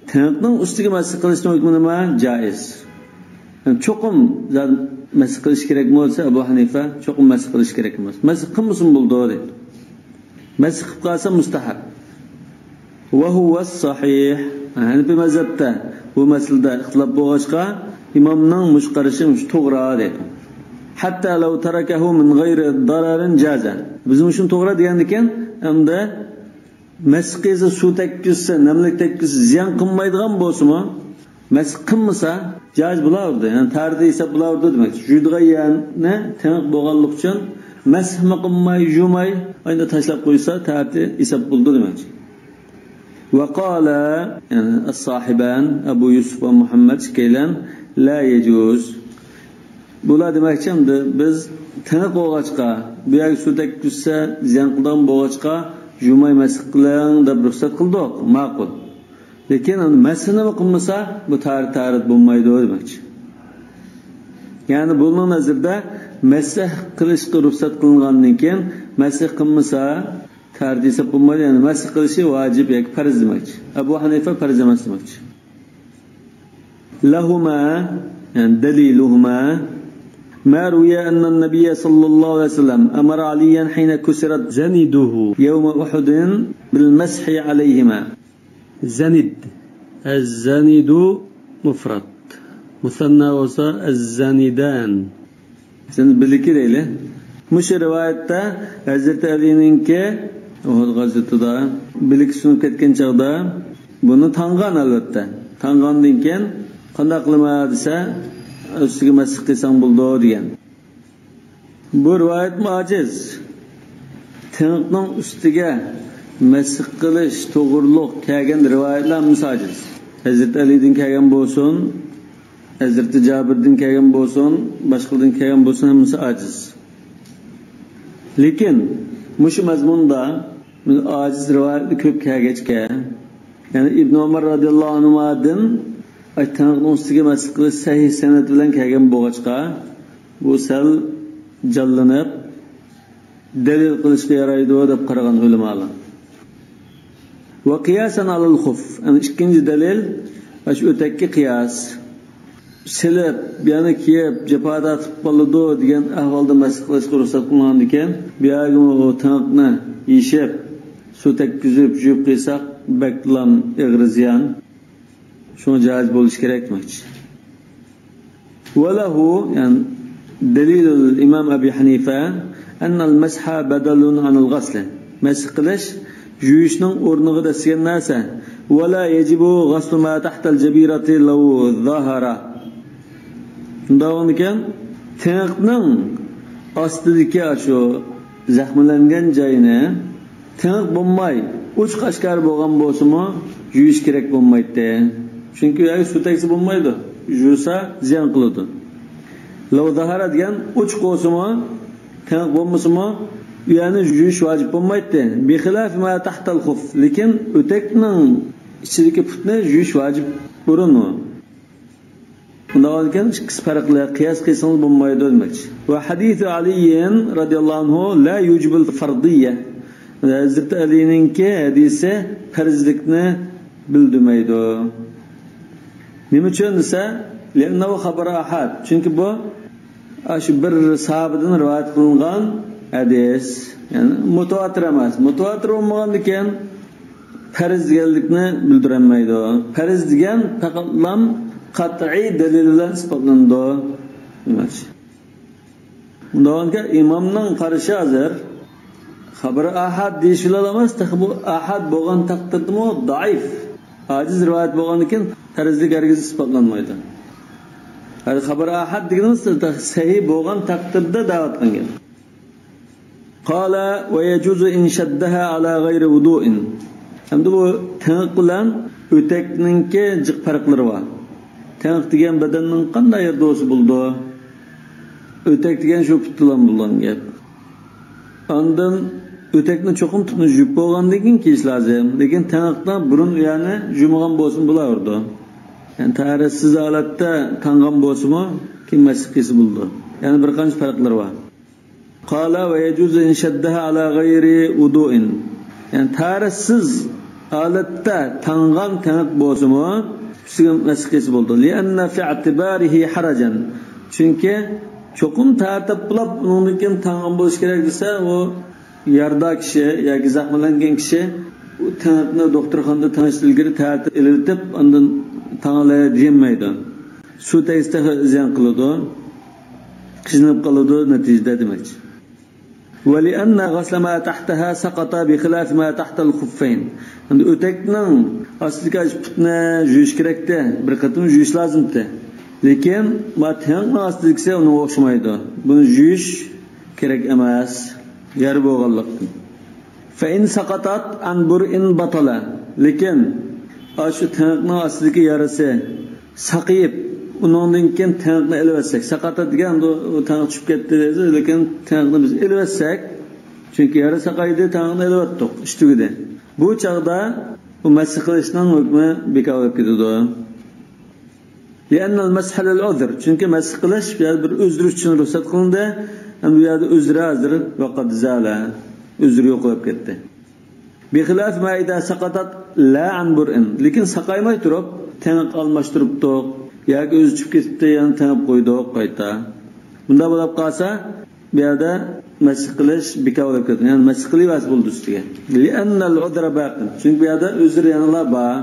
تىڭىقنىڭ ئۈستىگە مەسخ قىلىشنىڭ ھۆكمى نېمە؟ جائىز. يەنى چوقۇم زادى مەسخ قىلىش كېرەكمۇ دېسە، ئەبۇ ھەنىفە چوقۇم مەسخ قىلىش كېرەك ئەمەس. مەسخ قىلمىسىمۇ بولىدۇ دەيدۇ. مەسخ قىلىپ قالسا مۇستەھەب. وهو الصحيح. ھەنىپىي مەزھەپتە بۇ مەسىلىدە ئىختىلاپ بولغاچقا، ئىمامنىڭ مۇشۇ قارىشى مۇشۇ توغرا دەيدۇ. حتى لو تركه من غير ضرر جاز. بىز مۇشۇنى توغرا دېگەندىكىن، ئەمدى مەسخ قىلسا، سۇ تەگكۈزسە، نەملىك تەگكۈزسە، زىيان قىلمايدىغان بولسىمۇ، مەسخ قىلمىسا، جائىز بولاۋېرىدۇ. يەنى تەھارىتى ھېساب بولاۋېرىدۇ دېمەكچى. يۇيىدىغان يەرنى تىڭىق بولغانلىقى ئۈچۈن مەسخمۇ قىلماي، يۇماي، ئاندىن تاشلاپ قويسا، تەھارىتى ھېساب بولىدۇ دېمەكچى. وقال، يەنى الصاحبان، ئەبۇ يۈسۈف ۋە مۇھەممەد ئىككىيلەن، لا يجوز. بۇلار دېمەكچى، ئەمدى بىز تىڭىق بولغاچقا، بۇ يەرگە سۇ تەگكۈزسە زىيان قىلىدىغان بولغاچقا، يۇماي مەسخ قىلىڭ دەپ رۇخسەت قىلدۇق، ماقۇل. لېكىن ئەمدى مەسخنىمۇ قىلمىسا، بۇ تەھارەت، تەھارەت بولمايدۇ دېمەكچى. يەنى بۇنىڭ نەزىرىدە مەسخ قىلىشقا رۇخسەت قىلىنغاندىن كېيىن مەسخ قىلمىسا، تەھارەت ھېساب بولمايدۇ. يەنى مەسخ قىلىشى ۋاجىپ ياكى پەرز دېمەكچى. ئەبۇ ھەنىفە پەرز ئەمەس دېمەكچى. لهما، يەنى دەلىلۇھۇما، ما روي أن النبي صلى الله عليه وسلم أمر عليا حين كسرت زنده يوم أحد بالمسح عليهما. زەند. ئەززەندۇ مۇفرەت. مۇسەننا بولسا ئەززەندان. سەن بىلىكى دەيلى. مۇشۇ رىۋايەتتە ھەزرىتى ئەلىنىڭكى ئۇھۇد غازۋىتىدا بىلىكى سۇنۇپ كەتكەن چاغدا بۇنى تاڭغان، ئەلۋەتتە. تاڭغاندىن كېيىن قانداق قىلىمەن دېسە، ئۈستىگە مەسخ قىلساڭ بولىدۇ دېگەن. بۇ رىۋايەتمۇ ئاجىز. تىڭىقنىڭ ئۈستىگە مەسخ قىلىش توغرۇلۇق كەلگەن رىۋايەتلەر ھەممىسى ئاجىز. ھەزرىتى ئەلىدىن كەلگەن بولسۇن، ھەزرىتى جابىردىن كەلگەن بولسۇن، باشقىلاردىن كەلگەن بولسۇن، ھەممىسى ئاجىز. لېكىن مۇشۇ مەزمۇندا ئاجىز رىۋايەتلەر كۆپ كەلگەچكە، يەنى ئىبن ئۆمەر رازىياللاھۇ ئەنھۇمادىن ئاي تىڭىقنىڭ ئۈستىگە مەسخ قىلىش سەھىھ سەنەد بىلەن كەلگەن بولغاچقا، بۇ سەل جانلىنىپ، دەلىل قىلىشقا يارايدۇ دەپ قارىغان ئۆلىمالار. وقياسا على الخف. يەنى ئىككىنچى دەلىل، ئاشۇ ئۆتەككە قىياس. سېلىپ، يەنە كىيىپ، جاپا تارتىپ قالىدۇ دېگەن ئەھۋالدا مەسخ قىلىشقا رۇخسەت قىلىنغاندىكىن، بۇ يەرگىمۇ ئۇ تىڭىقنى يېشىپ، سۇ تەگكۈزۈپ، يۇيۇپ قىلساق، بەكلام ئېغىر زىيان. شۇڭا جائىز بولۇشى كېرەك دېمەكچى. وله، يەنى دەلىل ئىمام ئەبى ھەنىفە، أن المسح بدل عن الغسل. مەسخ قىلىش يۇيۇشنىڭ ئورنىغا دەسسىگەن نەرسە. ولا يجب غسل ما تحت الجبيرة لو ظهر. شۇنداق بولغاندىكىن، تىڭىقنىڭ ئاستىدىكى ئاشۇ زەخىملەنگەن جاينى تىڭىق بولماي، ئوچۇق ئاشكارا بولغان بولسىمۇ، يۇيۇش كېرەك بولمايتتى. چۈنكى ئۇ يەرگە سۇ تەگسە بولمايدۇ، يۇسا زىيان قىلىدۇ. لو ظهر دېگەن ئوچۇق بولسىمۇ، تىڭىق بولمىسىمۇ، ئۇ يەرنى يۇيۇش ۋاجىپ بولمايتتى. بخلاف ما تحت الخف. لېكىن ئۆتەكنىڭ ئىچىدىكى پۇتنى يۇيۇش ۋاجىپ ئورۇن ئۇ. ئۇنداق بولغاندىكىن ئىككىسى پەرقلىق، قىياس قىلسىڭىز بولمايدۇ دېمەكچى. وحديث علي رضي الله عنه لا يوجب الفرضية. ھەزرىتى ئەلىنىڭكى ھەدىسى پەرزلىكنى بىلدۈرمەيدۇ. نېمە ئۈچۈن دېسە، لأنه خبر آحاد. چۈنكى بۇ ئاشۇ بىر ساھابىدىن رىۋايەت قىلىنغان ھەدىس. يەنى مۇتەۋاتىر ئەمەس. مۇتەۋاتىر بولمىغاندىكىن، پەرز دېگەنلىكنى بىلدۈرەلمەيدۇ. پەرز دېگەن پەقەتلام قەتئىي دەلىل بىلەن ئىسپاتلىنىدۇ دېمەكچى. ئۇنداق بولغانكەن، ئىمامنىڭ قارىشى ھازىر خەبىرى ئاھاد دېيىش بىلەن ئەمەس، تېخى بۇ ئاھاد بولغان تەقدىردىمۇ زەئىپ، ئاجىز رىۋايەت بولغاندىكىن پەرزلىك ھەرگىز ئىسپاتلانمايدۇ. ھەر خەبىرى ئاھاد دېگىنىمىز سەھىھ بولغان تەقدىردە دەۋاتقان گەپ. قال ويجوز إن شدها على غير وضوء. ئەمدى بۇ تېڭىق بىلەن ئۆتەكنىڭكى جىق پەرقلىرى بار. تېڭىق دېگەن بەدەننىڭ قانداق يېرىدە بولسا بولىدۇ. ئۆتەك دېگەن شۇ پۇتتىلا بولغان گەپ. ئاندىن ئۆتەكنى چوقۇم پۇتنى يۇيۇپ بولغاندىن كېيىن كىيىش لازىم. لېكىن تېڭىقنى بۇرۇن ئۇ يەرنى يۇمىغان بولسىمۇ بولاۋېرىدۇ. يەنى تاھارەتسىز ھالەتتە تاڭغان بولسىمۇ كېيىن مەسخ قىلسا بولىدۇ. يەنە بىر قانچە پەرقلىرى بار. قال ويجوز إن شدها على غير وضوء. يەنى تاھارەتسىز ھالەتتە تاڭغان تېڭىق بولسىمۇ ئۈستىگە مەسخ قىلسا بولىدۇ. لأن في اعتباره حرجا. چۈنكى چوقۇم تاھارەت تاپىپ بولۇپ، ئۇنىڭدىن كېيىن تاڭغان بولۇشى كېرەك دېسە، ئۇ يارىدار كىشى ياكى زەخىملەنگەن كىشى ئۇ تېڭىقنى دوختۇرخانىدا تېڭىشتىن ئىلگىرى تاھارەت ئېلىۋېتىپ، ئاندىن تاڭالاي دېيەلمەيدۇ. سۇ تەگسە زىيان قىلىدۇ. قىزىنىپ قالىدۇ نەتىجىدە دېمەكچى. ولأن غسل ما تحتها سقط بخلاف ما تحت الخفين. ئەمدى ئۆتەكنىڭ ئاستىدىكى ئاشۇ پۇتنى يۇيۇش كېرەكتى. بىر قېتىم يۇيۇش لازىمتى. لېكىن ما تېڭىقنىڭ ئاستىدىكىسى ئۇنىڭغا ئوخشىمايدۇ. بۇنى يۇيۇش كېرەك ئەمەس. يارا بولغانلىقتىن. فإن سقطت عن برء بطل. لېكىن ئاشۇ تېڭىقنىڭ ئاستىدىكى يارىسى ساقىيىپ، ئۇنىڭدىن كېيىن تېڭىقنى ئېلىۋەتسەك، ساقاتات دېگەن ئۇ تېڭىق چۈشۈپ كەتتى دەيدۇ، لېكىن تېڭىقنى بىز ئېلىۋەتسەك، چۈنكى يارا ساقايدى، تېڭىقنى ئېلىۋەتتۇق، ئىش تۈگىدى. بۇ چاغدا بۇ مەسخ قىلىشنىڭ ھۆكمى بىكار بولۇپ كېتىدۇ. لأن المسح للعذر. چۈنكى مەسخ قىلىش بۇ يەردە بىر ئۆزرى ئۈچۈن رۇخسەت قىلىندى. ھەم بۇ يەردە ئۆزرى ھازىر وقد زال. ئۆزرى يوقىلىپ كەتتى. بخلاف ما إذا سقطت لا عن برء. لېكىن ساقايماي تۇرۇپ، تېڭىق ئالماشتۇرۇپتۇق ياكى ئۆزى چۈشۈپ كېتىپتۇ، يەنە تېڭىپ قويدۇق قايتا. بۇنداق بولۇپ قالسا، بۇ يەردە مەسخ قىلىش بىكار بولۇپ كېتىدۇ. يەنى مەسخ قىلىۋەرسە بولىدۇ ئۈستىگە. لأن العذر باق. چۈنكى بۇ يەردە ئۆزرى يەنىلا بار.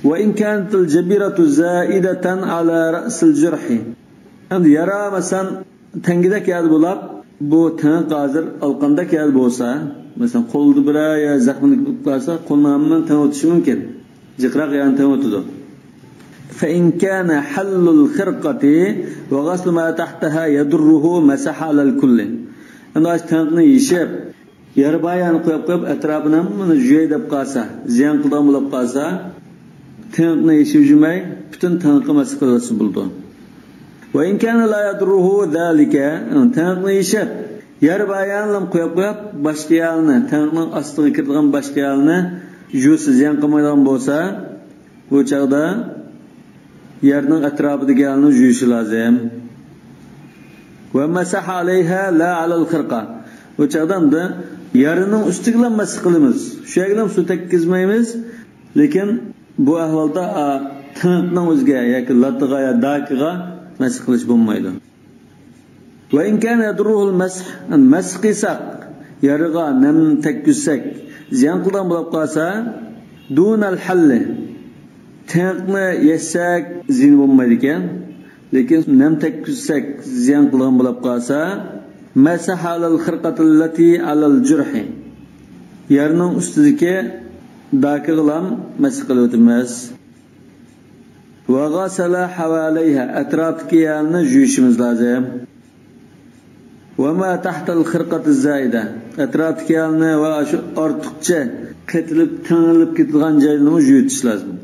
وإن كانت الجبيرة زائدة على رأس الجرح. ئەمدى يارا، مەسىلەن، تەڭگىدەك يەردە بولاپ، بۇ تېڭىق ھازىر ئالقاندەك يەردە بولسا، مەسىلەن، قولدا بىرەر يەر زەخىملىنىپ قالسا، قولنى ھەممىنى تېڭىۋېتىشى مۇمكىن. جىقراق يەرنى تېڭىۋېتىدۇ. فإن كان حل الخرقة وغسل ما تحتها يضره مسح على الكل. ئەمدى ئاشۇ تېڭىقنى يېشىپ، يارا بار يەرنى قويۇپ قويۇپ، ئەتراپىنى ھەممىنى يۇياي دەپ قالسا، زىيان قىلىدىغان بولۇپ قالسا، تېڭىقنى يېشىپ يۈرمەي، پۈتۈن تېڭىققا مەسخ قىلىۋەتسە بولىدۇ. وإن كان لا يضره ذلك، تېڭىقنى يېشىپ، يارا بار يەرنىلا قويۇپ قويۇپ، باشقا يەرنى، تېڭىقنىڭ ئاستىغا كىرىدىغان باشقا يەرنى يۇسا زىيان قىلمايدىغان بولسا، بۇ چاغدا يەرنىڭ ئەتراپىدىكى يەرنى يۇيۇشى لازىم. ومسح عليها لا على الخرقة. بۇ چاغدا ئەمدى يارىنىڭ ئۈستىگىلا مەسخ قىلىمىز. شۇ يەرگىلا سۇ تەگكۈزمەيمىز. لېكىن بۇ ئەھۋالدا، ئا، تېڭىقنىڭ ئۆزىگە ياكى لاتىغا يا داكىغا مەسخ قىلىش بولمايدۇ. وإن كان يضره المسح، مەسخ قىلساق، يارىغا نەم تەگكۈزسەك، زىيان قىلىدىغان بولۇپ قالسا، دون الحل، تېڭىقنى يەشسەك زىيىنى بولمايدىكەن. لېكىن نەم تەگكۈزسەك زىيان قىلىدىغان بولۇپ قالسا، مسح على الخرقة التي على الجرح، يارىنىڭ ئۈستىدىكى داكىغىلام مەسخ قىلىۋېتىمىز. وغسل حواليها، ئەتراپتىكى يەرنى يۇيۇشىمىز لازىم. وما تحت الخرقة الزائدة، ئەتراپتىكى يەرنى ۋە شۇ ئارتۇقچە قېتىلىپ، تېڭىلىپ كېتىدىغان جايلىرىمۇ يۇيۇتۇش لازىم.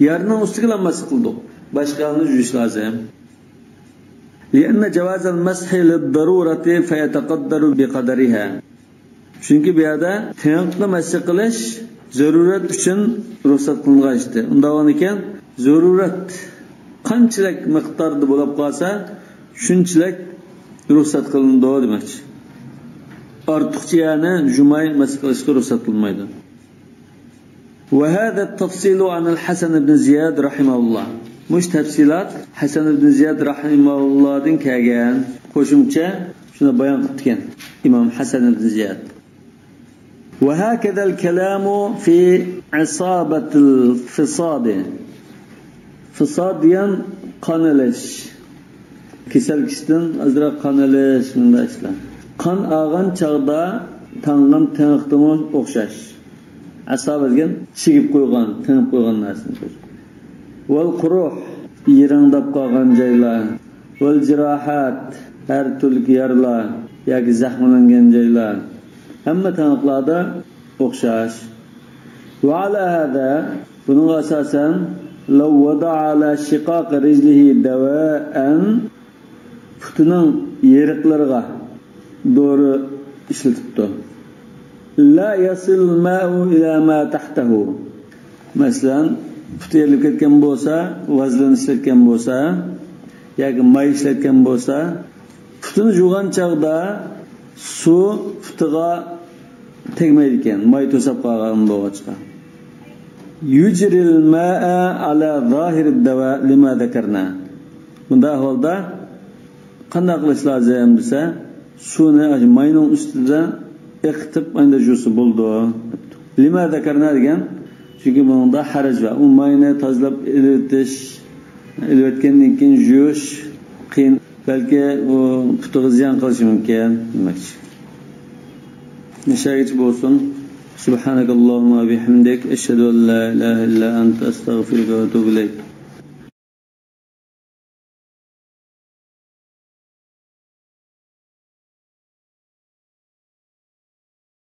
يارنىڭ ئۈستىگىلا مەسخ قىلدۇق، باشقا يەرنى يۇيۇش لازىم. لأن جواز المسح للضرورة فيتقدر بقدرها. چۈنكى بۇ يەردە تېڭىقنى مەسخ قىلىش زۆرۈرەت ئۈچۈن رۇخسەت قىلىنغان ئىشتى. ئۇنداق بولغانىكەن، زۆرۈرەت قانچىلىك مىقداردا بولۇپ قالسا، شۇنچىلىك رۇخسەت قىلىنىدۇ دېمەكچى. ئارتۇقچە يەرنى يۇماي مەسخ قىلىشقا رۇخسەت قىلىنمايدۇ. وهذا التفصيل عن الحسن بن زياد رحمه الله. مۇشۇ تەپسىلات ھەسەن ئىبن زىياد رەھىمەھۇللاھدىن كەلگەن. قوشۇمچە شۇنى بايان قىپتىكەن ئىمام ھەسەن ئىبن زىياد. وهكذا الكلام في إصابة الفصاد. فىساد دېگەن قان ئېلىش. كېسەل كىشىدىن ئازراق قان ئېلىش، مۇنداق ئىشلار. قان ئالغان چاغدا تاڭغان تېڭىقتىمۇ ئوخشاش. ئىسابە دېگەن چىگىپ قويغان، تېڭىپ قويغان نەرسىنى. والقروح، يىرىڭداپ قالغان جايلار. والجراحات، ھەر تۈرلۈك يارىلار ياكى زەخىملەنگەن جايلار. ھەممە تېڭىقلاردا ئوخشاش. وعلى هذا، بۇنىڭغا ئاساسەن، لو وضع على شقاق رجله دواء، پۇتىنىڭ يېرىقلىرىغا دورا ئىشلىتىپتۇ. لا يصل الماء إلى ما تحته. مەسىلەن، پۇتى يېرىلىپ كەتكەن بولسا، ۋازلىن ئىشلەتكەن بولسا ياكى ماي ئىشلەتكەن بولسا، پۇتىنى جۇغان چاغدا سۇ پۇتىغا تەگمەيدىكەن، ماي توساپ قالغان بولغاچقا. يجري الماء على ظاهر الدواء لما ذكرنا. بۇنداق ئەھۋالدا قانداق قىلىش لازىم دېسە، سۇنى ماينىڭ ئۈستىدە ئېقىتىپ ئاندىن جۇسا بولىدۇ. لما ذكرنا دېگەن، چۈنكى بۇنىڭدا ھەرەج بار. ئۇ ماينى تازىلاپ ئېلىۋېتىش، ئېلىۋەتكەندىن كېيىن جۇيۇش قىيىن. بەلكى ئۇ پۇتىغا زىيان قىلىشى مۇمكىن دېمەكچى. نىشاگىچە بولسۇن. سبحانك اللهم وبحمدك، أشهد أن لا إله إلا أنت، أستغفرك وأتوب إليك.